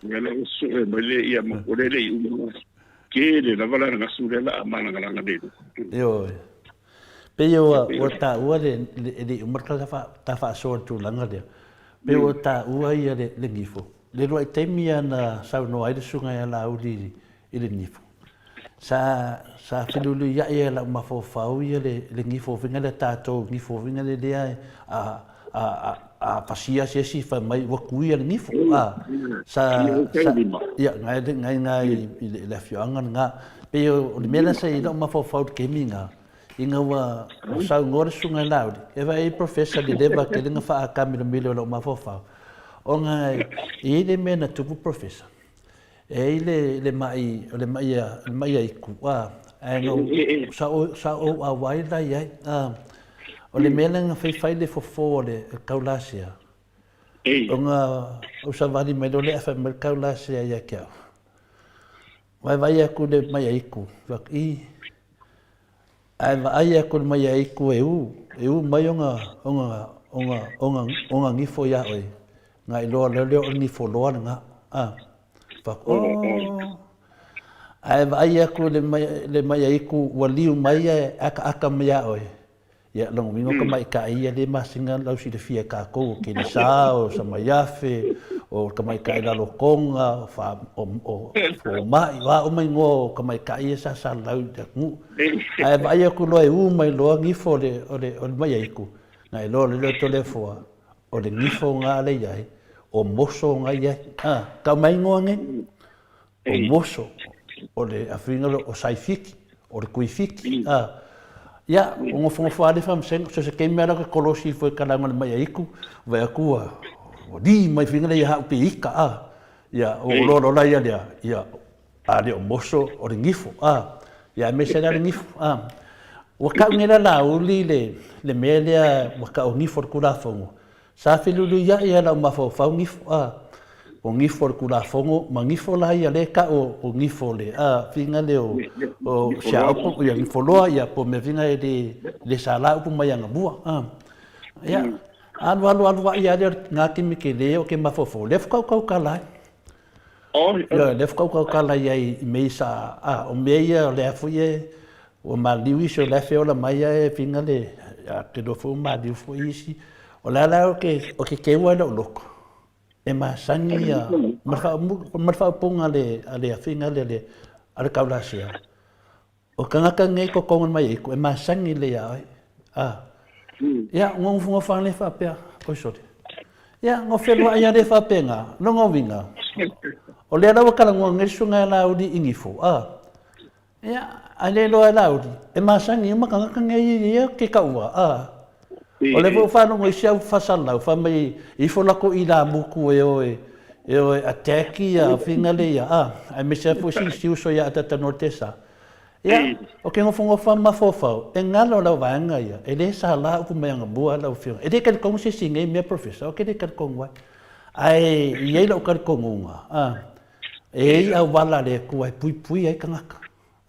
Speaker 4: Lea la ua sue mai le ia ma o lea le i uma. Tele lava la le gasu lea la a malagalaga nei.
Speaker 2: Ioe. Pei ua ua taua le e le i uma le ta faasoa i le tulaga lea. Pei ua taua ia le le gifo. Le lua'i taimi ia na saunoa ai le susuga ia Laauli i le gifo. Sa sa feluiluia'i e la'u mafaufau ia le le gifo foi lea tatou gifo foi lea lea a a a a fasia se isi fai mai ua kuia le gifo a sa sa ia ngai ngai ngai i le afioaga lena pei o le mea lea sa i la'u mafaufau i le taimi lena ina ua saunoa le susuga i Laauli e vaai professor le leva tele na faakamilomilo i la'u mafaufau ona e i ai le mea na tupu professor E ai le, le maʻi, o le maʻi a, le maʻi aiku, a, ae na ou, sa ou, sa ou auai la i ai, a, o le mea lea na faifai le fofo o le taulasea, ona ou savali mai loa lea ae fai mai le taulasea ia te au, vaivai atu le maʻi aiku, fai atu, i, Ae vaai atu le maiaiku e u, e u mai ona, ona, ona, ona, ona gifo iā ʻoe, na iloa loa lea o le gifo loa lena. A, fai atu, oh. Ae vaai atu le, le maiaiku ua liu mai ae akaaka mai iā ʻoe, ia, lona uiga o tamaitai ia le masina lau silafia e kākou, o Kelesa, o Samaiafe, o tamaitai Lalotoga, o, fa, o, o Fomai, o a uma igoa o tamaitai ia sa salalau i le atunuu. Ae vaai atu loa e u mai loa gifo o le, o le, o le maiaiku, na iloa loa lea o Toleafoa, o le gifo na lea i ai, o moso na i ai. A, tau mai igoa nei? O moso, o le afiga lea o Saifiki, o le Tuifiki. A, ia, o nofonofo lava le faamasega, so o se taimi lava la ke kolosi ifo i kalaga o le maiaiku, vaai atu ua, ua li mai figa lea ia hau pe ika, a. Ia, o loa loa la ia lea, ia, A le o moso, o le gifo, a. Ia aemaise la le gifo, a. Ua tau nei la Laauli le, le mea lea ua tau gifo o le Tulafono, sa feluliuiaʻi lava lau mafaufau gifo, a, o gifo o le Tulafono ma gifo la ia lea e tau o gifo o le, a, fina lea o, o siaopo, ia gifoloa, ia po o mea fina e le, le sala upu mai anamua, a. Ia, alu alu alu aʻi lava lea o lena taimi tele o ke mafaufau, lea faatoa ou tautala ai. Ioe, lea faatoa ou tautala i ai i mea ia sa, a, o mea ia o lea foi e, ua maliu isi o la e feola mai ae fina le, a, ou te iloa foi ua maliu foi isi. O le a la ou te, ou te keu ai lou loto, e masani ia, ma le ma le faaupuga a le, a le afina lea a le, a le taulasea. O tagata nei totogi mai e e masani lelei ia oe. A. Ia, nofonofo lea faapea, oi sole. Ia, no feluai lea faapena, lona uiga, o lea la ua talanoa nei le susuga ia Laauli i Nifo, a. Ia, ae le iloa e Laauli, e masani uma tagata nei ia ke taua, a. O lea foi ua faalogo i si au faasalalau, fai mai ifo latou ilamutu e o e, e o e attack ia fina le ia, a, aemaise lava foi si, si uso ia Atatanoa Tesa. Ia, o ke nofonofo a mafaufau, e galo lau vaega ia, e le sala upu mai anamua lau afioga. E le talitonu se isi i nei mea Professor, ou te le talitonu ai. Ae i ai lou talitonuga, a, e i ai auala a le Atua e puipui ai tagata.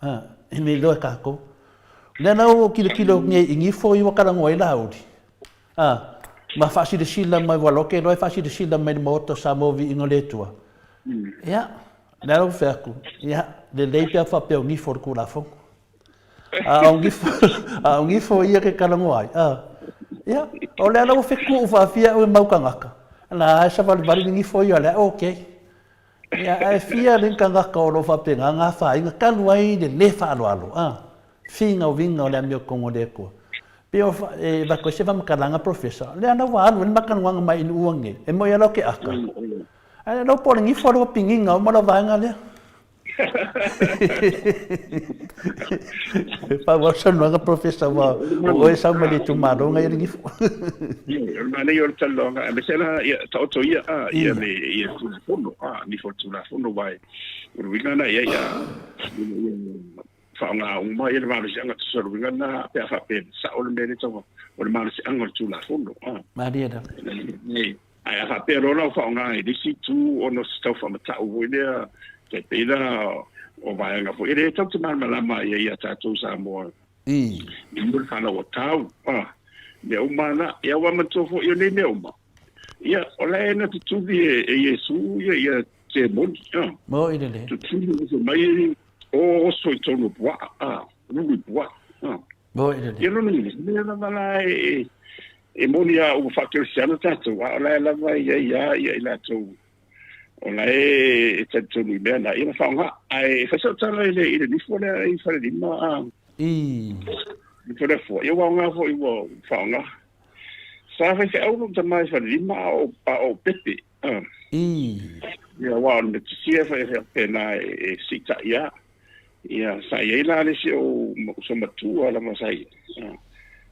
Speaker 2: A, e le iloa e tatou. O lea la ua ou tilotilo atu nei i nifo ia ua talanoa ai Laauli, a, ma faasilasila mai, ua lote loa e faasilasila mai i le Maota o Samoa Viiga o le Atua. Ia, o lea la ua fai atu, ia, lelei pe a faapea o nifo o le Tulafono. A o nifo, a o nifo ia ke talanoa ai, a, ia, o lea la ua fetu'u faafia au e mau tagata, la e savalivali le nifo ia o lea, okay. Ia, ae fia le tagata o lo o faapena na afaina talu ai le le faaaloalo, a, finauina o le amiotonu a le Atua. Pei o, e avatu ai se faamatalaga Professor, lea la ua alu ai le matanoaga mai i Nuua nei, e moi lava o ke aka, ae le po o le nifo lea ua piniga uma lau vaega lea. Pau lava le saunoaga Professor aua o oe e sau mai le itumalo na i ai le nifo.
Speaker 4: O le manaia o le talanoaga aemaise la ia taoto ia a ia le ia Tulafono a nifo o le Tulafono aua o le uiga lena i ai a ina ia faaaoga uma ia le malosiaga tusa o le uiga lena pe a faapea e sao le mea lea tau o le malosiaga o le Tulafono a.
Speaker 2: Malie lava.
Speaker 4: Ae a faapea loa la ua faaaoga i le isi itu ona o se tau faamatau foi lea, tai pei la o vaega foi, e le tatou te malamalama i ai ia tatou Samoa i le fanau o tau, mea uma na. Ia ua manatua foi o nei mea uma, ia o la e na tutuli e Iesu ia temoni.
Speaker 2: Moi lelei.
Speaker 4: Tutuli e mai o oso i tonu o puaa, lulu i puaa.
Speaker 2: Moi lelei.
Speaker 4: Ia lona uiga, mea lava la e E moni a ua faakerisiano tatou, a o la e lava e i ai a ia i latou o la e talitonu i mea na, ia ma faaaoga. Ae fai sau tala i le i le nifo lea i Falelima a
Speaker 2: I.
Speaker 4: Nifo lea fua, ia ua aoga foi ua faaaoga. Sa faifeau lou tama i Falelima a o a o pepe. A.
Speaker 2: I.
Speaker 4: Ia aua o le metotia e faapena e siitai a. Ia, sa i ai la le isi ou uso matua lava sa i ai.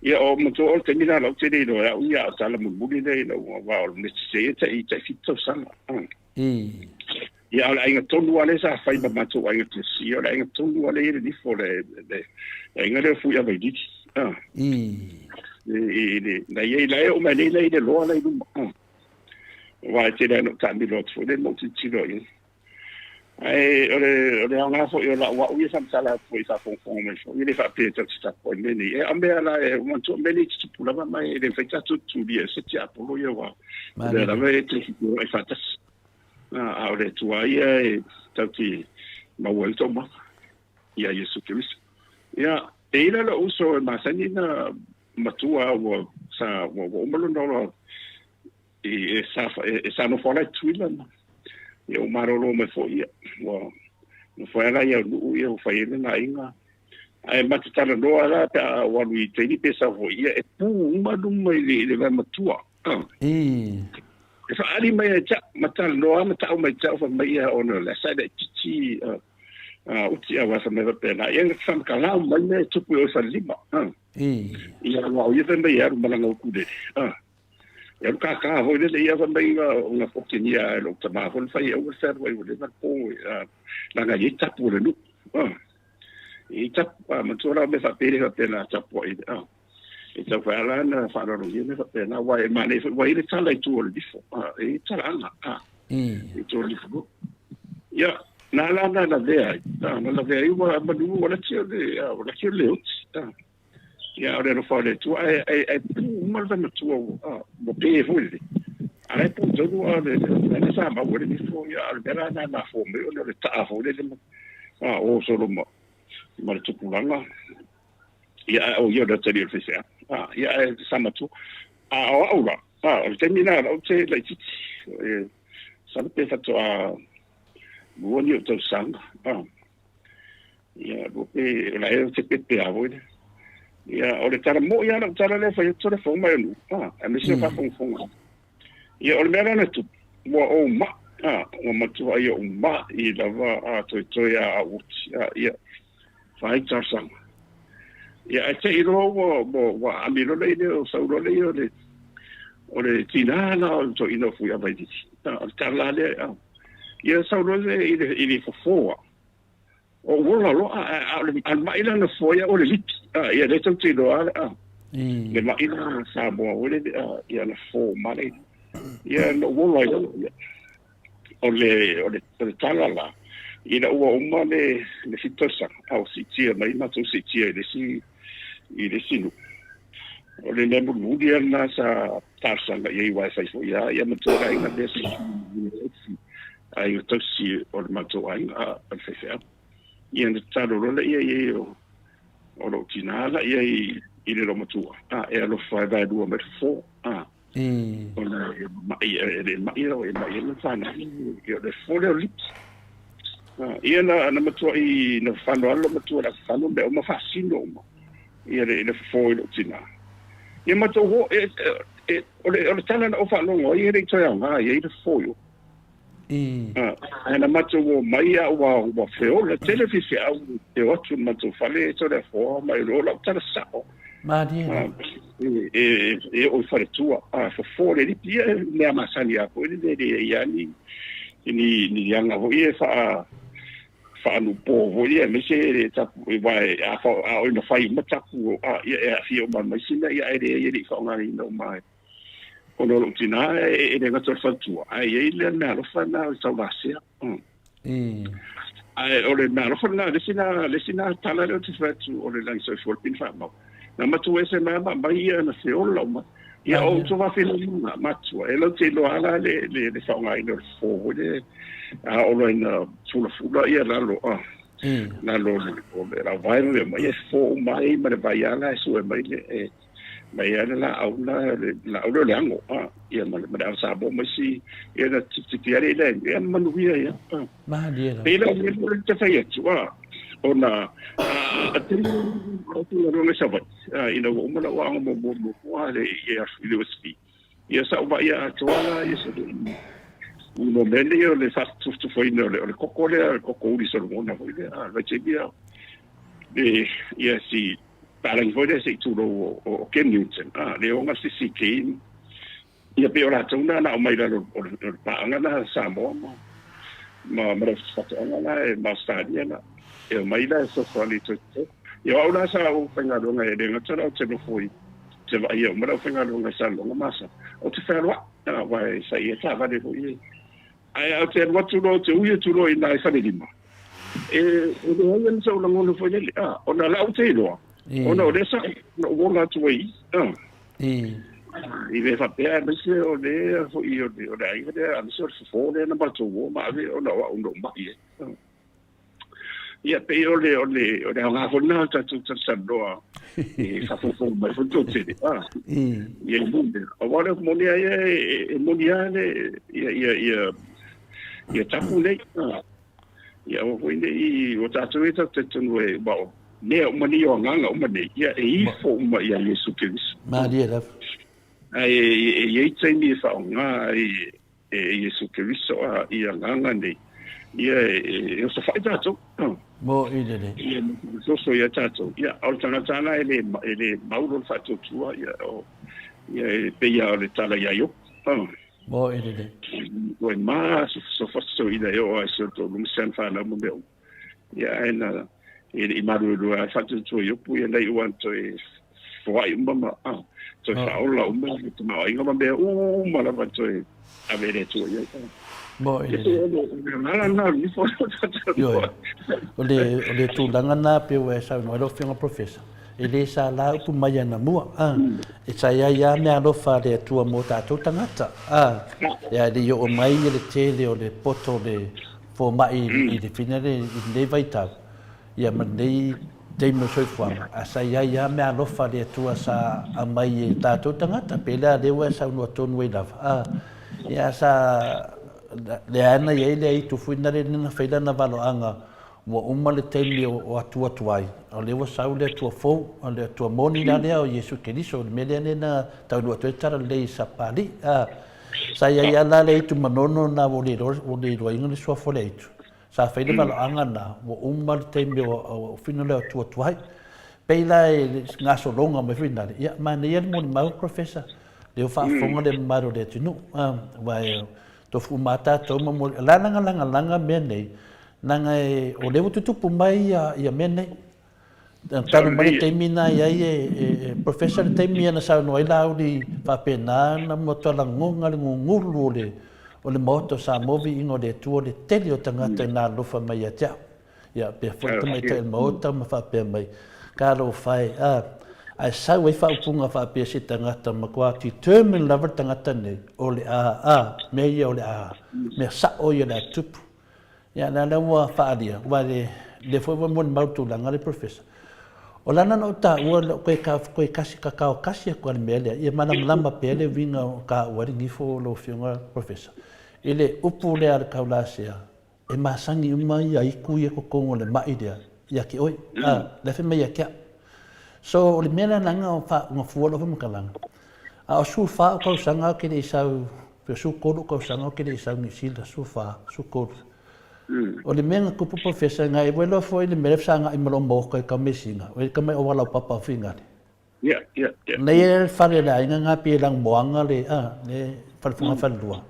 Speaker 4: Ia, o matua o le taimi la lau te le iloa e au ia, a o tala mulimuli lea i lau aua o le mea ia tai tai 7 tausaga. Ia, a o le aiga tonu lava lea sa fai ma matou aiga Tennessee, o le aiga tonu lava lea e i ai le nifo, le aiga lea o Fuiavailili. I le, na i ai la e oo mai nei la i le loa la i luma. Aua e tele lava ina ou taamilo atu foi lea ma ou tilotilo i ai. Ae o le, o le aoga foi o lau au ia faamatala atu foi i faafogafoga mai foi, e le faapea tatou te tapuai i mea nei. E, o mea la, e manatua mea nei e tutupu lava ma e le mafai tatou tulia e se tiapolo ia aua o lea lava e te feoai faatasi. A o le Atua ia e tatou te maua ai le taumafa ia Iesu Keriso. Ia, e i ai la lou uso e masani ona matua ua sa ua uma lona ola i e sa e sa nofo ala i Tutuila ma ia ua malolo mai foi ia ua nofo ai la ia nuu ia ua fai ai lona aiga ae ma te talanoa la pe a ua alu i taimi pe sau foi ia e pu uma luma i le i le vaematua e faaali mai ai te au ma talanoa ma tau mai te au fai mai ia ona o le sa e laitiiti uti aua fai mai faapena ia na faamatala mai mea e tupu i o i Falelima ia aua o ia fai mai e alu ma lana ukulele E alu kākā foi lele ia fai mai na fokenia e lou tama foi le fai aua le fealuai ua leva le po leaga e i ai tapu o le nuu. E i ai tapu, a manatua la o mea faapea e le faapea na tapuai. E tau fai ala na faaaloalogia mea faapena, aua e manaia foi, ua i ai le tala i tua o le nifo, e i ai talaaga, i tua o le nifo. Ia, na ala na lavea ai, na lavea ai ua manu ua laki o le, ua laki o le oti. Ia, o le alofa o le Atua, ae, ae, ae pu uma le vaematua ua, ua pe foi le. A la e pu tonu a le, le sa mau le nifo, ia, o le mea la na mafua mai ona o le taa foi lele ma, o solo ma, ma le tupulaga. Ia, ae o ia o le atalii o le faifeau. Ia, ae sa matua. A o au la, o le taimi lena o lau te laitiiti, e, masalo pe faatoa lua ni ou tausaga. Ia, lua pe, o la e te pepea foi lea. Ia, o le tala mo'i lava lau tala lea e fai atu le fofoga mai o nuu, aemaise o faafogafoga. Ia, o le mea la na tupu, ua ou ma'i, ua matuai ou ma'i lava a toetoe a au oti, ia, fai talosaga. Ia, ae te i loa ua, ua, ua aami loa le ia o sau loa le ia o le, o le tinā la o le toeaina o Fuiavailili. O le tala lava lea, ia sau loa le i le, i le fofoa. O ou ola loa, a o le ma'i la na fofo ai au o le lipi. Ia lea tou te iloa lava le ma'i la Samoa foi lele, ia na fofo uma lava le. Ia na ou ola ai loa. Ia. O le, o le, o le tala la, ina ua uma le, le fitu tausaga, a ua siitia mai matou siitia i le isi, i le isi nuu. O le mea mulimuli lava lena sa talosaga i ai aua e fai foi lava ia matua le aiga lea sa aiga tausi o le matou aiga, a o le faifeau. Ia na tatalo loa lea i ai o, o lou tinā la i ai i le loomatua, a e alofa e vaelua mai le fofo, a. Ona e ma'i, e le ma'i au, e ma'i ai le fanau, ia o le fofo lea o le lipi. Ia na, na matuai, na fano lava le loomatua i le afafano mea uma faasino uma, ia le, le fofo i lou tinā. Ia matou o, e, e, o le, o le tala na ou faalogo ai, e le i toe aoga i ai le fofo i o. Ae na matou omai a ua, ua feola tele faifeau e o atu i le matou fale e Toleafoa ma e o lau tala sao.
Speaker 2: Malie lava.
Speaker 4: E, e oo i faletua, a fofo le lipi, ia e mea masani lava foi le le i ai ni, ni, ni aga foi e faa, faanupo foi ia, aemaise le tapu, aua a, a oo ina fai uma tapu, a, ia e aafia uma ma isi mea, ia ae leai e le i faaaogaina uma ai. Ona o lou tinā e le gata o le faletua, ae i ai le meaalofa lena o le taulasea. Ae o le meaalofa lena, le isi na, le isi na tala lea ou te fai atu o le lagi soifua le pine faamau. Na matou ese mai ma aumai ia na feola uma. Ia o outou faafeiloaiga matua, e lau te iloa lava le, le, le faaaogaina o le fofo foi le, a oo loa ina fulafula ia lalo, lalo o le lauvae ma mea uma, ia e fofo uma ai ma le vai lava la e sue mai le, e, mai ai le laau la le laau lea o le ago a ia ma le ava Samoa ma isi ia na tipitipi ai le ia manuia ia
Speaker 2: malie
Speaker 4: la pei la o te fai atu a ona a te o te lona Savaii ina ua uma lau aoga muamua muamua le ia i le USP ia sa ou vaaia atoa la ia Savaii mo mea nei o le faatufutufuina o le koko lea le koko uli Solomona foi lea a vaitaimi le ia si Palagi foi lea se i tulou o Ken Newton, a, le oga sisi Kane, ia pei o latou na na aumai lalo o le paaga na a Samoa ma ma ma le Ofisa Faatoaga la e ma Ausetalia la, e omai la e fesoasoani i toe toto. Ia o au la sa ou faigaluega e le gata la ou te nofo i te vaaia uma le aufaigaluega i Salelologa ma Asau, ou te fealuai, aua e sa i ai taavale foi e Ae ou te alu atu loa, ou te ui atu loa i ina i Falelima, e leai ana sou lagona foi lele, a, ona o la ou te iloa, ona o lea sa na ou ola atu ai i, a, i mea faapea, aemaise o lea foi o le, o le aiga lea, aemaise o le fofo lea na matou o ma ave ona o au na ou ma'i ai. Ia, pei o le, o le, o le aoga foi lena o le tatou talatalanoa e faafogafoga mai foi le toatele, a, ia i mea. Aua o le upu moni lava ia, e moni lava le, ia, ia, ia, ia tapu nei, a, ia aua foi ne i, ua tatou ia tatou talitonu e, aua o mea uma nei, o agaga uma nei, ia e ifo uma ia Iesu Keriso.
Speaker 2: Malie lava.
Speaker 4: Ae e i ai taimi e faaaoga ai e Iesu Keriso a i agaga nei, ia e osofai tatou.
Speaker 2: Mo'i lelei.
Speaker 4: Ia soso ia tatou. Ia, o le tagata la e le, e le mau lona faatuatua, ia, o, ia e pei lava o le tala ia Iopu.
Speaker 2: Mo'i lelei.
Speaker 4: Ua ma sofasosoina e oo lava i si o latou luma si ana fanau ma mea uma. Ia, ae na, e le i maluelue lava le faatuatua o Iopu, ia na iu lava ina toe foai uma ma toe faaola uma le tamaoaiga ma mea uma lava toe ave e le Atua i ai.
Speaker 2: Mo i le. Ioe. O le, o le tulaga na pe ua e saunoa ai lau Afioga Professor, e le sa la upu mai anamua, a, e sa i ai lava meaalofa a le Atua mo tatou tagata, a, e le i oo mai le tele o le poto o le fomai i le fina le, i lenei vaitau, ia ma lenei taimi o le soifuaga, ae sa i ai lava meaalofa a le Atua sa aumai e tatou tagata, pei la lea ua e saunoa tonu ai lava, a, ia sa lea na i ai le aitu foi na le na fai lana valoaga ua uma le taimi o atu atu ai, o lea ua sau le Atua fou, o le Atua moni la lea o Iesu Keriso, o le mea lea lea na taunuu atu ai le talalelei i Sapalii, a, sa i ai lava la le aitu manono na ua le iloa, ua le iloaina le suafa o le aitu. Sa fai le valoaga na, ua uma le taimi o fina lea o tua tuai. Pei la e le gasologa mai foi nale, ia manaia le molimau Professor, lea ua faafofoga le mamalu o le atunuu, aua e tofu uma lava tatou ma moli, la na lagalaga mea nei, leaga o lea ua tutupu mai ia mea nei. Talu mai le taimi na i ai e Professor le taimi na saunoa ai Laauli faapena na matua lagona le gugulu o le o le Maota o Samoa viiga o le Atua le tele o tagata na alofa mai ia te au. Ia pea foi le tamaitai o le Maota ma faapea mai, Talofa e, a, ae sau ai faaupuga faapea se tagata matua determine lava le tagata nei o le a, a, mea ia o le a, mea sao ia o le a tupu. Ia, lea la ua faaalia, aua le, lea foi ua molimau le tulaga lea Professor. O lana na ou taua lou koe ka, koe kasi, kakao kasi atu a le mea lea, ia malamalama pea le uiga o taua le gifo o lau Afioga Professor, i le upu lea a le taulasea, e masani uma ia itu ia totonu o le mai lea ia te oe, a, lea fai mai ia te au. So, o le mea lea leaga o faagafua lau faamatalaga, a o 14 o tausaga ou te le i sau, pe o 13 o tausaga ou te le i sau Niu Sila, 14, 13. O le mea na tupu Professor, na e iloa foi le mea lea fesagai ma lou maota i Kameisina, o le tamai auala laupapa o Finale. Nei e le fale le aiga nga pie lang moanga le a le fale funga fale lua.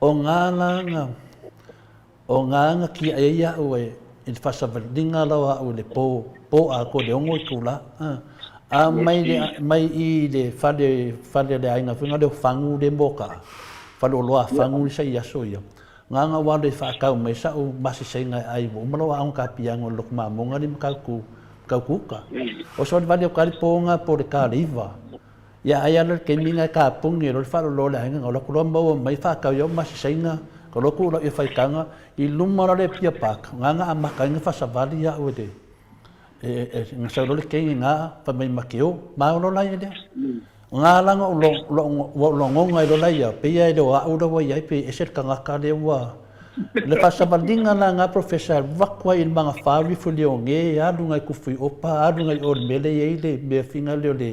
Speaker 2: O nga la nga o nga nga ki ai ia o e i le fasavalinga la o au le po po a ko le ongo i kula a a mai le mai i le fale fale le aiga funga le fangu le moka fale o loa fangu le sa ia so ia. Nganga ua alu e faakau mai sa'u masesaiga e ai ua uma lou aoga kapiaga o le loku mamoga li Matautu Matautu-uta. O savalivali o ka le poga po o le kaliva. Ia ai ala le taimi nga e kapuni e loa le faalolo o le aiga nga o latou loa maua mai faakau i au masesaiga ka loa tuu lau ia faitaga i luma loa le Apia Park nganga amata ai nga faasavali a'u e le e na sau loa le kegi nga fai mai ma ke o ma o lola ia lea. O nga langa o lo, lo, ua logoga i lola ia, peia e le o a'u la ua iai pe ese le tagata lea ua le faasavaliga la nga professor e alu atu ai i le magafa alu ifo i Leone, alu ngai Kufuiopa, alu ngai o le mea lea e iai le mea finga lea o le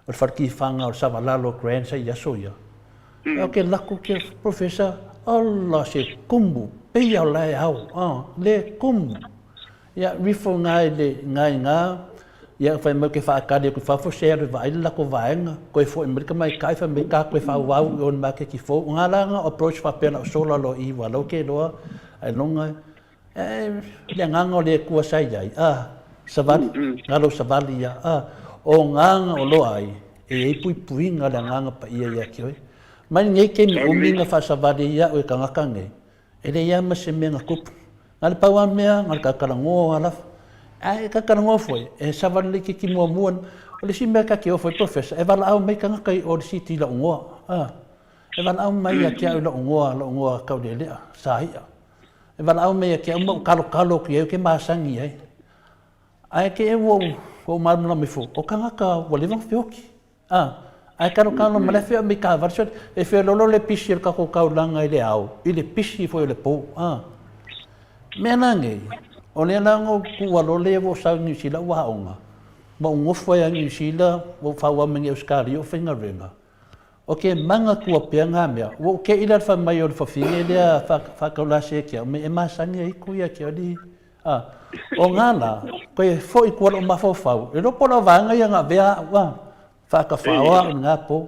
Speaker 2: o le faletifaga o le Savalalo Grand sa i aso ia. Ou ke lako ke professor, ala se kumu, peia o la e ao, ah, le kumu. Ia, rifle ngā i le, ngā i ngā, ia, whai mai ke whaakari aku whafo, se aru vaai le lako vaenga, koe fo'i mai ka mai kai, whai mai ka koe whaawau i ona make ki fou. Ngā la ngā approach whapea lau sola lo i wa lau ke loa, ai longa, e, le nganga o le kua sai ai, a, savali, ngā lo savali ia, a, o nganga o loa ai, e ei pui puinga le nganga pa ia ia ki oi. Mai nei ke mi umi nga whasavali ia o e kangaka nei, E leai lava ma se mea na tupu. Na le pau lava mea, na le kakalagoa lava. Ae kakalagoa foi, e savali laitiiti muamua. O le isi mea ta te o foi Professor, e valaau mai tagata i o i le city i lou igoa. A, e valaau mai ia te au i lou igoa, lou igoa Taulealea, Saia. E valaau mai ia te au ma ou talotalo atu i ai ou te masani ai. Ae te i ua ou malamalama ifo, o tagata ua leva ona feoti. A, ae kalokalo ma le afea mai taavale, sole, e feololo le pisi o le tatou taulaga i le ao, i le pisi foi o le po. A, mea la nei, o lea la na ou tuualo lea ua ou sau i Niu Sila ua aoga, ma ou nofo ai a Niu Sila, ua ou fauau mai nei Ausetalia o faigaluega. O ke manatua pea nga mea, ua ou te'i la le fai mai o le fafine lea faataulase e te au, me e masani ai ku ia te alii. A, o ngā lā, koe foʻi kua lou mafaufau, e iloa po o lau vaega ia na avea a'u a, faatafao a'u i ngā po.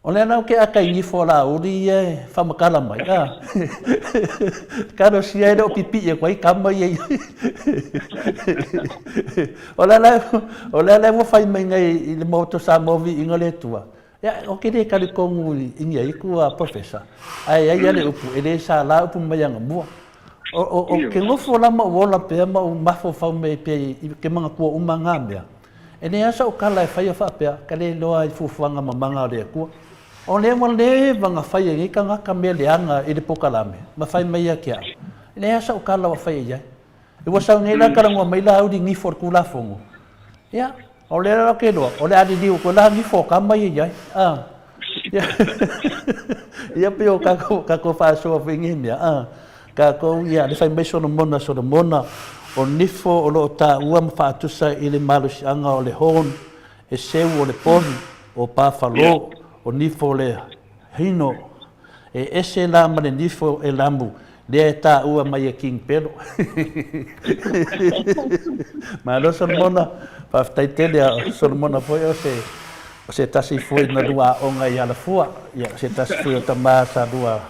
Speaker 2: O lea la o ke aka i nifo a Laauli ia e faamatala mai, a. Talosia e le o pipii atu ai tama ia i O lea la, o lea la ua fai mai nei i le Maota o Samoa Viiga o le Atua. Ia, ou te le talitonu i ni aitu a Professor, ae i ai lava le upu, e le sala upu mai anamua. O, o, o ke nofo la ma ou ola pea ma ou mafaufau mai pea i ke manatua uma na mea, E leai sau tala e faia faapea, ka le iloa i fuafuaga mamaga a le Atua. O lea ua leva na fai e nei tagata mea leaga i le pokalame, ma fai mai ia te au, e leai sau tala ua faia i ai. E ua sau nei la talanoa mai Laauli nifo o le Tulafono, ia, o lea la ou te iloa, o le a liliu atu ai la nifo o tama ia i ai. A, ia pei o tatou, tatou faasoa foi i nei mea, a. Tatou, ia, le fai mai Solomona, Solomona, o nifo o lo o taua ma faatusa i le malosiaga o le horn, e seu o le povi, o pafalo, o nifo o le hino, e ese la ma le nifo e lamu, lea e taua mai e King Pelo. Malo Solomona, faafetai tele a Solomona foi o se o se tasi foi na lua aoga i Alafua, ia o se tasi foi o tama sa lua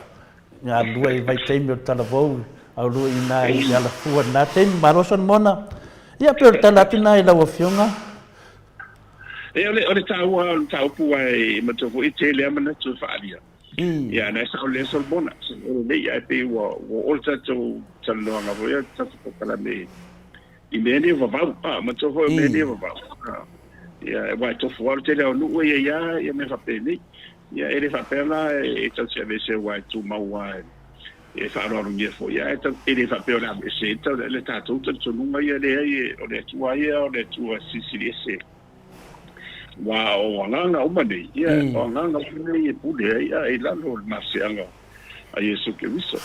Speaker 2: Galulue i vaitaimi o le talavou, aulue i ina i Alafua i lena taimi. Malo Solomona. Ia pei o le tala atu lena i lau Afioga.
Speaker 4: E, o le, o le taua o le mataupu aua e matua foi e tele lava manatu e faaalia. Ia, na e sao lelei Solomona, o lelei ae pei ua, ua oo le tatou talanoaga foi a le tatou polokalame i mea nei o vavau. A, matua foi o mea nei o vavau. A, ia, aua e tofu lava o le tele o nuu e i ai lava ia mea faapenei. Ia, e le faapea la e tau te aveese aua e tumau lava e faaaloalogia foi, ae e le faapea o le aveese ai le tatou talitonuga ia, leai, o le Atua ia, o le Atua Silisili Ese. Aua o agaga uma nei, ia, o agaga uma nei e pule ai a i lalo o le malosiaga a Iesu Keriso.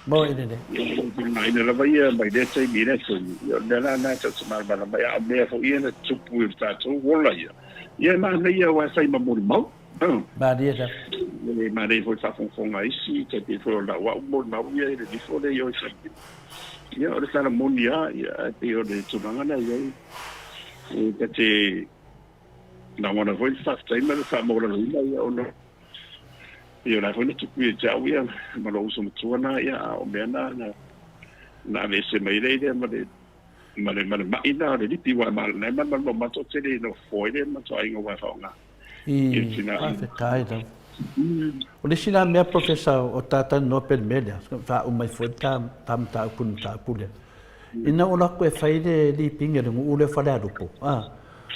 Speaker 2: Moi lelei.
Speaker 4: Ia, o le faaaogaina lava ia mai lea taimi i lea taimi, ia, o le mea la lena e tatou te malamalama ai, a o mea foi ia na tutupu i le tatou ola ia, ia e manaia aua e fai ma molimau.
Speaker 2: Malie lava.
Speaker 4: E manaia foi le faafogafoga a isi, tai pei foi o lau au molimau ia i le nifo lea i o i Samoa. Ia, o le tala moni lava, ia, ae pei o le tulaga lena e i ai. E ta te lagona foi le faafetai ma le faamaualaloina, ia, ona ia o la foi na tupu ia te au ia ma lou uso matua na, ia, a o mea na na aveese mai ai lea ma le ma le ma le ma'i na o le lipi, aua e na e malamalama uma toatele i nofo ai le matou aiga aua e faaaoga.
Speaker 2: I, faafetai lava. O le isi la mea Professor o ta talanoa pea i le mea lea, faauma ai foi le ta mataupu i le mataupu lea. Ina ua alu atu e fai le lipigi a le nuu lea o Falealupo, a,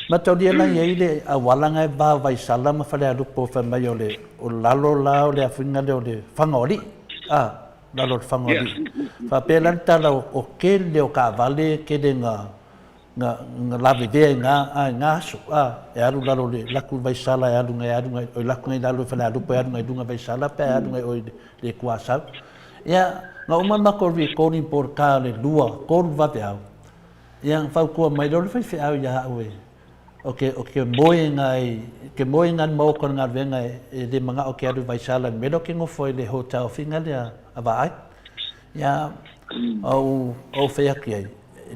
Speaker 2: mataulia la i ai le auala na e va o Vaisala ma Falealupo fai mai o le o lalo la o le afuiga lea o le Fagaoalii, a, lalo o le Fagaoalii. Faapea la le tala o tele o taavale tele na na lavevea i na, a, i na aso, a, e alu lalo le laku i Vaisala, e alu ngai, alu ngai, oi laku ngai lalo i Falealupo, e alu ngai luga Vaisala, pe alu ngai oi le Tuasau. Ia, na uma le matou recording po o le ta le lua, tolu vaveau, ia, na fautua mai loa le faifeau ia au e, o ke, o ke moe ngai, ke moe ngai le maota o le galuega e le manao ke alu i Vaisala i le mea lea ou te nofo ai i le hotel figa lea a Vaai. Ia, ou, ou fai atu i ai,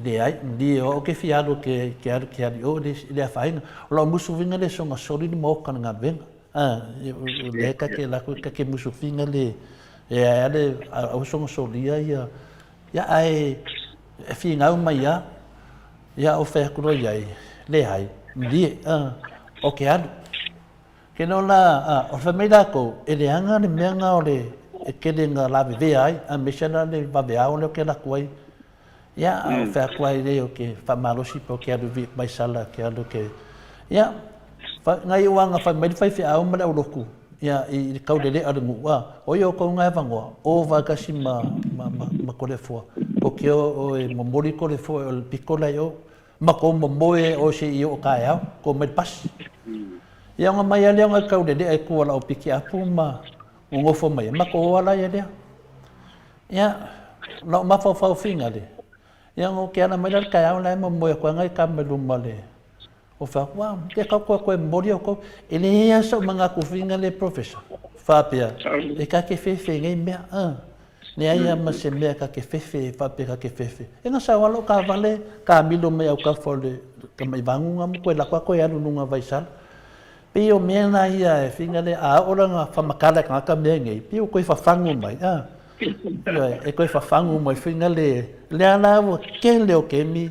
Speaker 2: Leai, malie o au ke fia alu ke, ke alu ke alu i o i le, i le afaina. O lau musu finga le soga soli le maoka le galuega. A, o lea ka ke lako ka ke musu finga le, e ae ale, aua soga solia ia, ia ae, e fingau mai a, ia ou fai atu loa i ai, leai, malie, a, o ke alu. Ke no la, a, o fai mai lakou, e leaga le mea na o le, e tele na lavevea ai, aemaise la le vaveao lea o ke alu atu ai. Ia, a o fai atu ai lea o ke faamalosi pe o ke alu vaisala ke alu ke, ia, nai uaga fai mai le faifeau ma le aulotu, ia, i le taulele'a o le nu'u, a, o ia outou na e avanoa, o vaatasi ma, ma, ma, ma Toleafoa, ko ke o oe momoli Toleafoa o le pito la i o, ma kou momoe oe se'i oo taeao, kou mai le pasi. Ia ona mai a lea ona taulele'a i tua o la'u pikiapu ma nonofo mai ai, matou o ala ia lea. Ia, la'u mafaufau figale, ia ona ou ke ala mai la le taeao la e momoe atu ai nai tama i luma o le ofa, ua, te kau koe koe momoli outou. E leai lava sa'u manatu figale Professor, faapea, e ta te fefe i nei mea, a. Leai lava ma se mea ta te fefe, faapea ta te fefe. E na sau lava lou taavale, kamilo mai autafa o le tamai vaguga ma toe lako atu e alu i luga o Vaisala. Pei o mea na ia e finga le a oo la whamakala ka ngaka mea nei, pei o koe whawhangu mai, a. Ioe, e koe whawhangu mai finga le, le ala ua kele o kemi,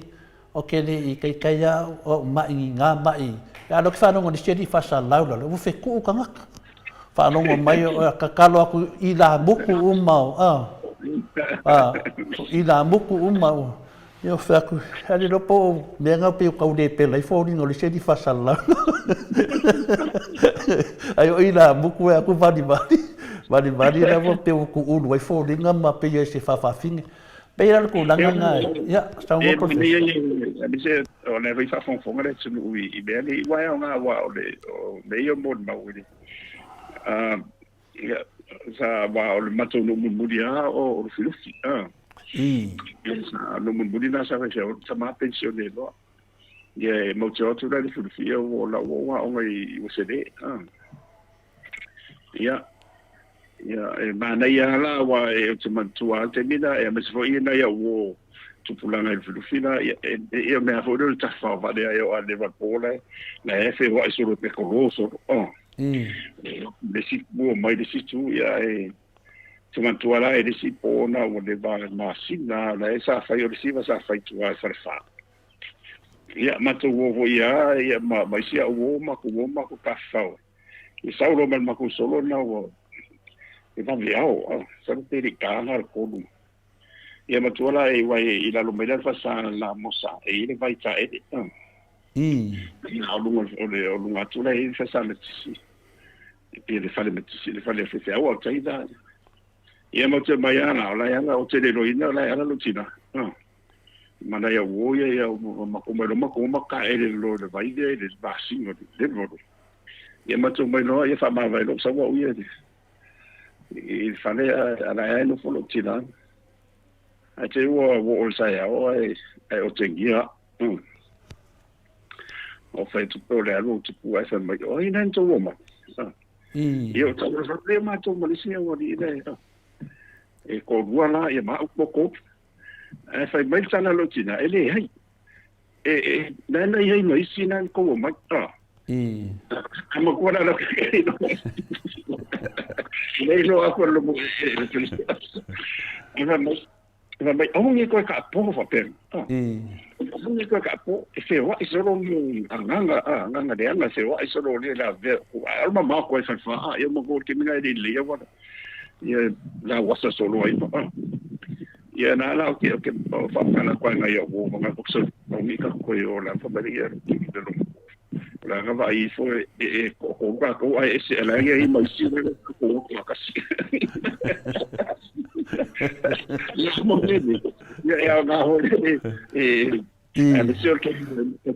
Speaker 2: o ke le i kai kai a o mai i ngā mai. E alo ki whanongo ni seri whasa laula, ua whekuu ka ngaka. Whanongo mai o kakalo aku i la muku umau, a. A, i la muku umau. Ia o whea aku, ali lopo o mea ngau pe o kau le pela i fōringa o le seri whasa laula. Ai o i la muku e aku vali vali, vali vali la ua pe o ku ulu ai fōringa ma pe ia se whawhawhine. Pe ia le kūlanga ngā e, ia, sau ngō professor.
Speaker 4: E mani o le vai whaafongafonga le tunu i mea nei, wai o ngā wā o le, o mea o mō mau i le. Ia, sa wā o le matou no mulimuli a o Lufilufi.
Speaker 2: I.
Speaker 4: Ia, sa no mulimuli na sa fai o tama pensione loa. Ia, e mau te atu la Lufilufi, ia o la o wa onga i Wasele. Ia, ia, e mana ia la wa e o te mantua te mina, e me se fo ia na ia o tupulaga i Lufilufi la, ia, e, e, mea fo le tafa o vale ai o a le vapola, la e fe wa i solo pe kolo solo. Le isi ua mai le isi itu, ia e te manatua la e le isi po na ua leva masina la e sa fai o le siva sa fai tua e falefa. Ia matou o foi a ia ma ma isi au o ma ko o ma ko tafau. I sau lo mai makou solo na ua e vave ao a sa pe le kanga le kolu. Ia matua la e wai i lalo mai la fasa la mosa e ile vai ta e. Ia o lunga o le o lunga atu la e fasa le tisi. E pia le fale matisi le fale fefe au au taida. Ia ma te mai ana o la ana o te le roina o la ana lo tina. Mana ia wo ia ia ma ko mai lo ma ko ma ka e le lo le vai le le basingo le le lo. Ia ma te mai lo ia fa ma vai lo sa wa ia. I fale ala ai no folo tina. Ai te ua wo o sa ia o ai ai o te ngia. O whai tupe o le alu o tupu ai whai mai, o ina tō o mai. Ia o tau o le mātou malisi au ali ina e. E ko rua la, ia ma upo ko. Ai whai mai tana lo tina, e le hei. E, e, nai nai hei mai isi nai ko o mai. Ama kua la ke no. Nei lo aku lo mo e e. E mai Fa mai, aua nge koe ka po fa pe. Aua nge koe ka po, e fe wa i solo mo anganga, a anganga le anga se wa i solo le la ve. A ma ma koe fa fa, a ia ma ko te minga le le ia wa. Ia la wasa solo ai pa. Ia na la o ke o ke fa fa la koe ngai o wo nga ko so o mi ka koe o la fa ba ia ki le lo. La nga va i fo e e ko ko ka ko ai se la ia i mai si le ko ko ka si. Ia mo le ia ia nga ho le e e le se ke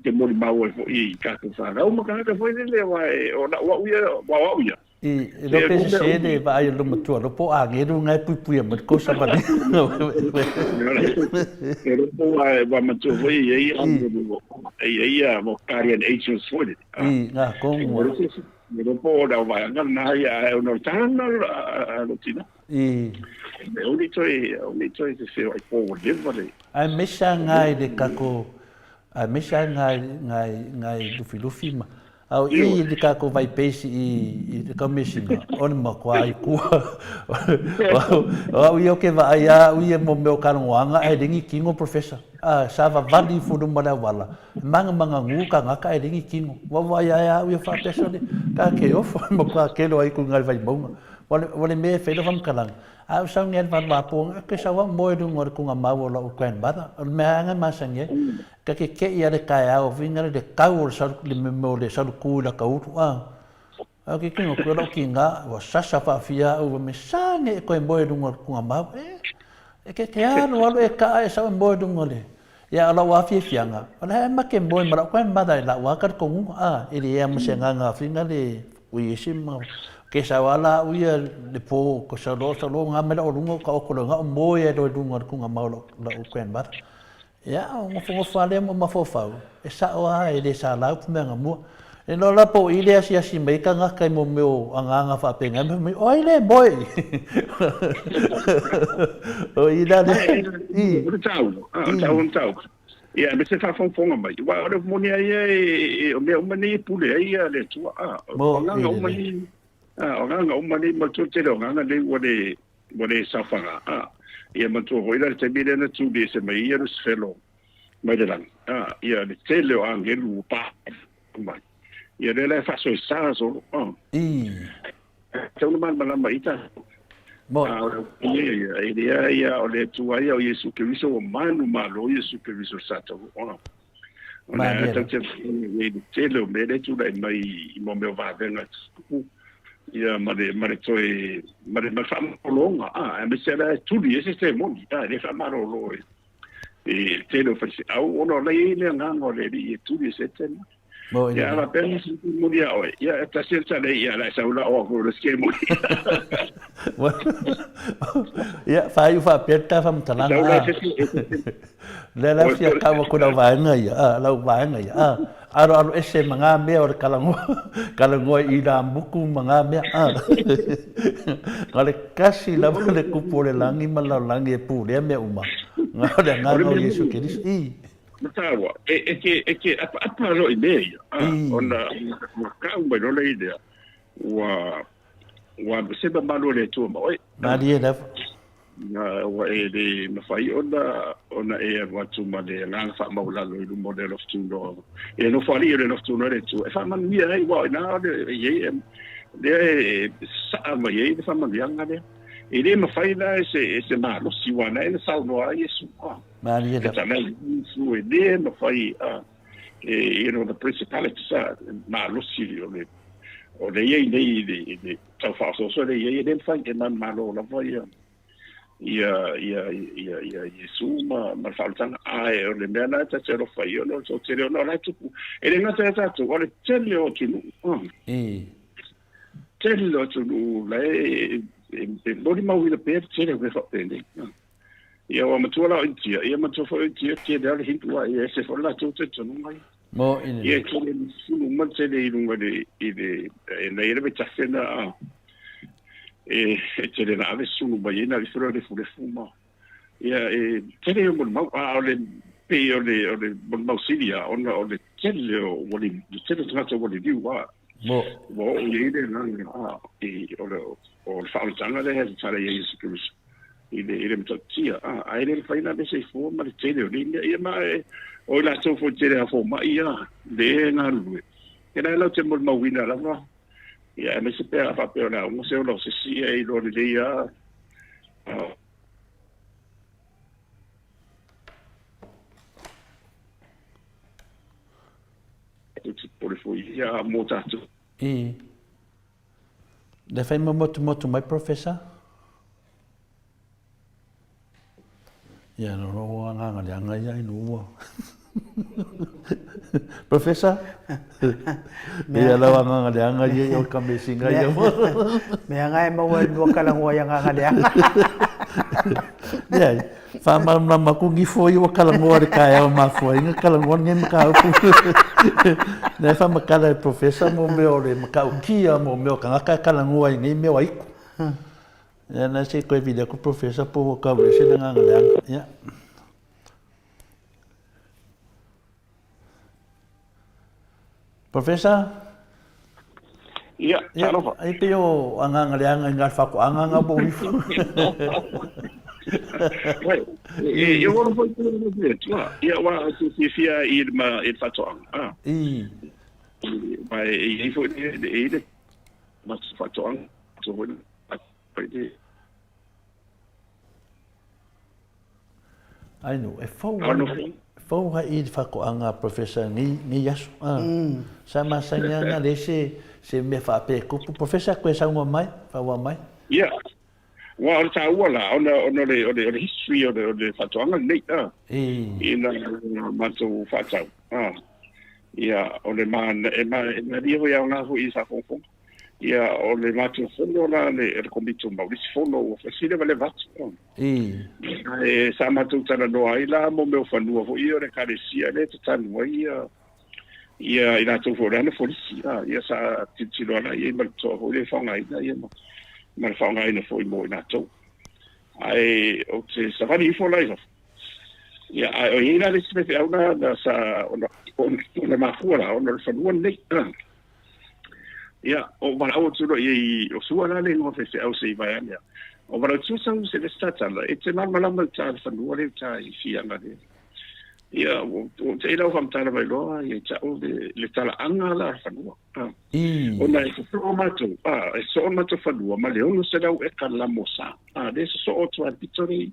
Speaker 4: ke mo mau e fo i ka ko fa ra ma ka ka fo le wa e o la wa uia wa wa uia.
Speaker 2: I lo pe se le va ai lo matua lo po a ngeru ngai pui pui ma ko sa va
Speaker 4: E lo po a va matua foi e i e ia mo guardian angels foi.
Speaker 2: I nga ko mo.
Speaker 4: E lo po da va nga na ia e no tana lo tina.
Speaker 2: I.
Speaker 4: E o ni toi o ni toi te se ai po le va le.
Speaker 2: Ai mesa ngai le kako ai mesa ngai ngai ngai lufi lufi ma Au i i ka ko vai peisi i i te kamisina o le makua ai kua. Au i o ke va ai a ui e mo meo ka rongoanga ai ringi kingo professor. A sa va vali furu ma le wala. Manga manga ngu ka ngaka ai ringi kingo. Wa wa ia a ui fa peso le ka ke ofo makua ke lo ai ku ngai vai maunga. Wale wale me whelo whamkalanga. A o sau nge va va po ke sa wa mo runga o kunga mau o la u grandmother. O me anga masange. Ka ke ke ia le kaeao winga le kau o le salu le meme o le salu ku i la ka uru a. A ke kinga koe lau ki ngā, ua sasa whaawhia au me sa nge e koe moe runga o kunga mau. E, e ke ke alo alo e kaa e sau e moe runga le. Ia a lau awhia whianga, wala hea make moe ma lau koe mother e lau a ka kongu a, e le ea mase ngā ngā whinga le ui ese ma ke sau ala au ia le pō ko sau lo sau lo ngā mela o runga o ka okolo ngā o moe e roi runga o kunga mau lau, lau grandmother. Ia, o ngofongofo a lea mo mafaufau, e sa'o a e le sa lau mea nga mua. E no la po i le asiasi mai ka ngaka i mo meo agaga faapenga me mai, oi le moe! O i la le,
Speaker 4: i. O le tau, o le tau, o le tau. Ia, me se faafogafoga mai, aua o le moni lava ia e, o mea uma nei e pule ai le Atua, a, o agaga uma nei, a, o agaga uma nei, manatua le tele o agaga nei ua le, ua le saofaga, a, ia manatua foi la le taimi lea na tuli ese mai ai ia Lusifelo mai le lagi, a, ia le tele o agelu ua pa mai, ia lea la e faasoesa solo, a. Tatau ona malamalama i tatou. A o le ia ia, e lea ia o le Atua ia o Iesu Keriso ua manumalo Iesu Keriso sa tau. O le tau te i le tele o mea lea tulai mai i mo mea o vavega tupu ia ma le ma le toe ma le ma le faamalologa a aemaise la e tuli e se se moni a le faamalolo e le tele o faifeau ona o la e i ai le agaga o le Alii e tuli e se moni. Ia ala pea nisi i moni a oe. Ia e tasi le tale ia la sau la o ko le ske moni.
Speaker 2: Ia whai u wha ta wha mtalanga. Le la fia kawa ko lau vaenga ia, a lau vaenga ia. A aro aro ese ma ngā mea o le kalangoa, kalangoa i rā muku ma ngā mea. A. Ngā le kasi lava le kupu o le langi ma lau langi e pūrea mea uma. Ngā le ngā o Yesu Keriso. I.
Speaker 4: Mataua, e, e ke, e ke apaapa loa i mea ia, a, ona ua kau mai loa le lea, ua, ua se mamalu o le Atua ma oe.
Speaker 2: Malie lava.
Speaker 4: Na, ua e le mafai ona, ona e alu atu ma le agaga faamaualalo i luma o le alofa tunoa. E nofo alii o le alofa tunoa le Atua. E faamanuia ai, ua o ina o le, e i ai, lea e saa mai ai le faamanuiaga lea. E le mafai la e se, e se malosi, ua na e na saunoa ai Iesu.
Speaker 2: Malie lava.
Speaker 4: Iesu e le mafai a e you know the principalities a malosi o le o le iai nei i le i le tau faaosooso le iai e le mafai e manumalo lava ia ia ia ia ia Iesu ma ma le faaolataga ae o le mea la e ta te alofa i ona o le toatele ona o la e tupu e le gata ia tatou o le tele o atunuu
Speaker 2: i
Speaker 4: tele o atunuu la e e molimauina pea le tele o mea faapenei. Ia ua matua la o Initia, ia matua foi o Initia, tele lava le Hindu a ia ese foi le latou talitonuga ia.
Speaker 2: Mo i
Speaker 4: le. Ia tele le sulu ma tele i luga i le, i le, e na ia le vaitafe na a, e, e tele na ave sulu mai ai na ave foi lefulefu ma, ia e tele o molimau, a o le, pei o le, o le molimau sili a, ona o le tele o, ua le, le tele o tagata ua liliu a,
Speaker 2: Mo.
Speaker 4: Ua oo i ai le agaga a, i, o le, o le faaolataga lea e tatala i ai Iesu Keriso. I le, i le matautia, a, ae le mafai ona aveese i fua ma le tele o nei mea. Ia ma e, o i latou foi tele a fomai ia, le e galulue. Ia la e lau te molimauina lava, ia aemaise pe a faapea o le aoga se ola o se isi, ia e iloa lelei lava, a, te pore foi ia mō tātou.
Speaker 2: I. Le whai momotumotu mai, Professor? Ia, no ro ua nganga le anga ia inu ua. Professor? Ia lau nganga le anga ia o kamesinga ia.
Speaker 1: Me anga e maua lua kalangoa ia nganga le anga.
Speaker 2: Ia, whamalamalama ku ngifo i ua kalangoa le kaeao mafua inga kalangoa nge makaupu. Nei whamakala e professor mo mea o le makaukia mo mea o kangaka e kalangoa i nei mea o aiku. Ia na se koe vili aku professor po ua kau ese le nganga leanga. Ia. Professor?
Speaker 4: Ia, talofa.
Speaker 2: Ai pe o anganga leanga i ngā whakoanga ngā mo ifo.
Speaker 4: Wai, e oro foi te te tua. Ia wa te whiwhia i ma i whatoanga. Ah.
Speaker 2: I.
Speaker 4: Mai e i foi e i le ma te whatoanga. To hoi
Speaker 2: Ai no, e fou fou ha i whakoanga Professor ngi ngi aso. Ah. Sa masani anga le se se mea whaape kupu. Professor koe saunga mai, whaua mai.
Speaker 4: Yeah. Wa o le tāua la, ona, ona o le, o le, o le history o le, o le whatoanga nei, ah.
Speaker 2: I.
Speaker 4: I nā mātou whātau, ah. Ia, o le ma, e ma, e maria hoi au ngā hui i whakongfonga. Ia, o le matou fono la, le, le komiti o Maurisi fono, ua whasile wa le vatu.
Speaker 2: I.
Speaker 4: E, sa matou talanoa ai la mo mea o fanua foi o le ekalesia le tatanu ai ia, ia i latou foi o le ana folisi. A, ia sa tilotilo ala i ai ma le toa foi le faaaogaina ia ma, ma le faaaogaina foi mo i latou. Ae o te savali ifo la i fafo. Ia, ae o i ai la le isi faifeau la na sa ona ona mafua la ona o le fanua lenei. Ia, o valaau atu loa i ai, o Sua la le igoa faifeau se i vaeane a. O valaau atu sau se le tatala, e te malamalama i uta i le fanua lea i uta i Fiaga lea. Ia, ua te i lau faamatala mai loa ia te au le talaaga la o le fanua. Ona e sosoo matou, e sosoo le matou fanua ma le 600 eka lamo sa. Lea e sosoo atu lava i le pito lea.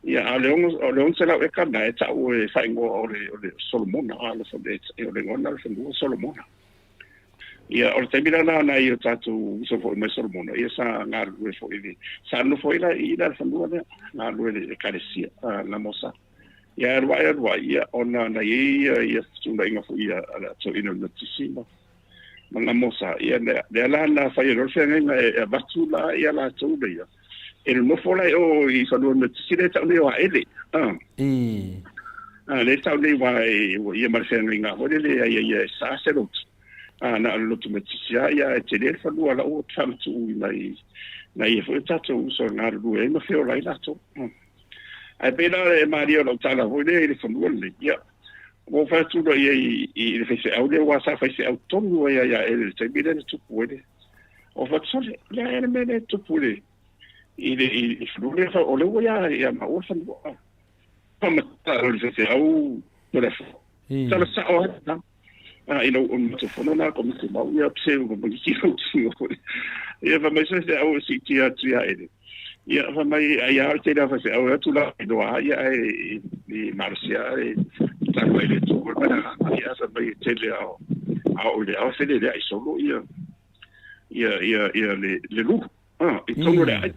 Speaker 4: Ia, a o le 600 eka lena e tau e faaigoa o le Solomona, o le igoa lena o le fanua o Solomona. Ia, o le taimi la lena nai o tatou uso foi mai Solomona, ia sa galulue foi i le, sa nonofo ai la i i le fanua lea, galulue i le Ekalesia lamo sa. Ia alu ae alu ae, ia ona na i ai ia fetuunaiga foi a le toeaina o le Metotisi ma Gamosa, ia lea la na fai ai loa le feagaiga e avatu la ia latou lea e nonofo la i o i fanua o le Metotisi lea e tau nei o Aele. Lea e tau nei aua ua ia ma le feagaiga foi lele a ia ia e sa se lotu, na o le lotu Metotisi lava, ia ae tele le fanua la ua faamatuu i nai ia foi o tatou uso e galulue ai ma feola ai latou. Ae pei la e malie o lau tala foi lea i le fanua lenei, ia, ua ou fai atu loa i ai i le faifeau lea, aua sa faifeau tonu ai ia Ele i le taimi lea na tupu ai le, o fai atu, sole, o le a ea le mea lea e tupu i le, i le, i le fanua lea, o lea ua ia, ia maua le fanua. Faamatala le faifeau, o le aso. Tala sao ai, a ina ua matou fono la komiti mau ia pse ua mai ki au tu ia fa mai se au si ti atu ia ele ia fa mai ai a te la fa se au atu la no a ia e i Malaysia e ta mai le tu ma na ia fa mai te le au a o le au se le ai solo ia ia ia ia le le lu ah i tonu le ai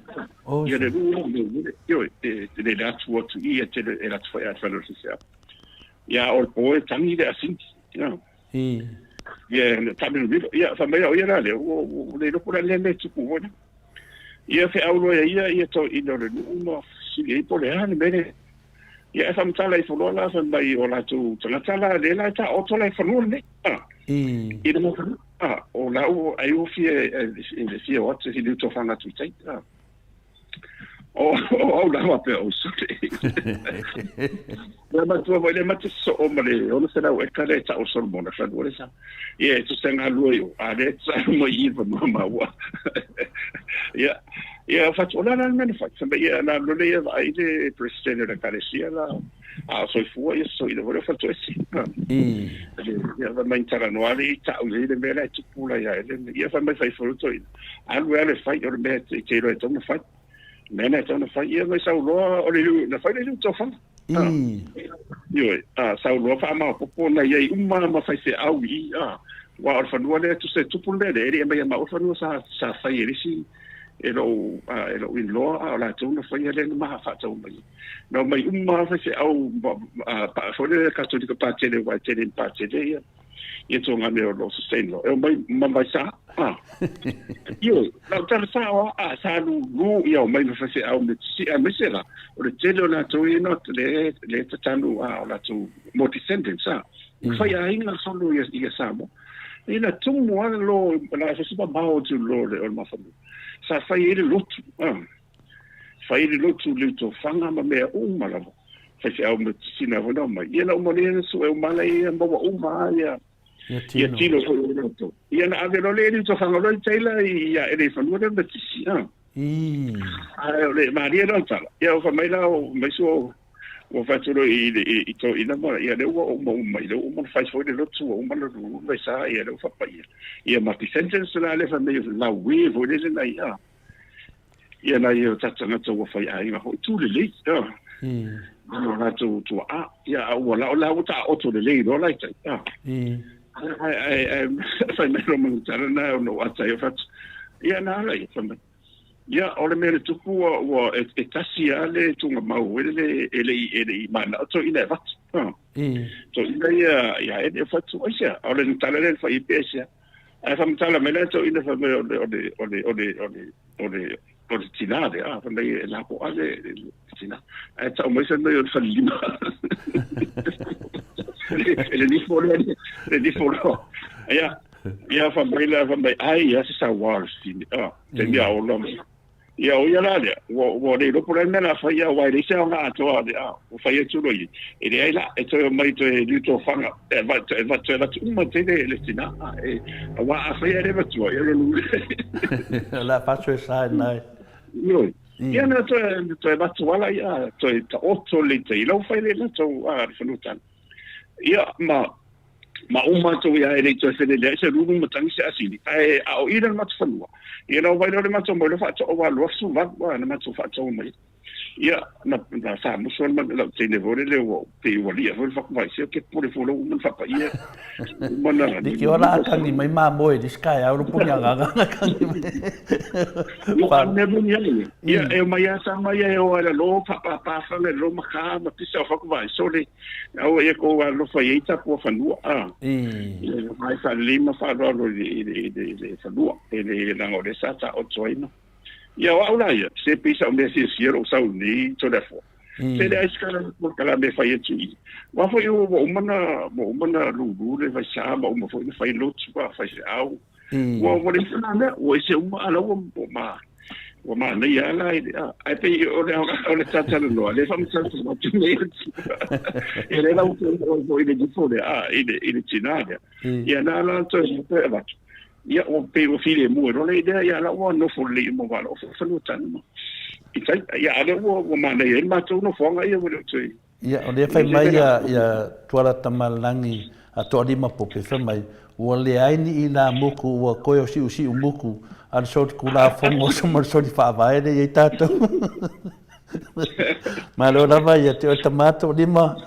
Speaker 4: ia le lu le le le le le atu atu ia te le atu fa ia fa le se Ia, o le po e tangi le asini. Ia. Ia, le taamilo milo. Ia, fai mai au ia la lea, ua, ua le iloa po o le a le mea e tupu foi lea. Ia, feau loa e ia, ia toeaiina o le nuu ma fesili ai po o le a le mea lea. Ia, ae faamatala ifo loa la, fai mai o latou tagata la, lea la e taoto la i fanua lenei. A. I le mau fanua. A, o la ua, ai ua fia, e le fia o atu, e fia tofaga atu i tai. A. O au la faapea o sole. Le matua foi le mate soo ma le 600 eka le tau o Solomona fanua le sa. Ia e tusa galulue i o, a le tusa mai i fanua maua. Ia, ia fatu o la la le mea na fai. Fai mai ia na alu le ia vaai le president o le ekalesia la a o soifua ia so ina foi o fatu ese. Ia fai mai talanoa le i tau i le mea la e tupu la ia ele. Ia fai mai fai foi to ina. Alu e alu e fai, o le mea e te iloa e tatau ona fai. Mea na e tatau ona fai, ia mai sau loa, o le liu, na fai le liu tofaga. Ioe, sau loa faamaopoopo na i ai uma ma faifeau i i, aua o le fanua lea, tusa e tupu le mea lea, e le i aumaia maua le fanua sa, sa fai e le isi, e lou, e lou in-law, a o latou na faia lea na ma faatau mai ai. Na omai uma lava faifeau, pa, foi lea Katolika Patele, aua e tele ina patele ia. Ia tō ngā mea o lo sustain lo. E o mai ma mai sa. Ah. Io, lau tala sa o a sa lu lu ia o mai ma fase au me si a me se la. O le tele o latou ia no le le tatanu a o latou more descendants a. Whai a inga solo ia ia Samoa. Ina tumu ala lo la se sipa mao tu lo le o le mafanu. Sa whai e le lotu. Ah. Whai e le lotu le utofaga ma mea uma lava. Faifeau ma sina foi na mai. Ia na uma lea na sue uma la ia maua uma ia. Ia tino foi o latou. Ia na ave loa le eli utofaga loa i tai la i a ele i fanua lea ma tisi. Ah. Ae o le malie la o tala. Ia o fai mai la o mai sua o ua fai atu loa i i i toeaina ma ia lea ua uma uma i lea ua uma ona fai foi le lotu ua uma ona lulu mai sa ia lea ua faapaia. Ia ma descendants la lea fai mai lauē foi lele nai a. Ia nai o tatou tagata ua fai aiga foi tu lelei. O latou tuaa. Ia a ua la o la ua taoto lelei loa la i tai. Ae ae ae fai mai loa ma le tala na ona ou ata ai o fatu. Ia na ala ia fai mai. Ia o le mea na tupu ua ua e, e tasi lava le tuugamau foi lele e le i e le i manao toeaina e avatu. Toeaina ia ia e le fatu aisea. O le tala lea na fai ai pe aisea. Ae faamatala mai la toeaina fai mai o le o le o le o le o le o le o le tina lea, a fai mai e lapoa le le tina. Ae tau mai fai mai o le falelima. E le nifo lea, le nifo loa. Ia, ia fai mai la fai mai ai ia se sauā o le fafine. Ah, taimi a ola mai. Ia, o ia la lea, ua, ua le iloa po o le a le mea o le a fai, aua e leai se aoga atoa o le a, ua fai atu loa i ai. E leai la, e toe omai toe liutofaga, e avatu, e avatu, e avatu uma tele le tina, a, e, aua a fai ae le avatua, ia lona uiga.
Speaker 2: O le a faasoesa ai na e.
Speaker 4: Ioe. Ia na toe, na toe avatu ala, ia, toe taoto lelei tai, lau fai le latou, a, le fanua tala. Ia, ma, ma uma atu ia e le i toe feleleai se lulu ma tagi se asili, ae a o i le matou fanua, ia na ova ai lea o le matou mau lea faatoa ua 28 na matou faatau mai. Ia, na, na faamusu ai le lau teine foi lele ua pei ua lia foi le fatuvaai, se ke pule foi lau uma na faapaia. Uma na...
Speaker 2: Liki ola a tangi mai mamoe i lisi taeao lo puni agaga na tangi mai.
Speaker 4: Ia, a mea moni ai ia. Ia, e omai a sa mai e o ai lalo, faapāpā whanga i lalo makā ma pisa o fatuvaai, sole. Aua ia kou alofa i ai tapua fanua, a. Ia mai faalelei ma faaaloalo i le, i le, i le, i le fanua, e le leaga o lea sa taoto ai ma. Ia o au la ia, se pei sa o mea fiafia lou sau nei Toleafoa. Se leai se kala kala me fai atu i. Ua foi ua uma na ua uma na lulu le vaisa ma uma foi na fai lotu a fai feau. Ua ua leai se mea, ua ese uma a la ua ma ua manaia lava la i le ae pei o le o le talatalanoa le faamatalamatala atu nei e le lau foi i le nifo lea a i le i le tina lea ia na la toe toe avatu ia ua pei ua filemu ai loa le lea ia la ua nofo lelei uma aua o fanua tanu ma i tai ia a lea ua ua manaia ai le matou nofoaga ia ua le o toe
Speaker 2: Ia, o lea fai mai ia, ia Tuala Tamalagi a Toalima Pope, fai mai, ua leai ni ilamuku, ua koe o siusiu muku, a le soli Tulafono ma le soli Faavae lea i ai tatou. Malo lava ia te oe tama Toalima,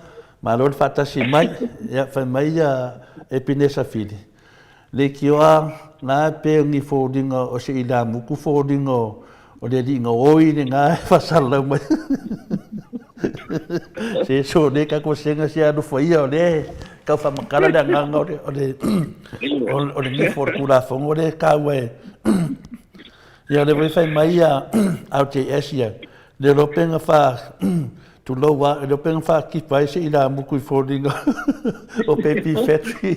Speaker 2: malo le faatasi mai. Ia, fai mai ia Epinesa Fili, Leitioa na pe o ni foliga o se ilamuku foliga o le alii gaoi lena e faasalalau mai. Se so le ka ko senga se alofa ia o le tau faamatala le agaga o le o le o le nifo o le Tulafono lea e taua e ia o lea foi fai mai ia RJS ia le iloa pe na fa Tulou a, e le o pe na faatipa ai se ilamutu i foliga o Baby Factory.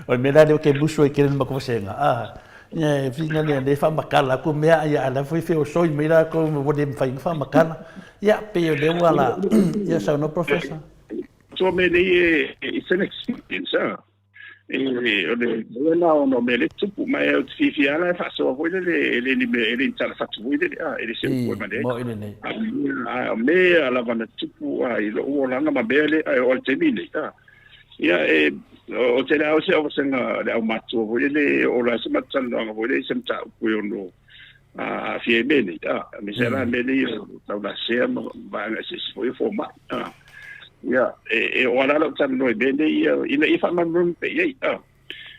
Speaker 2: O le mea la lea ou te musu ai tele i le matou vasega, a, ia e whina lea e faamatala atu mea, ia a o la foi e feosoi mai latou ua le mafai ona faamatala. Ia, pei o lea ua la, ia saunoa Professor.
Speaker 4: So mea nei it's an experience, ah. E, o le mea lena ona o mea lea e tupu, ma e ou te fiafia lava la e faasoa foi lele, e le ni mea, e le ni tala fatu foi lele, a, e le se upu e male ai.
Speaker 2: Mo'i lenei.
Speaker 4: A, o mea lava na tupu a, i lou olaga ma mea lea, a, o le taimi nei, a. Ia, e, o te le ao se avasega le aumatua foi lele, o la se matalanoaga foi lele i se mataupu e ono aafia ai mea nei, a, aemaise la mea nei o taulasea ma vaega eseese foi o fomai, a. Ia, e, e o ala lau talanoa i mea nei, ia, ina ia faamalamalama pea i ai, a.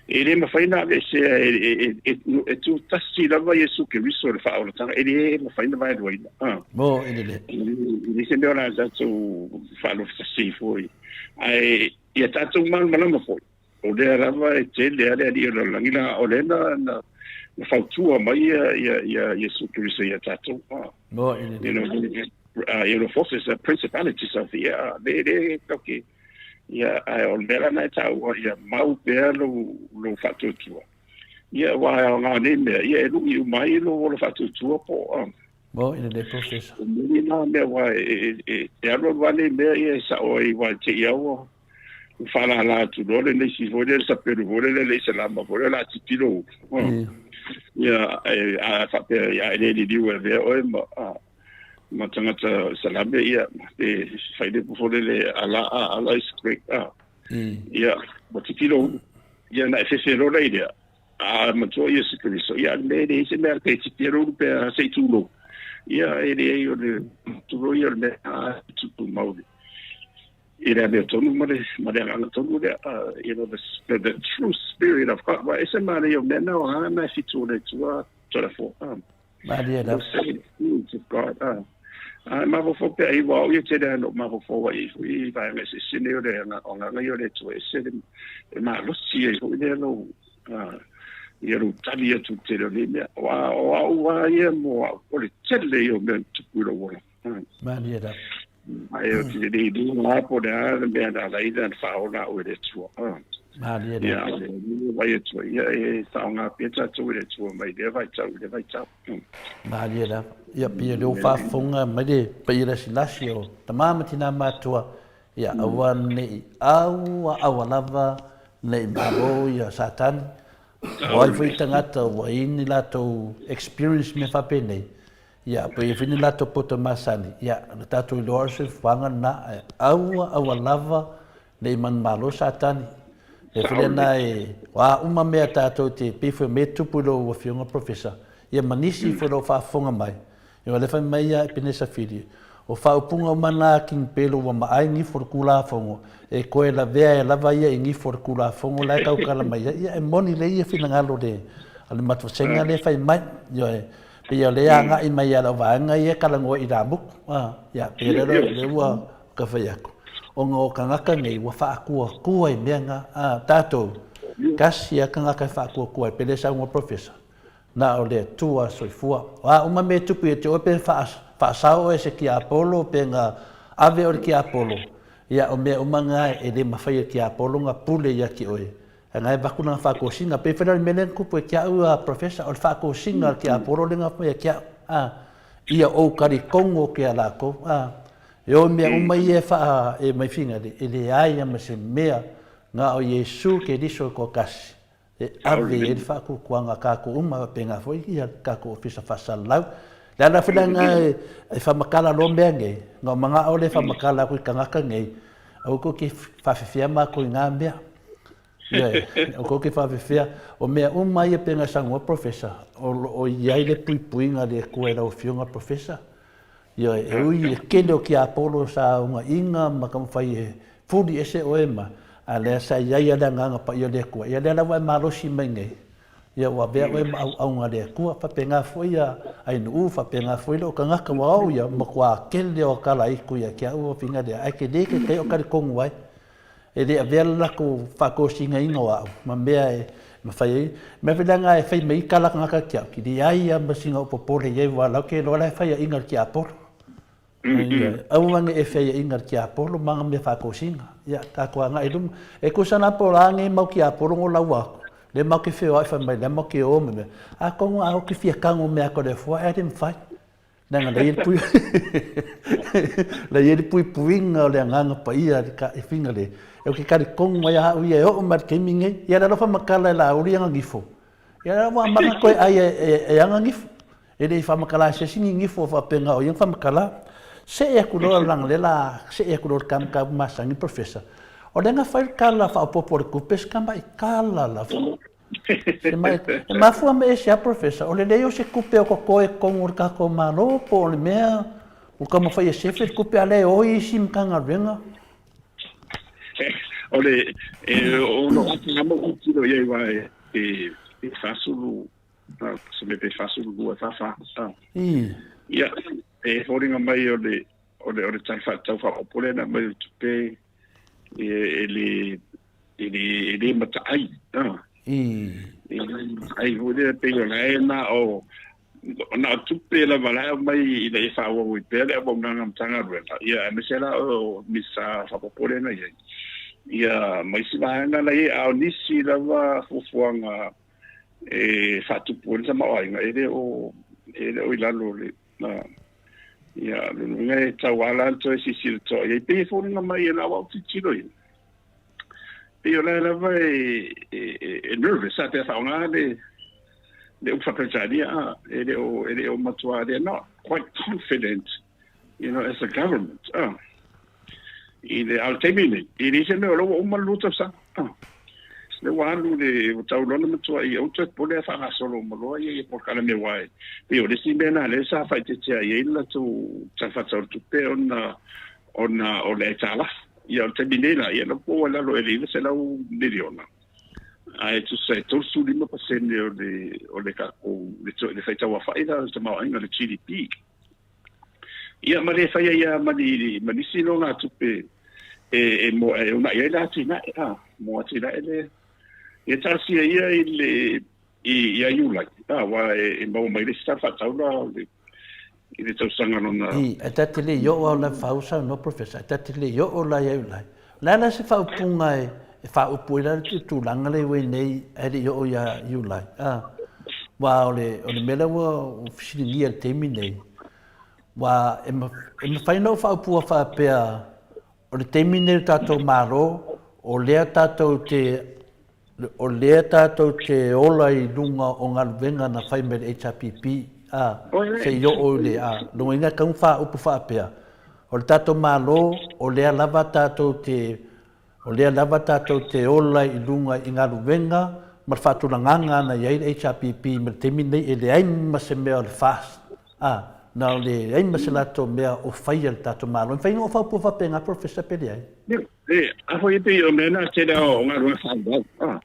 Speaker 4: E le mafai ona aveesea e, e, e, e, e tutasi lava Iesu Keriso i le faaolataga, e le mafai ona vaeluaina, a.
Speaker 2: Mo, e lelei.
Speaker 4: E leai se mea o le a tatou faalofotasi ai foi. Ae ia tatou malamalama foi, O lea lava e tele a le Alii o le lalolagi, leaga o lea na, na, na fautua mai ia, ia, ia Iesu Keriso ia tatou. Ah.
Speaker 2: No, e
Speaker 4: You know, you know, forces, principalities of the air, le, le, okay. Ia, ae o le mea la na e taua, ia mau pea lou, lou faatuatua. Ia, aua e aoga nei mea, ia e lu'i uma ai lou ola faatuatua po o, ah.
Speaker 2: Mo, e le professor.
Speaker 4: O mea nā mea, aua e, e, e, e alu alu lava nei mea, ia e sao ai, aua e te i aua, ua faalala atu loa le nisi foi lea, le sapelu foi lea, le isalama foi lea, o le a tilotilo ulu. Ia, e, a faapea, ia, e le liliu e avea oe ma, a, ma tagata salame, ia, pe fai le upu foi lele, Allah, a, Allah is great, a. Ia, ua tilotilo ulu. Ia, na e fefe loa lea i lea, a matua Iesu Keriso, ia, le mea e leai se mea pe tilotilo ulu pe a se i tulou. Ia, e leai o le, tulou ia o le mea a tupu mauli. I le amiotonu ma le, ma le agaga tonu lea, you know, the, the true spirit of God. Wa ese manaia o mea na o hanga na e whitu o le Atua Toleafoa.
Speaker 2: Malia
Speaker 4: lava. The same spirit of God. A mafaufau pea i wa o ia tele ano mafaufau ai foi i vaega eseese nei o le agaga ia o le Atua ese le, e malosi ai foi lea lou, ia lou tali atu i le tele o nei mea. O a, o au a ia mo au, o le tele ia o mea na tupu i lou ola.
Speaker 2: Malia lava.
Speaker 4: Ae o te le i lua po le a le mea na ala ai na whaola au e le Atua.
Speaker 2: Malie lea.
Speaker 4: Ia, a o le vaai atu ai, ia, e faaaoga pea tatou e le Atua mai lea vaitau i lea vaitau.
Speaker 2: Malie lava. Ia, pei o lea ua faafofoga mai le paia lasilasi o tama ma tina matutua, ia aua ne i aua aua lava ne i malo ia Satani. O ai foi tagata ua i ni latou experience i mea faapenei, ia pe i ai foi ni latou poto masani, ia na tatou iloa o le soifuaga lena, ae aua aua lava ne i manumalo Satani. O le mea foi lena e, o a uma mea tatou te pei foi o mea e tupu i lou afioga Professor, ia ma nisi foi o lo o faafofoga mai, Ia o lea fai mai ia Epenesa Fili, o faaupuga uma na a King Pelo ua maai gifo le Kulafogo, e koe lavea e lava ia i gifo le Kulafogo la e taukala mai ai. Ia e moni lei ia finagalo le a le matuasenga lea e fai mai. Ioe, pei o lea agai mai ia lau vaega ia e talanoa i Ilamuku. A, ia, pei o lea lea ua ka fai aku. Ona o kangaka nei ua faakuakua i mea nga, a, tatou, kasi a kangaka e faakuakua ai, pei lea saunoa Professor. Na o le Atua soifua. O a uma mea e tupu ia te oe pe faasao oe e se tiapolo pe na ave oe i le tiapolo, ia o mea uma na e le mafai e le tiapolo na pule ia te oe. Ae na e avatu lana faatosina. Pei foi la o le mea lea na tupu ia te au a Professor, o le faatosina a le tiapolo lea na fai ia te au, a, ia ou talitonu atu ia latou, a. E o mea uma ia e faa, e mai finale, e leai lava ma se mea na o Iesu Keriso e toatasi. E ave i ai le faatuatuaga a tatou uma, faapena foi ia le tatou Ofisa Faasalalau. Le ala foi lena e faamatala loa mea nei, na o manao lea e faamatala atu i tagata nei, aua tou te faafefea matou i na mea. Ioe, aua tou te faafefea. O mea uma ia pei ona saunoa Professor, o lo o i ai le puipuiga a le Atua i lau Afioga Professor. Ioe, e ui i le tele o tiapolo sa unaiga ma taumafai e fuli ese oe ma, a lea sa i ai lava le Agaga Paia o le Atua, ia lea la ua e malosi mai nei, ia ua avea oe ma auauna a le Atua, faapena foi a Ainuu, faapena foi lou tagata, ua oo ia, matua tele o talaitu ia te au afina lea, ae tele ke kai o talitonu ai. E le avea le latou faatosinaina o au ma mea e mafai ai. Mea foi leaga e fai mai ai tala tagata ki au, ki leai lava ma sina ou popole i ai aua o la ou te iloa la e faiaina e le tiapolo. Aua ne i e faiaina e le tiapolo ma ana mea faatosina. Ia, tatou agai i luma. E tusa la po o le a nei mau tiapolo na laua atu, lea matou te feoai fai mai lea matou te o ma mea. Atonu a ou te fia tago mea atu e le Atua ae le mafai. Leaga la i ai le pui la i ai le puipuiga o le Agaga Paia i le figa le e ke talitonu ai a au ia e oo mai le taimi nei. Ia le alofa matala e Laauli ana gifo. Ia la ua amata toe ai e ana gifo. E le i faamatala e se isi ni gifo faapena o ia na faamatala. Se'e atu loa leaga lea la se'e atu loa i le ta mataupu masani Professor. O lea na fai le Tala Faaopoopo o le Tupe si tamai tala lava. E mafua mai e se a Professor, o le leai o se tupe o totoe i totonu o le tatou Malo po o le mea ua taumafai e sefe le tupe a o lea e o isi Matagaluega?
Speaker 4: O le, e ono ata lava ou tilotilo i ai aua e 40, se mea pe 42, 44. Ia, e foliga mai o le, o le, o le Tala Faatatau Faaopoopo lea na aumai o le Tupe, e le, e le, e le mataai. E le mataai foi lea, pei o la e na o, na o tupe lava la e aumai ina ia faaauau ai pea le auaunaga a Matagaluega, ia aemaise la o Minisita faaopoopo lea na i ai, ia ma isi vaega la e i ai, a o nisi lava fuafuaga e faatupu ai le tamaoaiga, e le o, e le o i lalo o le, Ia, lona uiga e tatau lava la ona toe silasila totoa i ai. Pei e foliga mai e lau au tilotilo i ai, pei o la e lava e, e, e nervous, a pe a faaaoga le, le upu faa-Peretania, a, e le o, e le o matua, they are not quite confident, you know, as a government, a. I le, a o le taimi lenei, e leai se mea o la ua uma le 2 tausaga. A. Lea ua alu le, ua tau loa ona matuai, aua toe popole a faagasolo uma loa ia ia polokalame aua e pei o le isi mea lena lea sa faaeteete ai ai le latou Tala Faatatau o le Tupe ona ona o le aitalafu. Ia o le taimi nei la, ia la ua pau ai lalo i le $900 miliona ae tusa e 35% o le o le tatou le faitau aofai la o le tamaoaiga le GDP. Ia ma le fai ai lava ma ni ma nisi nonogatupe e e mo e uunai ai le atinae a mo atinae le ia talosia ia i le i ia Iulai a aua e, e maua mai le isi tala faatatau la o le i le tausaga lona
Speaker 2: I, ae ta te le i oo au la fau saunoa Professor, ae ta te le i oo la ia Iulai. O le a la se faaupuga e, e faaupu ai la le tulaga lea ua i nei ae le i oo ia Iulai, a, aua o le, o le mea lea ua fesiligia i le taimi nei, aua e, e mafai ona ou faaupua faapea, o le taimi nei o le tatou Malo, o lea tatou te, o lea tatou te ola i luga o galuega na fai mai le HRPP, a, se i oo i le, a, lona uiga e tatau ona faaupu faapea, o le tatou Malo, o lea lava tatou te, o lea lava tatou te ola i luga i galuega ma le faatulagaga na i ai le HRPP ma le taimi lenei e leai ma se mea o le FAST, a, na o le leai ma se latou mea o faia e le tatou Malo. E mafai ona ou faaupua faapena, Professor, pe leai?
Speaker 4: E, a foi e pei o mea na tele o galuega faaauau, a,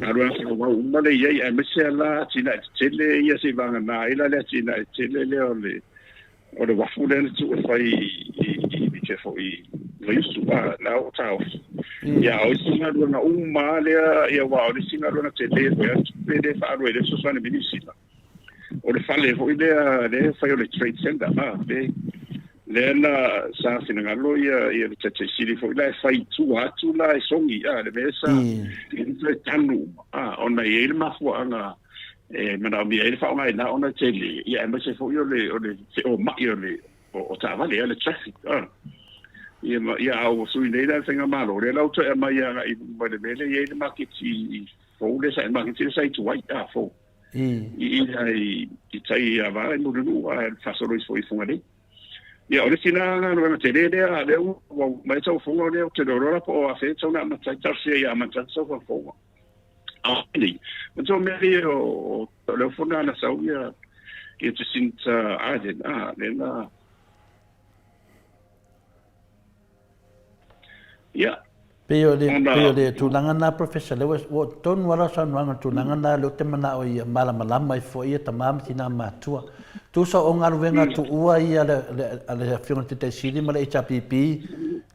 Speaker 4: galuega faaauau uma lea i ai, aemaise lava la atinae tetele ia seivagana ai la le atinae tele lea o le o le uafu lea na tuu e fai i i foi Vaiusu, a, la ua taofi. Ia, o isi galuega uma lava lea, ia, aua o le isi galuega tele foi a tupe lea e faaalu ai i le fesoasoani mai Niu Sila, o le fale foi lea lea e fai o le Trade Centre, a, le lea na sa finagalo ia ia le Taitai Sili foi la e fai i tua atu la e Sogi, a, le mea sa e tanu uma, a, ona e i ai le mafuaaga e manaomia ai le faaaogaina ona e tele, ia aemaise foi o le o le feomai o le o taavale, le traffic. Ia ma ia a ua sui nei la le faigamalo, lea la ua toe aumai agai i luma i le mea lea e i ai le maketi fou lea sa maketi lea sa i tuai a fou. I i i tai ia va i Mulinuu a faasolo ifo i Fugalei. Ia o le isi la galuega tele lea lea ua mai tau fofoga lea ou te le iloa la po o afea e tatau ona amata ai talosia ia amata atu sau faafofoga. Ai, ma tau mea ia o lea foi na sau ia ia Jacinta Ardern, ah, lea na ia
Speaker 2: Pei o le, pei o le tulaga na, Professor, lea ua, ua tonu lava lau saunoaga i le tulaga na, lea ou te manao ia malamalama ai foi ia tama ma tina matua. Tusa o galuega tuua ia a le, a le Afioga i le Taitai Sili ma le HRPP,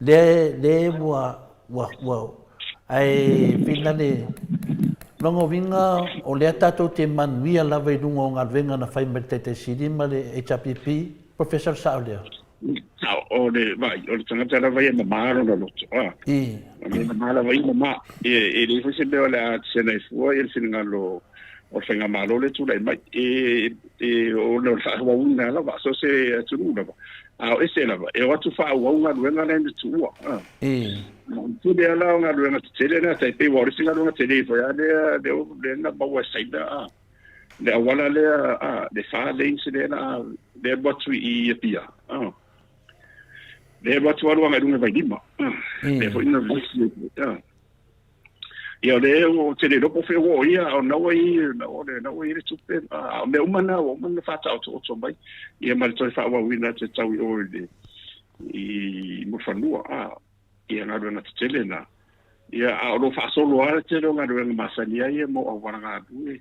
Speaker 2: lea, lea ua, ua, ua, ae pei na le lona uiga o lea tatou te manuia lava i luga o galuega na fai mai le Taitai Sili ma le HRPP, Professor sao lea?
Speaker 4: Sao, o le vaai, o le tagata lava ia e mama lona loto, a. O le mama lava ia mama. E, e leai foi se mea o le a sena ai fua ia le finagalo o le faigamalo lea e tulai mai. E, e, o le faaauauina lava, so o se atunuu lava. A o ese lava, e o atu faaauau galuega la e na tuua. A. Tele lava la o galuega tetele na tai pei ua o le isi galuega tele foi lava lea lea lea na maua e Saina a le auala lea a le fa lanes lea na lea alu atu i Apia a lea alu atu alu agai i luga i Vailima a lea foi na a ia o lea ou te le iloa po o fea ua oo ia a o na ua i na ua na ua i le tupe a o mea uma na ua uma ona faataotooto mai ia ma le toe faaauauina atu e tau i o i le i Mulifanua, a, ia galuega tetele na. Ia, a o lo o faasolo lava le tele o galuega masani ai ia mo auala galue.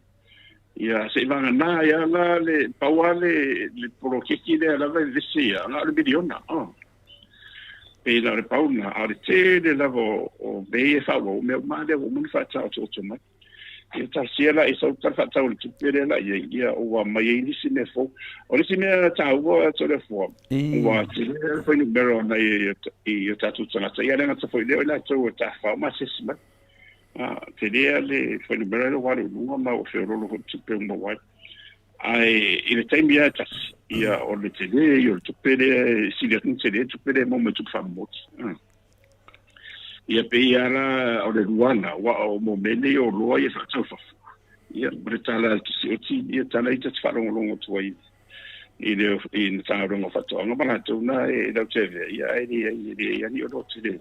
Speaker 4: Ia, seivaganā ai lava la le, pau lava le, le poloketi lea lava e vevesi ia, na o le miliona, a. Pei na o le pau lena, a o le tele lava o, o mea ia e faaauau, o mea uma lava lea ua uma ona faataotooto mai. Ia talosia la i sau tala faatatau o le tupe lea la i ai, ia ua aumai ai nisi mea fou. O le isi mea taua Toleafoa, ua tele le fuainumera o nai i o tatou tagata, ia le gata foi lea o i latou e tafafao ma asiasi mai. A, tele lava le fuainumera lea ua alu i luga ma ua feoloolo foi le tupe ua maua ai. Ae i le taimi lava e tasi, ia o le tele ia o le tupe lea e sili atu ona tele le tupe lea e maua mai tupe faamomoli. Ia pei lava la o le luana, aua o mo mea nei o oloa ia faatau fafo. Ia, o le tala a le Tusioti, ia tala ia ta te faalogologo atu ai i le i le Matagaluega o Faatoaga ma latou na e lauteavea, ia ae leai, e leai lava ni oloa tele.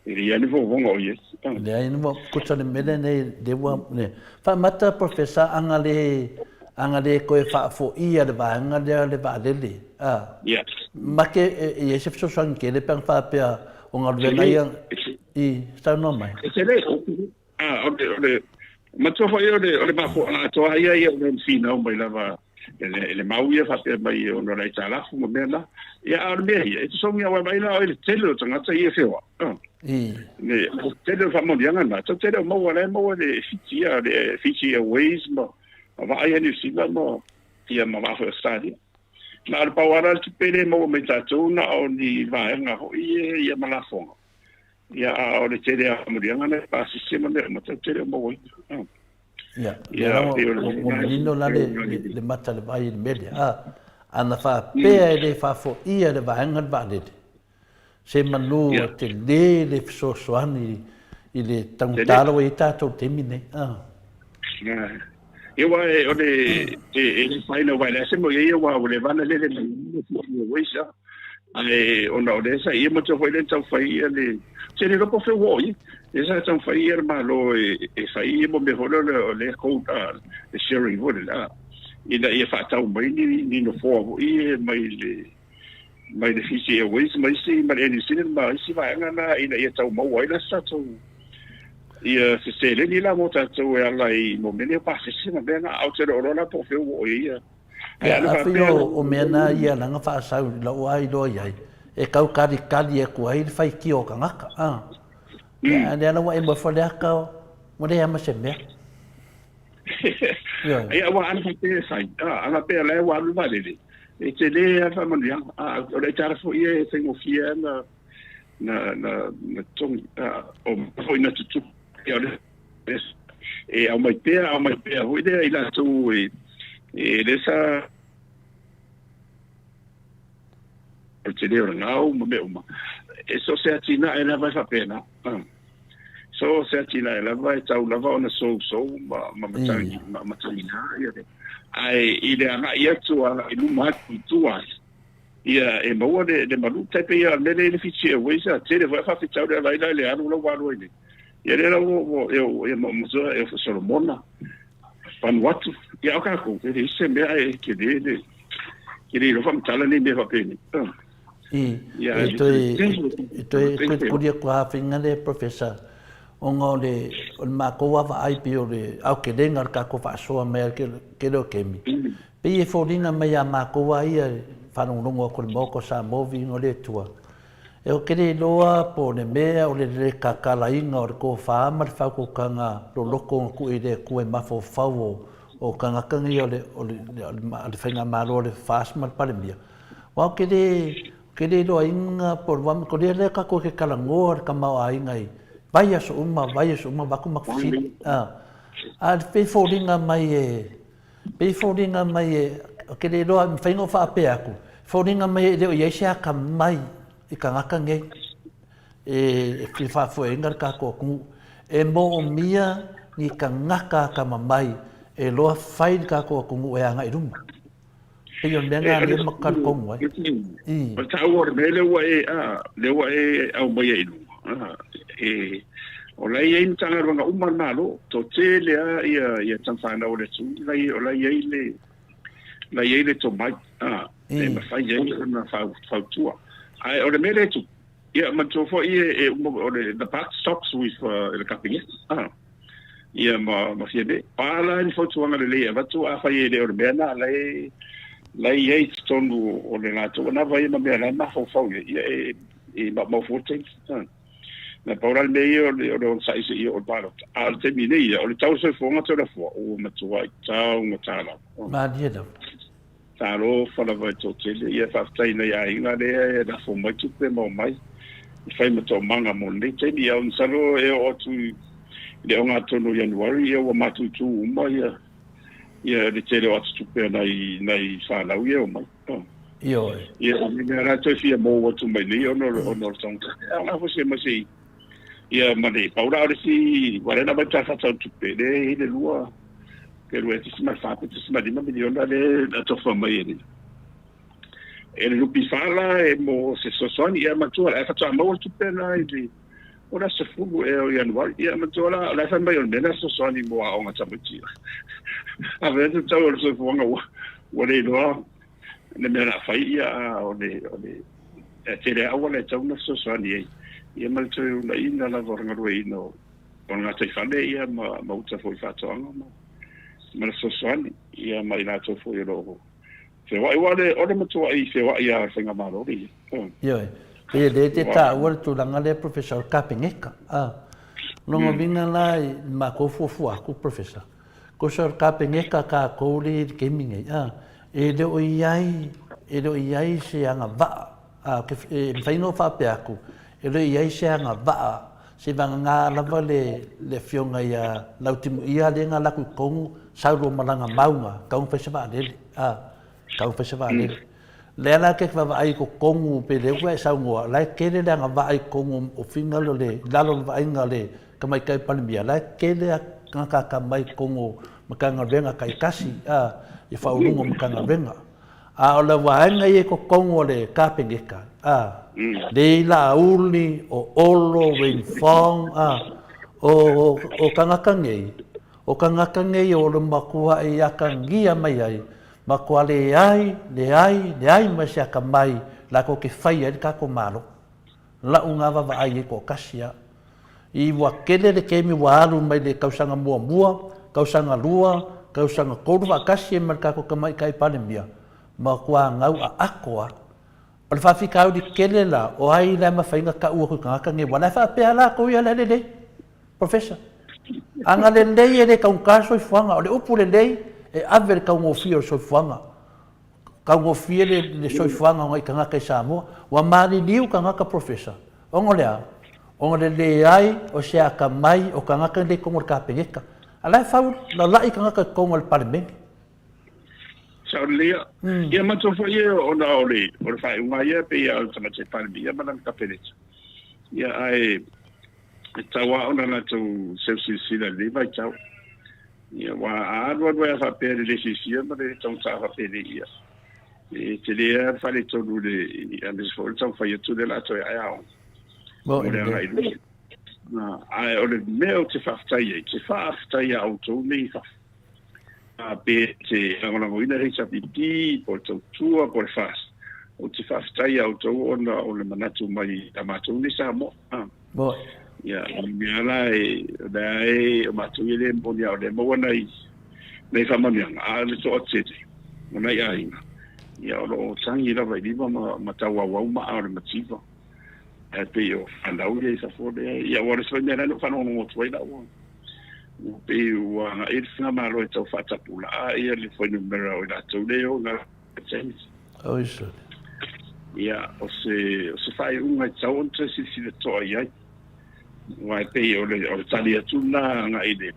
Speaker 4: E leai lava ni vovoga o i ai.
Speaker 2: Leai, ua kuta le mea lenei, lea ua faamata Professor a na le, a na le toe faafoia le vaega lea le vaalele, a.
Speaker 4: Ia.
Speaker 2: Make e i ai se fesoasoani tele pe ana faapea o galuega ia i saunoa mai.
Speaker 4: E tele, a, o le, o le, matua foi o le, o le mafuaaga atoa ia ia o le finau mai lava e le, e le mau ia faapea mai ona o le aitalafu ma mea na. Ia, a o le mea ia, e tosogi aua mai la o le tele o tagata ia e feoai. Le tele o faamanuiaga na, tau tele o maua la e maua le Fiji ia, le Fiji Airways ma vaa ia New Zealand ma ia ma vaa foi Australia. Na o le pau lava la le tupe lea e maua mai tatou na o ni vaega foi ia ma lafoga. Ia, a o le tele lava o maliaga na e pasese ma mea uma, tatou te le o mauaina.
Speaker 2: Ia, lea la ua manino la le mata le vai i le mea lea. A, ana faapea e le faafoia le vaega le vaalele, se manu e tele le fesoasoani i le taugata la ua i ai tatou i le taimi lenei.
Speaker 4: Ia aua o le e le faina aua e leai se mea o i ai aua ua leva ona lele mai le Airways ae ona o lea sa ia matua foi lea na taumafai ia le se le iloa po o fea ua oo i ai lea sa taumafai ia le Malo e fai ia mea foi lea o le code le sharing foi lea ina ia faatau mai ni nofoa foi ia mai le mai le Fiji Airways ma isi ma le Air New Zealand ma isi vaega na ina ia tau maua ai la se tatou ia se seleni la mo tatou e ala i mo mea nei o pasese ma mea na ae ou te le o iloa la po o fea ua oo i ai ia
Speaker 2: Ia, a pei o mea na ia lana faasau i lou lava iloa i ai, e tau kalikali atu ai le faitio o tagata, a. Ia, a lea la ua e moe Faleata, ua leai lava ma se mea.
Speaker 4: Ioe. Ia, aua ana faapea e fai, a, ana faapea o la e ua alu le vaalele, e tele lava le faamanuiaga, a, o le aitala foi ia e faigofie lava na, na, na totogi, a, o mea foi na tutupu, ia, o le, e aumai pea, aumai pea foi lea i latou e, e lea sa, o le tele o le gau ma mea uma. E so o se atinae lava e faapena. So o se atinae lava e tau lava ona sousou ma, ma matangi, ma matagina ia le. Ae i le agai atu, agai luma atu i tua, ia e maua le, le malu. Tai pei lava o le mea lea i le Fiji Airways, a tele foi faafitauli a laila i le alu la ua alu ai nei. Ia lea la ua, ua, ia, ia, ma, ia, Solomona, Vanuatu, ia o tatou, e leai se mea ae tele le, e le iloa faamatala nei mea faapenei.
Speaker 2: I, e toe, e toe kulikuli atu lava faiga lea Professor, ona o le, o le matou lava vaai pei o le aotelega o le tatou faasoa mai ai le tele o taimi, pei e foliga mai ia matou lava ia e faalogologo atu i le Maota o Samoa viiga o le Atua, Ou te le iloa po o le mea o le le kakalaina o le tofa ma le faautautaga loloto na tuu i le Atua i mafaufau o tagata nei o le Faigamalo a le FAST ma le Palemia. Aua ou te le, ou te le iloaina po o le a, o lea lea tatou te talanoa le tamaoaiga i vaiaso uma, vaiaso uma avatu matou fesili. A pei e foliga mai e Pei e foliga mai e, ou te le iloa, e mafai ona ou faapea atu, e foliga mai e le o i ai se atamai i tagata nei e fia faafoeina le tatou atunuu. E moomia ni tagata atamamai e iloa fai le tatou atunuu e agai i luma. Pei o le mea lena lea e matou talitonu
Speaker 4: ai. O le taua o le mea lea ua e, lea ua e aumaia i luga, e, o la e i ai Matagaluega uma a le Malo, toatele lava ia, ia tamafanau a le atunuu, la e, o la e i ai le, la e i ai le tomai, a, e mafai ai ona fautua. Ae o le mea lea e tupu, ia manatua foi e, e uma, o le, the buck stops with uh, le Kapeneta, a, ia ma, ma Fiamē. O a la ni fautuaga lelei e avatu, afai e le o le mea lena, la e, la e i ai i totonu o le latou anava ia ma mea la e mafaufau i ai, ia e, e maumau fua le taimi. A. Na pau la le mea ia o le, o le onosai seia oo i le palota. A o le taimi nei ia, o le tau o le soifuaga tau lafoa, ua matuai taugata lava.
Speaker 2: Malie lava.
Speaker 4: Talofa lava i toatele. Ia faafetai i nai aiga lea e lafo mai tupe ma omai e fai ma toomaga mo lenei taimi. Ia masalo e oo atu i le ogatotonu o Ianuari ia ua matutu uma ia ia le tele o ata tupe a nai nai fanau ia e omai.
Speaker 2: Ioe.
Speaker 4: Ia o le mea la toe fia mou atu mai nei ona o le taugata. Ae o foi se ma se ia ma le pau la o le isi ua lea na aumai pe a faatau tupe lea e i ai le lua pe 2.4 pe 1.5 miliona lea na tofa mai e le e le NPF la e mo se fesoasoani ia matua la e faatoa maua le tupe la i le o le aso 10 ea o Ianuari ia matua la o la e fai mai o le mea lea fesoasoani mo aoga tamaiti a fai atu tau o le soifuaga ua ua le iloa le mea o le a fai ia a o le o le e tele auala e tatau ona fesoasoani ai ia ma le toe uunaiina lava o le galueaiina o o le gataifale ia ma, ma uta foi i faatoaga ma, ma le fesoasoani ia ma i latou foi o lo o feoai. Aua o le, o le matuai feoai lava o le Faigamalo lenei.
Speaker 2: Ioe. Pei e le te taua le tulaga lea Professor o le Kapeneta. A. Lona uiga la i le matou fuafua atu Professor, tusa o le Kapeneta tatou lea i le taimi nei, a, e le o i ai, e le o i ai se agavaa, a, e mafai ona ou faapea atu, E le i ai se agavaa, seivagana lava le le afioga ia Lautimuia lea na alu atu i totonu sau loa ma lana mauga, tatau ona fai se vaalele, a, tatau ona fai se vaalele. Lea la e te vaavaai i totonu pe lea ua e saunoa, o la e tele le agavaa i totonu o fina o le, i lalo o le vaaiga a le Tamaitai Palemia, la e tele tagata atamai i totonu o Matagaluega taitasi, a, i Faauluuluga o Matagaluega. A o le vaega ia i totonu o le Kapeneta, a, lea e i ai Laauli, o Olo, Wayne Fong, a, o, o tagata nei, o tagata nei o le matuai atagia mai ai, matua leai, leai, leai ma se atamai latou te faia ai le tatou Malo. Lau na vaavaai ai toatasi lava. I ua tele le taimi ua alu mai le tausaga muamua, tausaga lua, tausaga tolu faatasi ai ma le tatou Tamaitai Palemia, matua gau aato lava. O le faafitauli tele la, o ai la e mafai ona tau atu i tagata nei, aua o la e faapea lava latou ia o la e lelei. Professor, Ana lelei e le taugata le soifuaga, o le upu lelei e ave le taugofie o le soifuaga. Taugofie le soifuaga o nai tagata i Samoa. Ua maliliu tagata Professor, ona o le a? Ona o le leai o se atamai o tagata nei i totonu o le Kapeneta. A la e fau lala'i tagata i totonu o le Palemene.
Speaker 4: Sao lelei ia. Ia matou foi ia ona o le o le faaiuga ia pei lava o le Tamaitai Palemia ma lana Kapeneta. Ia ae e tatau lava ona latou seu silasila i lenei vaitau. Ia aua a alu alu ai lava faapea i le le silafia ma le taugata faapenei ia, e tele lava le faaletonu i le aemaise foi o le taumafai atu lea o le a toe ae aoga mo le agai i luma. Ae o le mea ou te faafetai ai, ou te faafetai ia outou nei i fafo, pe te lagolagoina le HRPP po o le Tautua po o le FAST, ou te faafetai ia outou ona o le manatu mai ia matou nei Samoa. Ia, o le mea la e, o lea e, o matou ia le moni a o lea e maua nai, nai faamanuiaga, a o le toatele o nai aiga, ia o lo o tagi lava i lima ma, ma tauauau maa o le mativa. Ae pei o fanau ia i fafo lea, ia aua o le isi mea lea na ou faalogologo atu ai lau, ua pei ua agai le faigamalo e tau faatapulaa ia le fuainumera o i latou lea e o i James.
Speaker 2: Oi sole.
Speaker 4: Ia, o se, o se faaiuga e tatau ona toe silasila totoa i ai. Aua e pei o le, o le tali atu lena agai i le,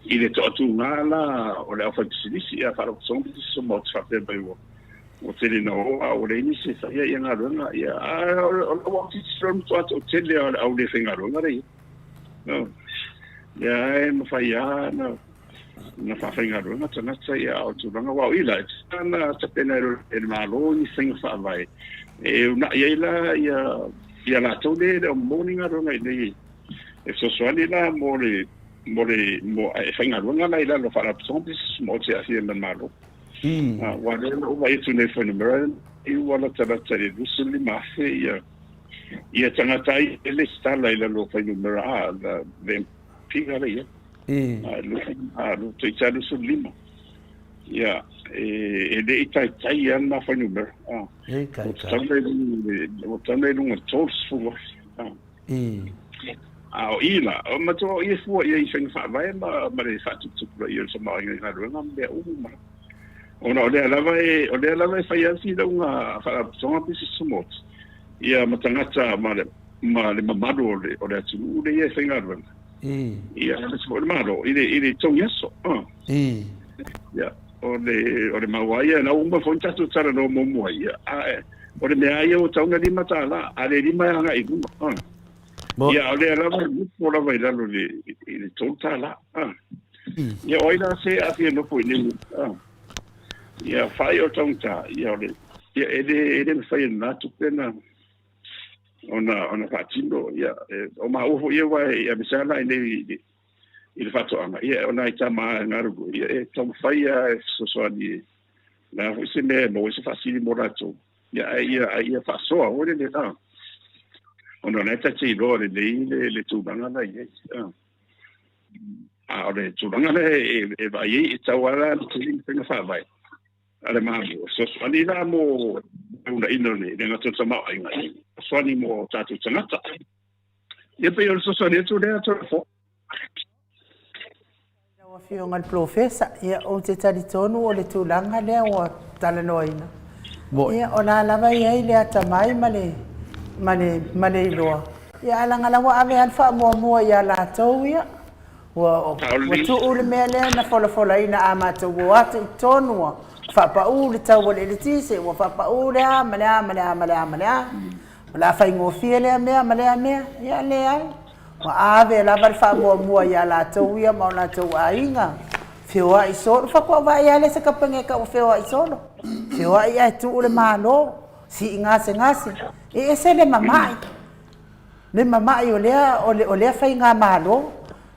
Speaker 4: i le toatuga la o le aufaipisinisi, ia faalapotopotoga pisinisi ma te faapea mai ua, ua tele ina o a ua leai nisi e faia ia galuega. Ia, a o, o lau autitilo o le matua toatele lava o le au le faigaluega lea e i ai. Ia, e mafai lava ona na faafaigaluega tagata ia a o tulaga aua o i la e tatau ona tapena e le Malo ni faiga faavae e uunai ai la ia ia latou lea e le o maua ni galuega i inei e fesoasoani la mo le mo le mo e faigaluega la i lalo o faalapotopotoga pisinisi maoti e aafia ma le Malo. Aua o lea na ou vaai atu nei i fuainumera i ua latalata i le 25,000 ia ia tagata ai e lesitala i lalo o fuainumera a le piga lea i ai. Toeitiiti 25. Ia, e le i taitai lava lena fuainumera.
Speaker 2: E i taitai.
Speaker 4: Ua tau nei i luga i le 30,000. A o i la, o matua o i e fua i ai i faiga faavae ma le faatuputupulaia o le tamaoaiga i galuega ma mea uma. Ona o lea lava e, o lea lava e fai lava finauga a faalapotopotoga pisinisi tumaoti, ia ma tagata ma le mamalu o le atunuu lea e faigaluega. Ia, aemaise foi le Malo i le, i le togi aso. Ia, o le, o le mau lava ia, na uma foi ona tatou talanoa muamua ai, ia, a o le mea lava ia ua tatau ona $5, a le 5 e agai i luga. Ia, a o lea lava e nofo lava i lalo i le, i le $3. Ia, o ai la se a fia nofo i inei? Ia, fai o taugata, ia, o le, ia, e le, e le mafai e lena tupe na, ona ona faatino ia o maua foi ia aua e aemaise lava la i inei i le faatoaga ia o nai tama e galulue ia e taumafai lava e fesoasoani o le a foi se mea e maua ai se faasili mo latou ia ae ia ae ia faasoa foi lele a ona o la e ta te iloa lelei le le tulaga la i ai a a o le tulaga lea e e vaai ai e tatau lava la ona tele ni faiga faavae a le Malo, e fesoasoani la mo le uunaina o le gata o le tamaoaiga, e fesoasoani mo tatou tagata. Ia pei o le fesoasoani atu lea Toleafoa.
Speaker 1: Lau Afioga i le Polofesa, ia ou te talitonu o le tulaga lea ua talanoaina. Ia o la lava e i ai le atamai ma le Ma le, ma le iloa. Ia, ae leaga la ua ave lava le faamuamua ia latou ia. Ua, ua tuu le mea lea na folafolaina a matou o atu i totonu ua faapaū le tau o le eletise, ua faapaū le a ma le a ma le a ma le a ma le a. O le a faigofie lea mea ma lea mea. Ia, leai. Ua ave lava le faamuamua ia latou ia ma o latou aiga. Feoai solo. Faatoa vaai lava lea se Kapeneta ua feoai solo. Feoai ae tuu le Malo. Sii gasegase. E ese le mamai. Le mamai o lea, o lea faigamalo.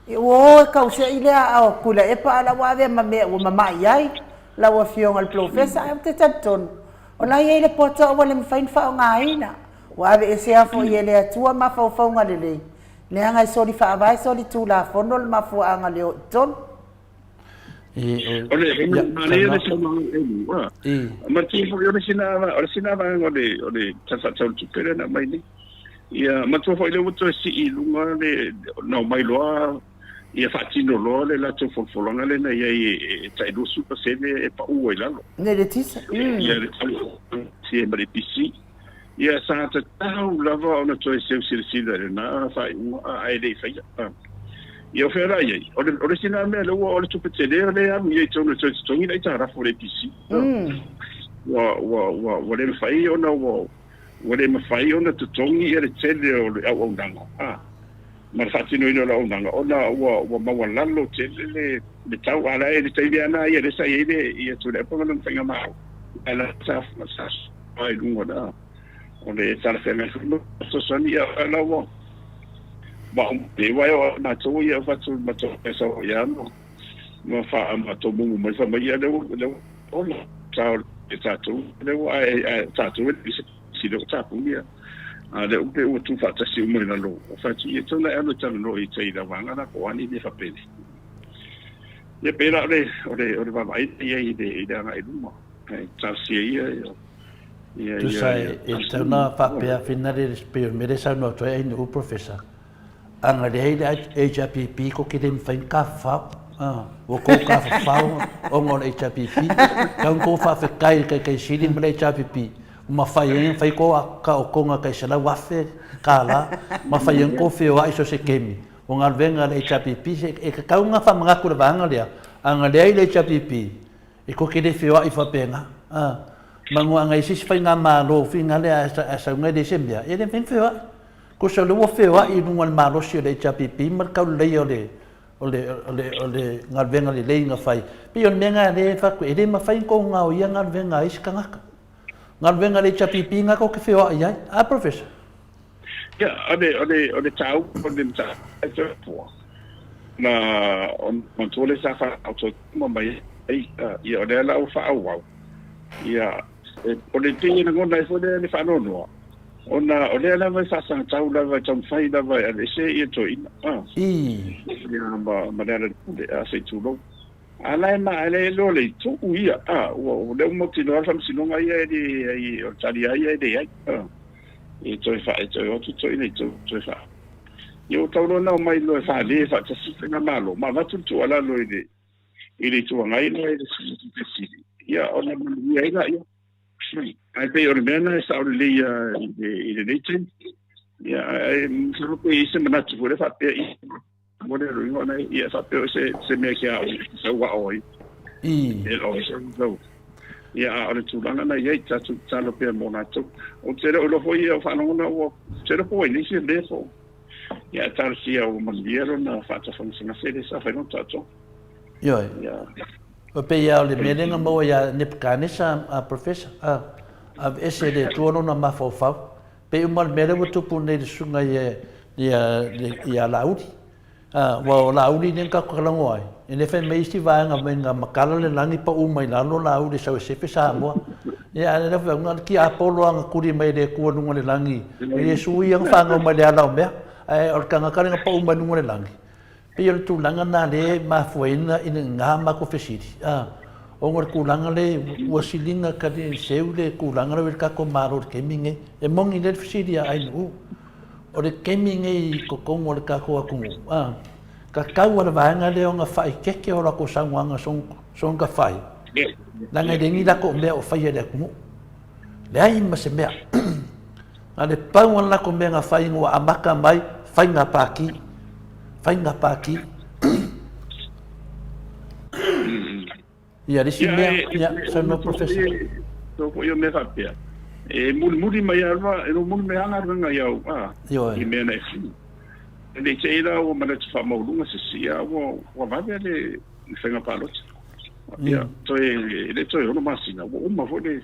Speaker 1: Ua o e tause'i lea aao Tuilaepa ae la ua avea ma mea ua mamai ai lau Afioga i le Polofesa. Ae ou te talitonu, o la e i ai le poto ua le mafai ona faaaogaina. Ua aveesea foi e le Atua mafaufauga lelei, leaga e soli faavae soli tulafono le mafuaaga le o i totonu.
Speaker 4: O le manaia le saunoaga Elu, ma te foi o le sina o le sina vaega o le o le Tala Faatatau o le Tupe lea na aumai nei. Ia matua foi lea ua toe sii i luga le na omai loa ia faatino loa le latou folafolaga lea na i ai e tai 20% e pau ai lalo.
Speaker 1: Le eletise.
Speaker 4: Ia le tau ma le EPC. Ia sa tatau lava ona toe seu silasila i lena faaiuga ae le i faia. Ia o fea la i ai? O le, o le isi lena mea lea ua o le tupe tele lea e alu i ai i totonu e toe totogi le aitalafu a le EPC. Ua, ua, ua, ua le mafai ona ua, ua le mafai ona totogi ia le tele o le auaunaga ma le faatinoina o le auaunaga ona ua, ua maualalo tele le, le tau. A la e le taimi lava lena ia lea sa i ai le, ia Tuilaepa ma lona faigamalo, ae la sa, sa i luga la o le talafeagai foi ma fesoasoani ia la ua ma le wa o matou ia fatu matou sa ia no ma fa matou mumu mai fa mai ia le le ola sa le tatou le ua ai ai tatou le se si le tatou ia a le upe ua tu faatasi uma i lalo o fatu ia tona e alu talanoa i tai lavaga la ko ani le fapele ia pei la o le o le o le vaavaai ia i le i le agai luma. Talosia ia ia
Speaker 2: Tusa e tatau ona faapea finale e pei o le mea lea e saunoa atu ai Ainuu Professor, ana leai le HRPP ko te le mafai ona tafafao. Ua tou tafafao ona o le HRPP. Tau ona tou faafetai i le Taitaisili ma le HRPP ua mafai ai ona fai tou taotoga tai $100,000 mafai ai ona tou feoai i so o se taimi. O galuega a le HRPP e tatau ona faamanatu i le vaega lea, ana leai le HRPP E tou te le feoai faapena. A, manu ana i se isi faigamalo finale ae sau nei leai se mea, e le mafai ona feoai. Tusa o lea ua feoai i luga o le malosi o le HRPP ma le tauleleia o le, o le, o le, o le galuega lelei na fai. Pei o le mea lena lea e fai atu, e le mafai ona tou gaoia galuega a isi tagata. Galuega a le HRPP lena tou te feoai ai. A, Professor?
Speaker 4: Ia, o le, o le, o le taua o le mataupu, na, o matua lea sa faaototuma mai ai, ia, o lea la ua faaauau. Ia, o le pei e lagona ai foi lea le faanoanoa, ona o lea lava e faasagatau lava, e taumafai lava e aveese ia toeaiina, ia, ma, ma Lealailepule, a, se i tulou. A la e ma, e le o le tuu ia, a, ua, o lea ua mautinoa le faamasinoga ia e leai, o le tali lava ia e leai, a. E toe fa, e toe o atu toeaiina i toe, toe fa. Ia ua tau loa na omai loa e fale faatasi faigamalo, ma avatu le tuualalo i le, i le Itu Agai ma le Sili, ia ona manuia ai laia. Ae pei o le mea lena e sao lelei lava i le, i lenei taimi. Ia, ae masalo pe i ai se manatu foi lea faapea i mo le luiga ona ia faapea o se, se mea kia o sau ao ai. E o se sau. Ia a o le tulaga na i ai tatou tatalo pea mo latou. Ou te le o iloa foi ia o faalogona ua te iloa po ua i nisi mea po. Ia ae talosia ua manuia lona faatafagasegase lea sa fai lona taotoga.
Speaker 2: Ioe. Ia. E pei lava o le mea lea na maua ia Nebuchadnezzar a Professor, a aveese e le Atua lona mafaufau. Pei uma le mea lea ua tupu nei i le susuga ia Laauli. Aua o Laauli lea na tatou talanoa ai, e le fai mai isi vaega mai na matala le lagi pau mai lalo Laauli e sau e sefe Samoa. Ia ae lea foi na o le tiapolo lava na tuli mai e le Atua i luga o le lagi, o Iesu ia na fanau mai le ala o mea, ae o le tagata lea na pau mai luga o le lagi. Pei o le tulaga lena lea e mafua ai ina matou fesili, ona o le tulaga lea ua siliga seu le tulaga lea ua i le tatou Malo i le taimi lenei. E moni lelei le fesili a Ainuu, o le taimi lenei i totonu o le tatou atunuu, tatau lava i le vaega lea ona faaeteete o latou saunoaga soona fai, leaga e leai ni latou mea o faia i le atunuu. Leai ma se mea. Na le pau o le latou mea na fai ina ua amata mai faiga pati, faiga pati. Ia, le isi mea, ia, saunoa Professor.
Speaker 4: Tau foi o mea faapea, e mulimuli mai lava, e mulimuli mai lava galuega i au, a, i mea na e fai. E le i te i la ua manatu faamaualuga se isi, a ua vave le faiga palota. Ia, toe, e le toe 6 masina, ua uma foi le,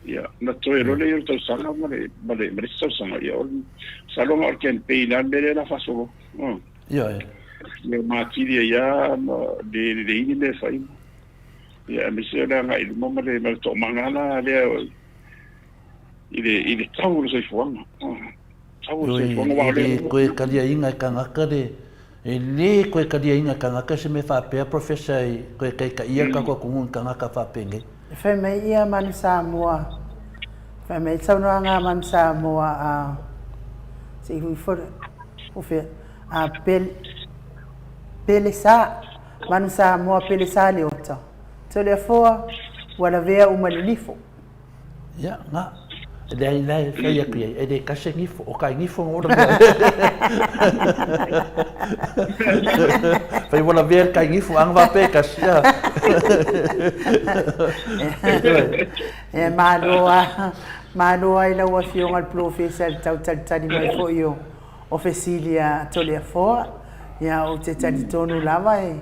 Speaker 4: Ia, ona toe loa lea o le tausaga ma le, ma le, ma le isi tausaga, ia, o le, masalo na o le campaign lava le mea lea o le a faasolo.
Speaker 2: Ioe.
Speaker 4: Ia ma atili ai lava ma le lelei ni mea e fai. Ia, aemaise o le agai i luma ma le, ma le toomaga la lea i le, i le tau o le soifuaga. Tau o le soifuaga, aua o
Speaker 2: le. E le toe taliaina e tagata le, e le toe taliaina e tagata se mea faapea, Professor, e toe taitaia le tatou atunuu i ni tagata faapenei.
Speaker 1: E fai mai ia Manu Samoa, fai mai saunoaga a Manu Samoa a se i hui fo o fea a pele pele sa Manu Samoa pele sa le ota Toleafoa ua lavea uma le nifo.
Speaker 2: Ia, na. Leai, la e fai atu i ai, e le tasi e nifo, o kai nifo na ora mea. Fai ua lavea le kai nifo, anga faapea e tasi, ia.
Speaker 1: E malo a, malo ai lau Afioga i le Polofesa i le tau talitali mai foi o, o fesili a Toleafoa. Ia, ou te talitonu lava e,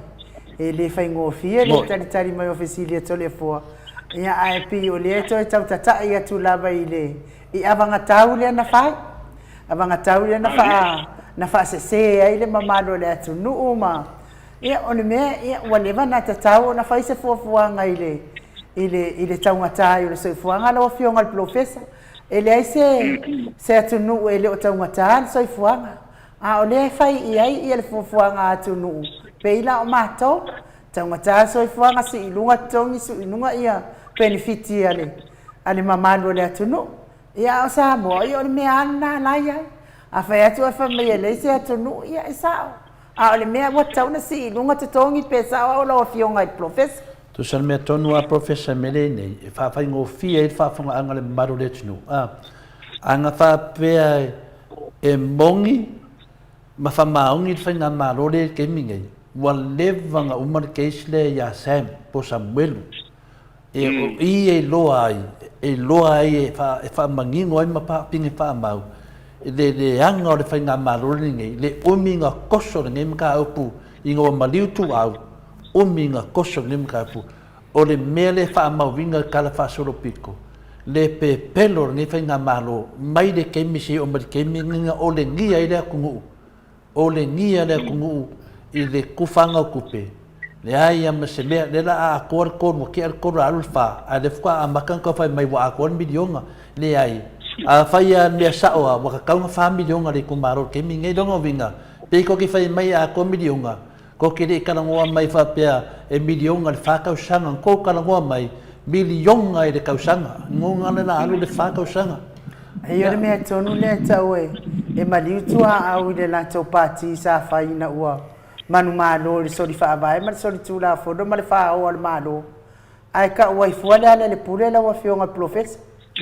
Speaker 1: e le faigofie le talitali mai o fesili a Toleafoa. Ia, ae pei o lea e toe tau tata'i atu lava i le, i avagatau lea na fai, avagatau lea na faa, na faasese ai le mamalu o le atunuu ma, ia, o le mea, ia, ua leva ona tatau ona fai se fuafuaga i le, i le, i le taugata ai o le soifuaga lau Afioga i le Polofesa. E leai se, se atunuu e le o taugata le soifuaga, a o lea e fai i ai ia le fuafuaga a atunuu, pei la o matou, Taugata soifuaga sii i luga totogi sui i luga ia penefiti a le a le mamalu o le atunuu. Ia a o Samoa ia o le mea a lena la i ai. A fai atu oe fai mai e leai se atunuu ia e sao. A o le mea ua tatau ona sii i luga totogi pe sao au lau afioga i le polofesa.
Speaker 2: Tusa le mea tonu a Polofesa Mele nei e faafaigofie ai le faafogaaga a le mamalu o le atunuu. A ana faapea e moni ma faamaoni le faigamalo lea i le taimi nei, ua leva ona uma le case lea ia Sam po o Samuelu, e o i e iloa ai, e iloa ai e faamanino ai ma pine faamau le leaga o le faigamalo lenei, le umi ona toso lenei mataupu ina ua maliu ituau, umi ona toso lenei mataupu. O le mea lea e faamauina i le Tala Faasolopito, le pepelo o lenei faigamalo mai le taimi seia oo mai le taimi lenei na olegia ai le atunuu, olegia le atunuu i le tufaga o tupe, leai lava ma se mea, lea la a atoa le tolu, ua tea le tolu a alu le fa, a o lea faatoa amata ona tau fai mai ua atoa le miliona. Leai. Afai lava le mea sao lava, ua tatau ona fa miliona le itumalo i le taimi lenei. Lona uiga, pei tou te fai mai e atoa miliona, Kou te le i talanoa mai faapea e miliona i le fa tausaga, na kou talanoa mai miliona i le tausaga, gona le la alu le fa tausaga.
Speaker 1: Ai o le mea tonu lea e tau e e maliu tuaau i le latou pati sa fai ina ua manumalo i le soli faavae ma le soli tulafono ma le faaoa o le Malo. Ae tau ai fua le ala i le pule lau Afioga i le Polofesa.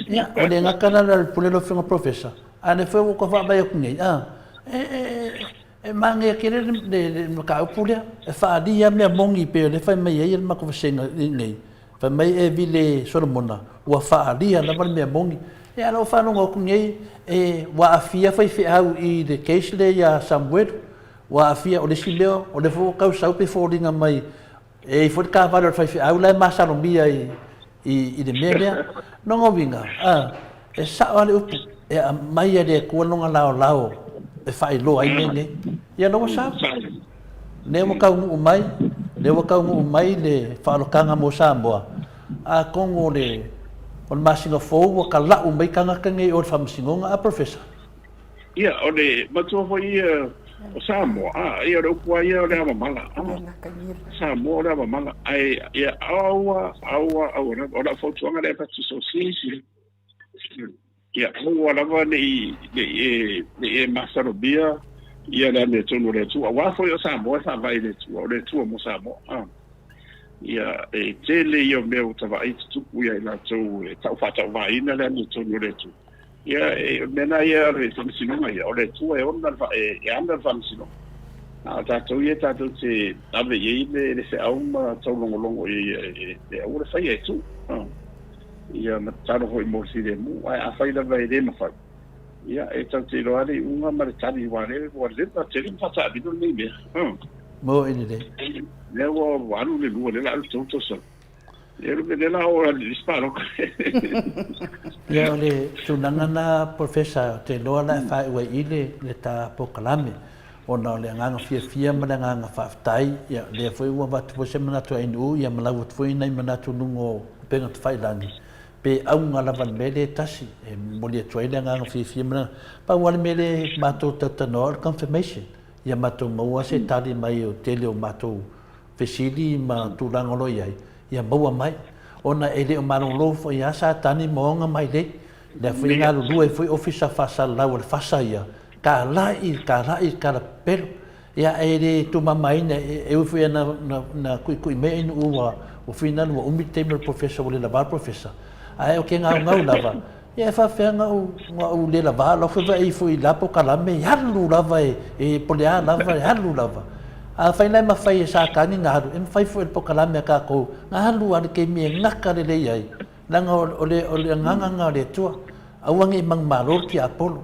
Speaker 2: Ia, o le gata la le ala i le pule lau Afioga Polofesa, a lea foi ua ou vaavaai atu nei, a, e, e, E manaia tele le mataupu lea, e faaalia lava mea moni pei o lea e fai mai ai le matou vasega nei, fai mai e Vile Solomona ua faaalia lava le mea moni. Ia a o lau faalogo atu nei, e ua aafia faifeau i le case lea ia Samuelu, ua aafia, o le isi mea o lea foi ua tau sau pei e foliga mai E i ai foi le taavale o le faifeau la e masalomia i le mea lea. Lona uiga, e sao lava le upu, e aumai e le Atua lona laolao e faailoa ai mea nei. Ia lea ua sao. Lea ua taunuu mai, lea ua taunuu mai le faaolataga mo Samoa, atonu o le masina fou ua talau mai tagata nei i o i le Faamasinoga, a Professor?
Speaker 4: Ia, o le matua foi ia o Samoa, a, ia o le upu lava ia o le avamala, a, Samoa o le avamala, ae ia aua, aua, aua lava, o lau fautuaga lea e avatu i so o se isi, ia aua lava ne i, ne i e, ne i e masalomia ia le amiotonu o le Atua, aua foi o Samoa e faavae i le Atua, o le Atua mo Samoa, a. Ia, e tele ia o mea ua ta vaai tutupu ia i latou e taufaatauvaaina le amiotonu o le Atua. Ia, e, o le mea lena ia o le faamasinoga ia, o le Atua e ona le, e ana le faamasinoga. A o tatou ia tatou te ave i ai le, le feau ma taulogologo i ai e, e aua le faia e tuu. Ia, ma tatalo foi mo le filemu. Ae afai lava e le mafai, ia, e tatou te iloa lava le iuga ma le tali, aua o lea ua leva tele ona faataamilo lenei mea.
Speaker 2: Mo i lelei.
Speaker 4: Lea ua alu le lua, lea o le a alu le tolu tausaga.
Speaker 2: Ia o le tulaga na Professor, ou te iloa la e faaiu ai i i le ta polokalame ona o le agaga fiafia ma le agaga faafetai, ia lea foi ua avatu foi se manatu a NU ia ma lau atu foi nai manatu i luga o upega tafailagi, pe auga lava i le mea lea e tasi e momoli atu ai le agaga fiafia ma le agaga. Pau lava le mea lea matou te talatalanoa o le confirmation, ia matou maua se tali mai o le tele o matou fesili ma tulaga o lo o i ai, ia maua mai, ona e le o malolo foi lava Satani ma ona mailei. Lea foi e galulue ai foi Ofisa Faasalalau o le FASA ia, talai, talai, talapepelo. Ia e le tumamaina, e ui foi na, na, na kuikui mai ai nuu ua, ua finau ua umi le taimi o le Professor ua le lava le Professor. Ae o ke gaugau lava, Ia e faafefea na ou, na ou le lava lau foi vaai ifo i la polokalame e alu lava e, e po o le a lava e alu lava. Afai la e mafai e Satani na alu, e mafai foi e le polokalame a tatou na alu lava i le taimi e gata lelei ai, leaga o le, o le agaga lena o le Atua, aua ne i manumalo le tiapolo.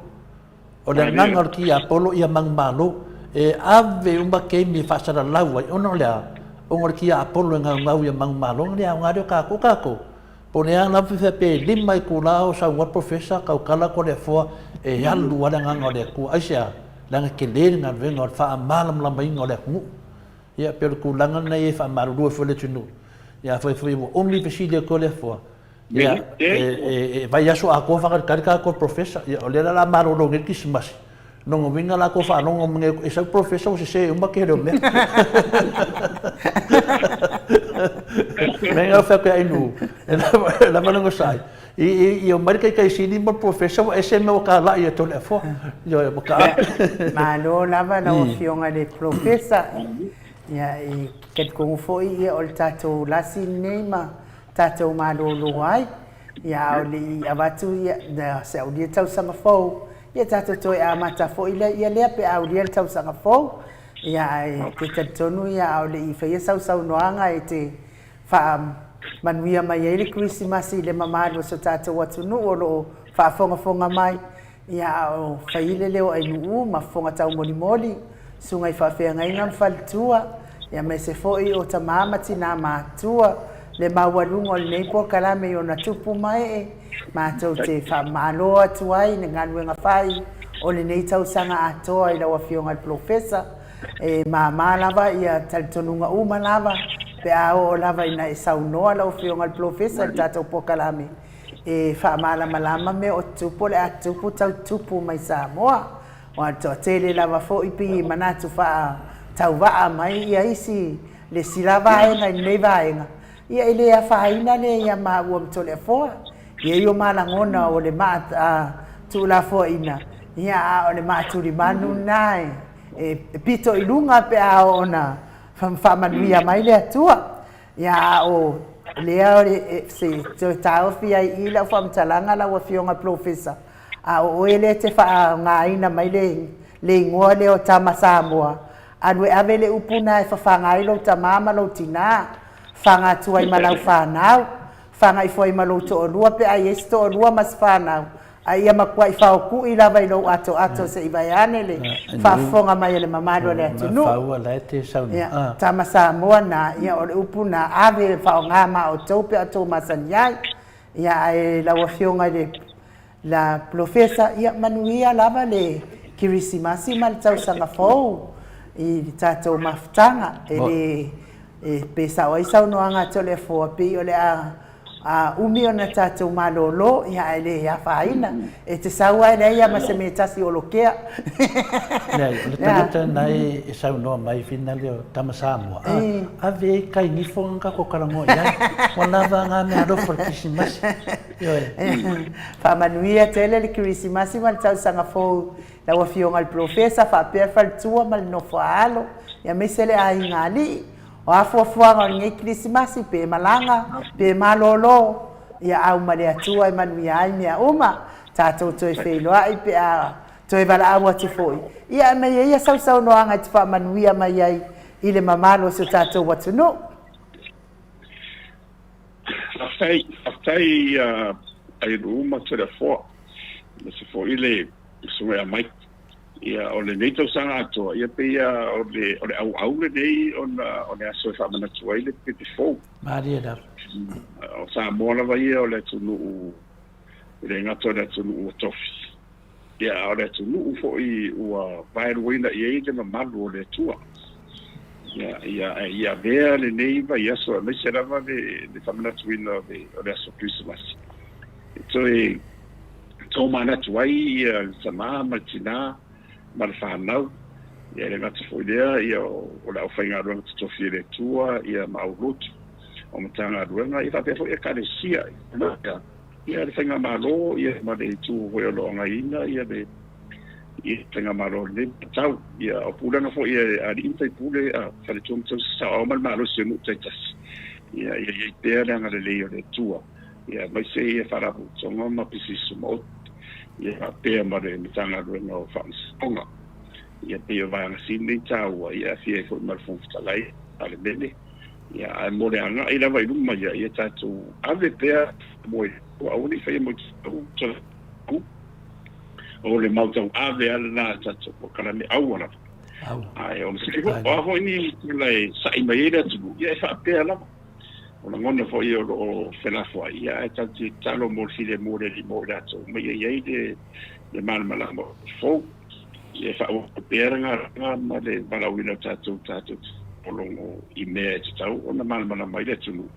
Speaker 2: O le agaga o le tiapolo ia manumalo, e ave uma taimi e faasalalau ai, ona o le a? Ona o le tiapolo e gaugau ia manumalo, ona le aoga lea o tatou. O tatou, Po o le a lava pe pe 5 itula o saunoa le Professor, tautala atu a le Afoa e alu lava le agaga o le Atua. Aisea? Leaga e tele le galuega o le faamalamalamaina o le atunuu. Ia, pei o le tulaga lena ia e faamalulu ai foi le atunuu. Ia afai foi ua umi fesili atu a le Afoa, ia, e vaiaso atoa faatalitali tatou i le Professor. Ia, o lea la o le a malolo nei le Kerisimasi, Lona uiga la tou faalogo mai nei e sau professor ua sese uma tele o mea. Mea ngau fai atu inu e lava le gosai. I i omai le taitaisili ma le professor ua ese mea ua talai atu e le afoa. Ioe ua taape.
Speaker 1: Malo lava lau Afioga i le Polofesa. Ia e talitonu foi ia o le tatou lasi lenei ma tatou malolo ai. Ia a o le i avatu ia se aulia tausaga fou, ia tatou toe amata foi lea ia lea pe a aulia le tausaga fou. Ia ae te talitonu ia a o le i faia sau saunoaga e te faamanuia mai ai le Kerisimasi i le mamalu o so tatou atunuu o lo o faafogafoga mai, Ia, a o Faile leo Ainuu ma Fofoga Taumolimoli, Susuga i Faafeagaiga ma Faletua, ia aemaise foi o tama ma tinā matua, le maualuga o lenei polokalame i ona tupu ma ee, matou te faamalo atu ai i le galuega fai o lenei tausaga atoa i lau Afioga i le Polofesa. E māmā lava ia talitonuga uma lava pe a oo lava ina e saunoa lau Afioga i le Polofesa i le tatou polokalame. E faamalamalama mea o tupu o le a tupu tau tupu mai Samoa. Ua toatele lava foi pei e manatu faatauvaa mai ia isi le isi la vaega i lenei vaega, ia e le afaina lea ia maua ma Toleafoa. E i ai o ma lagona o le maa tuulafoaina, ia a o le maa tulimanu lena e pito i luga pe a oo ina faamanuia mai le Atua. Ia, a o lea se i toe taofi ai i i lau faamatalaga lau Afioga Polofesa, a o oe lea e te faaaogaina mai le le igoa lea o Tama Samoa, alu e ave le upu na e fafaga ai lou tama ma lou tina, faga atu ai ma lau fanau, faga ifo ai ma lou toalua pe a i ai se toalua ma se fanau, A ia matuai faokui lava i lou atoato se i vaeane le faafofoga mai a le mamalu o le atunuu. Ia, Tama Samoa na, ia o le upu na ave e faaaoga ma outou pe a outou masani ai. Ia, ae lau Afioga i le la Polofesa, ia manuia lava le Kerisimasi ma le tausaga fou i le tatou mafutaga. E le, e pe sao ai saunoaga a Toleafoa, pei o le a A umi ona tatou malolo, ia ae le afaina. E te sau lava e leai lava ma se mea e tasi o lokea.
Speaker 2: Leai, o le tagata lena e saunoa mai finale o tama Samoa, a, ave ai kai nifo na tatou talanoa i ai. Ua lava nga mea alofa o le Kerisimasi. Ioe.
Speaker 1: Faamanuia tele le Kerisimasi ma le tausaga fou lau Afioga i le Polofesa faapea le faletua ma le nofo a alo, aemaise le aiga alii. O a fuafuaga o lenei Kerisimasi, pe malaga, pe malolo, ia au ma le Atua e manuia ai mea uma. Tatou toe feiloai pe a toe valaau atu foi. Ia aumai ai ia sausaunoaga e te faamanuia mai ai i le mamalu o si o tatou atunuu.
Speaker 4: Faafetai, faafetai ia Ailu ma Toleafoa, aemaise foi le Susuga ia Mike. Ia, o lenei tausaga atoa, ia pei lava o le, o le auau lenei ona o le aso e faamanatu ai le pepe fou.
Speaker 2: Malie lava.
Speaker 4: O Samoa lava ia o le atunuu, e le gata o le atunuu ua tofi, ia a o le atunuu foi ua vaeluaina i ai le mamalu o le Atua. Ia, ia, ia avea lenei vaiaso aemaise lava le, le faamanatuina o le, o le aso Kerisimasi e toe tomanatu ai ia le tama ma le tina ma le fanau, ia e le gata foi i lea, ia o le aufaigaluega totofi e le Atua, ia ma aulotu o Matagaluega, ia faapea foi Ekalesia, ia le faigamalo, ia ma le itu foi o lo o agaiina ia le ia faigamalo i lenei vaitau. Ia o pulega foi a alii ma faipule, a faletua ma tausi saoao ma le malosi o nuu taitasi, ia ia i ai pea le agalelei o le Atua, ia aemaise ia faalapotopotoga ma pisinisi tumaoti, ia faapea ma le Matagaluega o Faamasinoga. Ia pei o vaega sili nei taua, ia e aafia ai foi ma le Fofoga Fetalai, Palemene, ia ae mo le agai lava i luma ia, ia tatou ave pea mo i aua ne i faia mo i o le mau tauave lava lena a tatou polokalame aua lava. Ae o le o a foi ni tala e sa'i mai ai le atunuu, ia e faapea lava. O lagona foi o lo o felafoai, ia ae tatou te tatalo mo le filemu o le Alii mo i latou uma ia i ai le malamalama fou. Ia e faaauau pea le galuega ma le valaauina o tatou tatou te logo i mea e tatau ona malamalama ai le atunuu.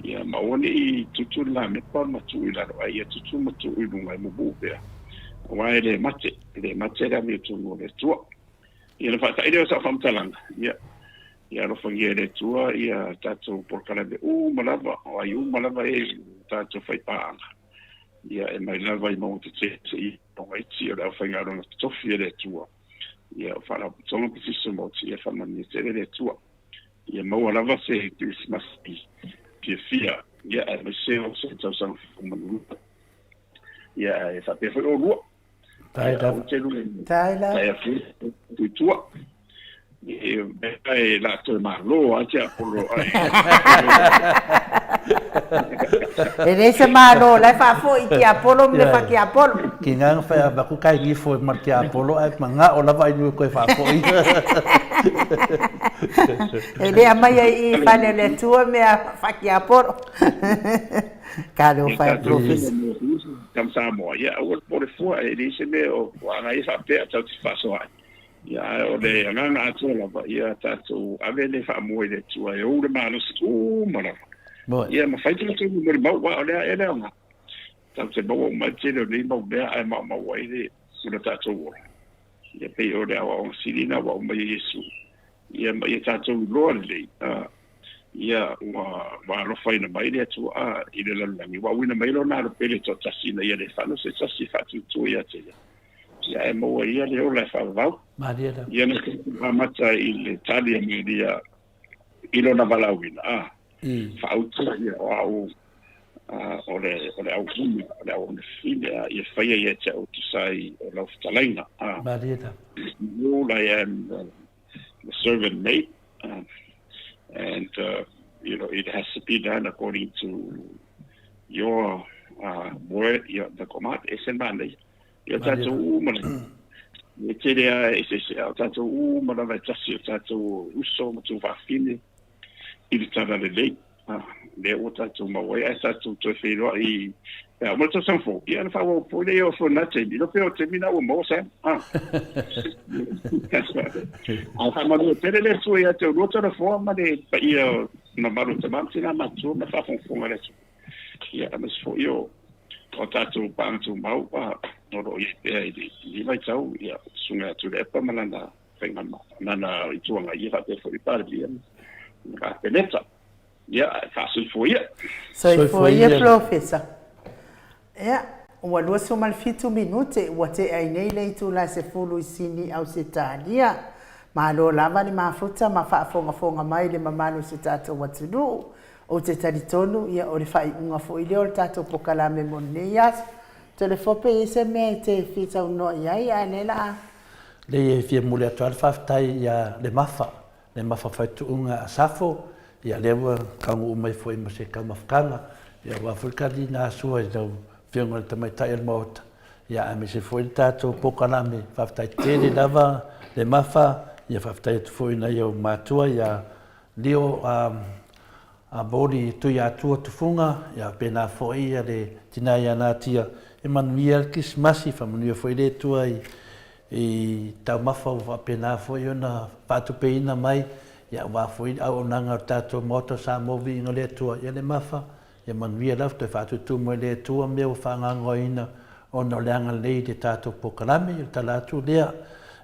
Speaker 4: Ia ma aua ne i tutu le lamepa ma tuu i lalo, ae ia tutu ma tuu i luga e mumuu pea, aua e le mate, e le mate le amiotonu o le Atua. Ia ona faata'i lea o sau faamatalaga, ia, ia alofagia e le Atua ia tatou polokalame uma lava, o ai uma lava e i tatou faipaaga, ia e mai lava i mauga tetele seia mauga iti, o le aufaigaluega totofi a le Atua, ia o Faalapotopotoga ma Pisinisi Maoti, ia faamanuia tele le Atua. Ia maua lava se Kerisimasi fiafia, ia aemaise o se tausaga fou manuia. Ia ae faapea foi oulua.
Speaker 2: Tae lava.
Speaker 1: Tae lava.
Speaker 4: Tae atu i tua. E e la toe malo a te Apolo ai.
Speaker 1: E leai se malo, la e faafoi i Tiapolo ma le faa-Tiapolo.
Speaker 2: Ki nganga whai a vaku kai ngifo e mar Tiapolo ai mangao lava ai nui koe faafoi.
Speaker 1: E le aumai ai i i fale o le Atua mea faa-Tiapolo. Talofa e Professor.
Speaker 4: Tama Samoa, ia aua le popole fua, e leai se mea o aga ia faapea tatou te faasoa ai. Ia ae o le agaga atoa lava, ia tatou ave le faamua i le Atua e ou le malosi uma lava. Ia ma fai tatou molimau, aua o le a ea le aoga. Tatou te maua uma ai le tele o nei mau mea ae maumau ai le o le tatou ola. Ia pei o le aoaoga sili lena ua aumai e Iesu, ia ma ia tatou iloa lelei, ia ua ua alofaina mai le Atua a i le lalolagi, ua auina mai Lona Alo Pele toatasi ina ia le fano se tasi e faatuatua ia te ia, ia ae maua e ia le ola e faavavau.
Speaker 2: Malie lava.
Speaker 4: Ia na tatou amata i le tali a Maria i lona valaauina, a, faauta ia o au o le o le auauna, o le auauna fine, a ia faia ia te au e tusa ai o lau fetalaiga. A,
Speaker 2: Malie lava.
Speaker 4: Behold, I am the servant maid, and you know, it has to be done according to your word, your, the command, e se manaia. Ia tatou uma lava. E tele lava e eseese, a o tatou uma lava e tasi o tatou uso ma tuafafine i le talalelei. Lea ua tatou maua ai, ae tatou toe feiloai pe a uma le tausaga fou, ia ona faaauau foi lea o lena taimi, iloa pea o le taimi lena ua maua Sam. Ae faamanuia tele le Atua ia te oulua Toleafoa ma le paia o mamalu o tama ma tina matutua ma le faafogafoga a le atunuu. Ia, aemaise foi o o tatou paaga tumau o lo o i ai pea i lenei vaitau, ia, Susuga ia Tuilaepa ma lana faigamalo, lana Itu Agai, ia faapea foi le Palemia ma le Kapeneta. Ia, faasoifua ia.
Speaker 1: Soifua ia Polofesa. Ia, ua 27 minute ua tea ai nei le itula 10 i Sini, Ausetalia. Malo lava le mafuta ma faafogafoga mai le mamalu o si o tatou atunuu. Ou te talitonu, ia, o le faaiuga foi lea o le tatou pokalame mo lenei aso. Toleafoa pe i ai se mea e te fia saunoa i ai ae lea la a.
Speaker 2: Leai e fia momoli atu lava le faafetai ia Lemafa, Lemafa Faituuga Asafo, ia lea ua taunuu mai foi ma se taumafataga, ia aua foi le taliga sua i lau Afioga i le Tamaitai o le Maota, ia aemaise foi le tatou polokalame. Faafetai tele lava Lemafa, ia faafetai atu foi i nai ou matua ia Leo a Moli Tuiatua Tufuga, ia faapena foi ia le tina ia Natia, e manuia le Kerisimasi, faamanuia foi le Atua i i taumafa ua faapena foi ona faatupeina mai, ia aua foi le auaunaga a le tatou Maota o Samoa Viiga o le Atua, ia le mafa, ia manuia lava, toe faatutu mai le Atua mea ua faagaogoina ona o le agalelei i le tatou polokalame, ia o le tala atu lea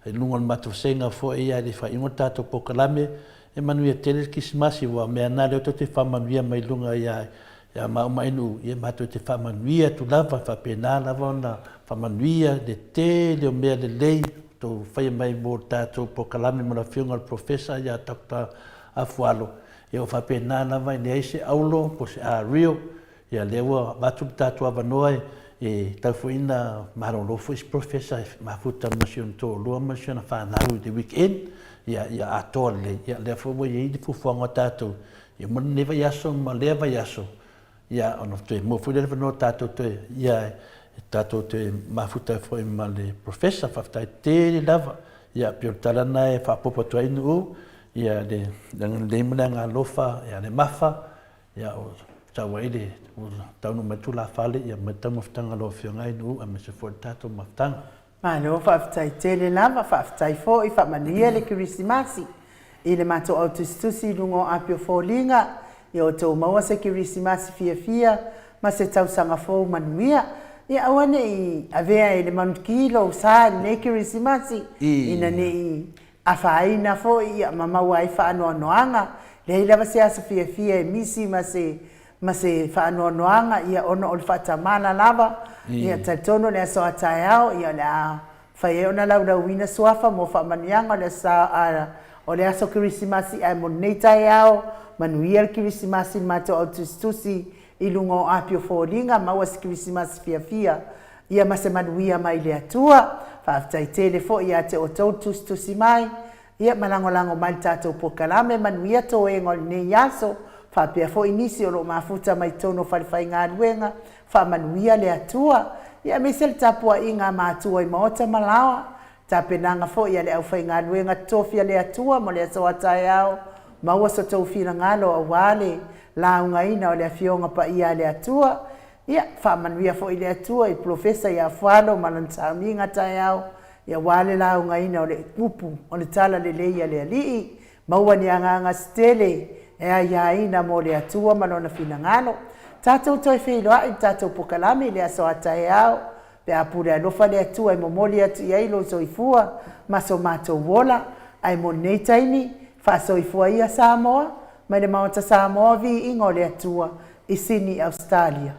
Speaker 2: i luga o le matou vasega foi ae le i faaiuga le tatou polokalame, E manuia tele le Kisimasi, ua mea na lea tou te faamanuia mai luga ia ia maau ma Ainuu, ia matou te faamanuia atu lava, faapena lava ona faamanuia le tele o mea lelei tou faia mai mo le tatou polokalame mo le afioga i le Professor ia Doctor Afualo, ia ua faapena lava e leai se aulo po o se ario Ia lea ua avatu le tatou avanoa e tau foi ina malolo foi si Professor e mafuta ma si ona toalua ma si ona fanau i le weekend, ia ia atoa lelei. Ia lea foi ua i ai le fuafuaga a tatou, ia mo lenei vaiaso ma lea vaiaso, ia ona toe maua foi lea o le avanoa tatou toe, ia e tatou toe mafuta ai foi ma le Professor. Faafetai tele lava. Ia pei o le tala lena e faaopoopo atu ai Nu'u, ia le agalelei ma le agaalofa, ia le mafa, Ia, ua tau ai le, ua taunuu mai le tulafale, ia mai le taumafataga a lau Afioga Ainuu aemaise foi le tatou mafutaga.
Speaker 1: Malo faafetai tele lava, faafetai foi, faamanuia le Kerisimasi i le matou au tusitusi i luga o api o foliga, ia outou maua se Kerisimasi fiafia ma se tausaga fou manuia. Ia aua ne i avea e le manuki lou sa i lenei Kerisimasi, ina ne i afaina foi ia ma maua ai faanoanoaga. Leai lava se aso fiafia e misi ma se ma se faanoanoaga ia ona o le faatamala lava. Ia talitonu o le aso a taeao ia o le a fai ai ona laulauina suafa mo faamanuiaga o le aso a o le aso Kerisimasi ae mo lenei taeao, manuia le Kerisimasi i le matou au tusitusi i luga o api o foliga, maua se Kerisimasi fiafia ia ma se manuia mai le Atua. Faafetai tele foi ia te outou le tusitusi mai, ia ma lagolago mai le tatou polokalame Manuia Toega o lenei aso, faapea foi nisi o lo o mafuta mai totonu o falefaigaluega, faamanuia le Atua. Ia aemaise le tapuaiga a matua i maota ma laoa, tapenaga foi a le aufaigaluega totofi a le Atua mo le aso a taeao, maua so tou finagalo aua le laugaina o le Afioga Paia a le Atua. Ia, faamanuia foi le Atua i Polofesa ia Fualo ma lana sauniga taeao, ia aua le laugaina o le upu o le tala lelei a le Alii, maua ni agaga se tele e aiaina mo le Atua ma Lona finagalo. Tatou toe feiloai i le tatou pokalame i le aso a taeao, pe a pule alofa le Atua e momoli atu i ai lou soifua ma so matou ola, ae mo lenei taimi, faasoifua ia Samoa, mai le Maota Samoa, viiga o le Atua i Sini, Ausetalia.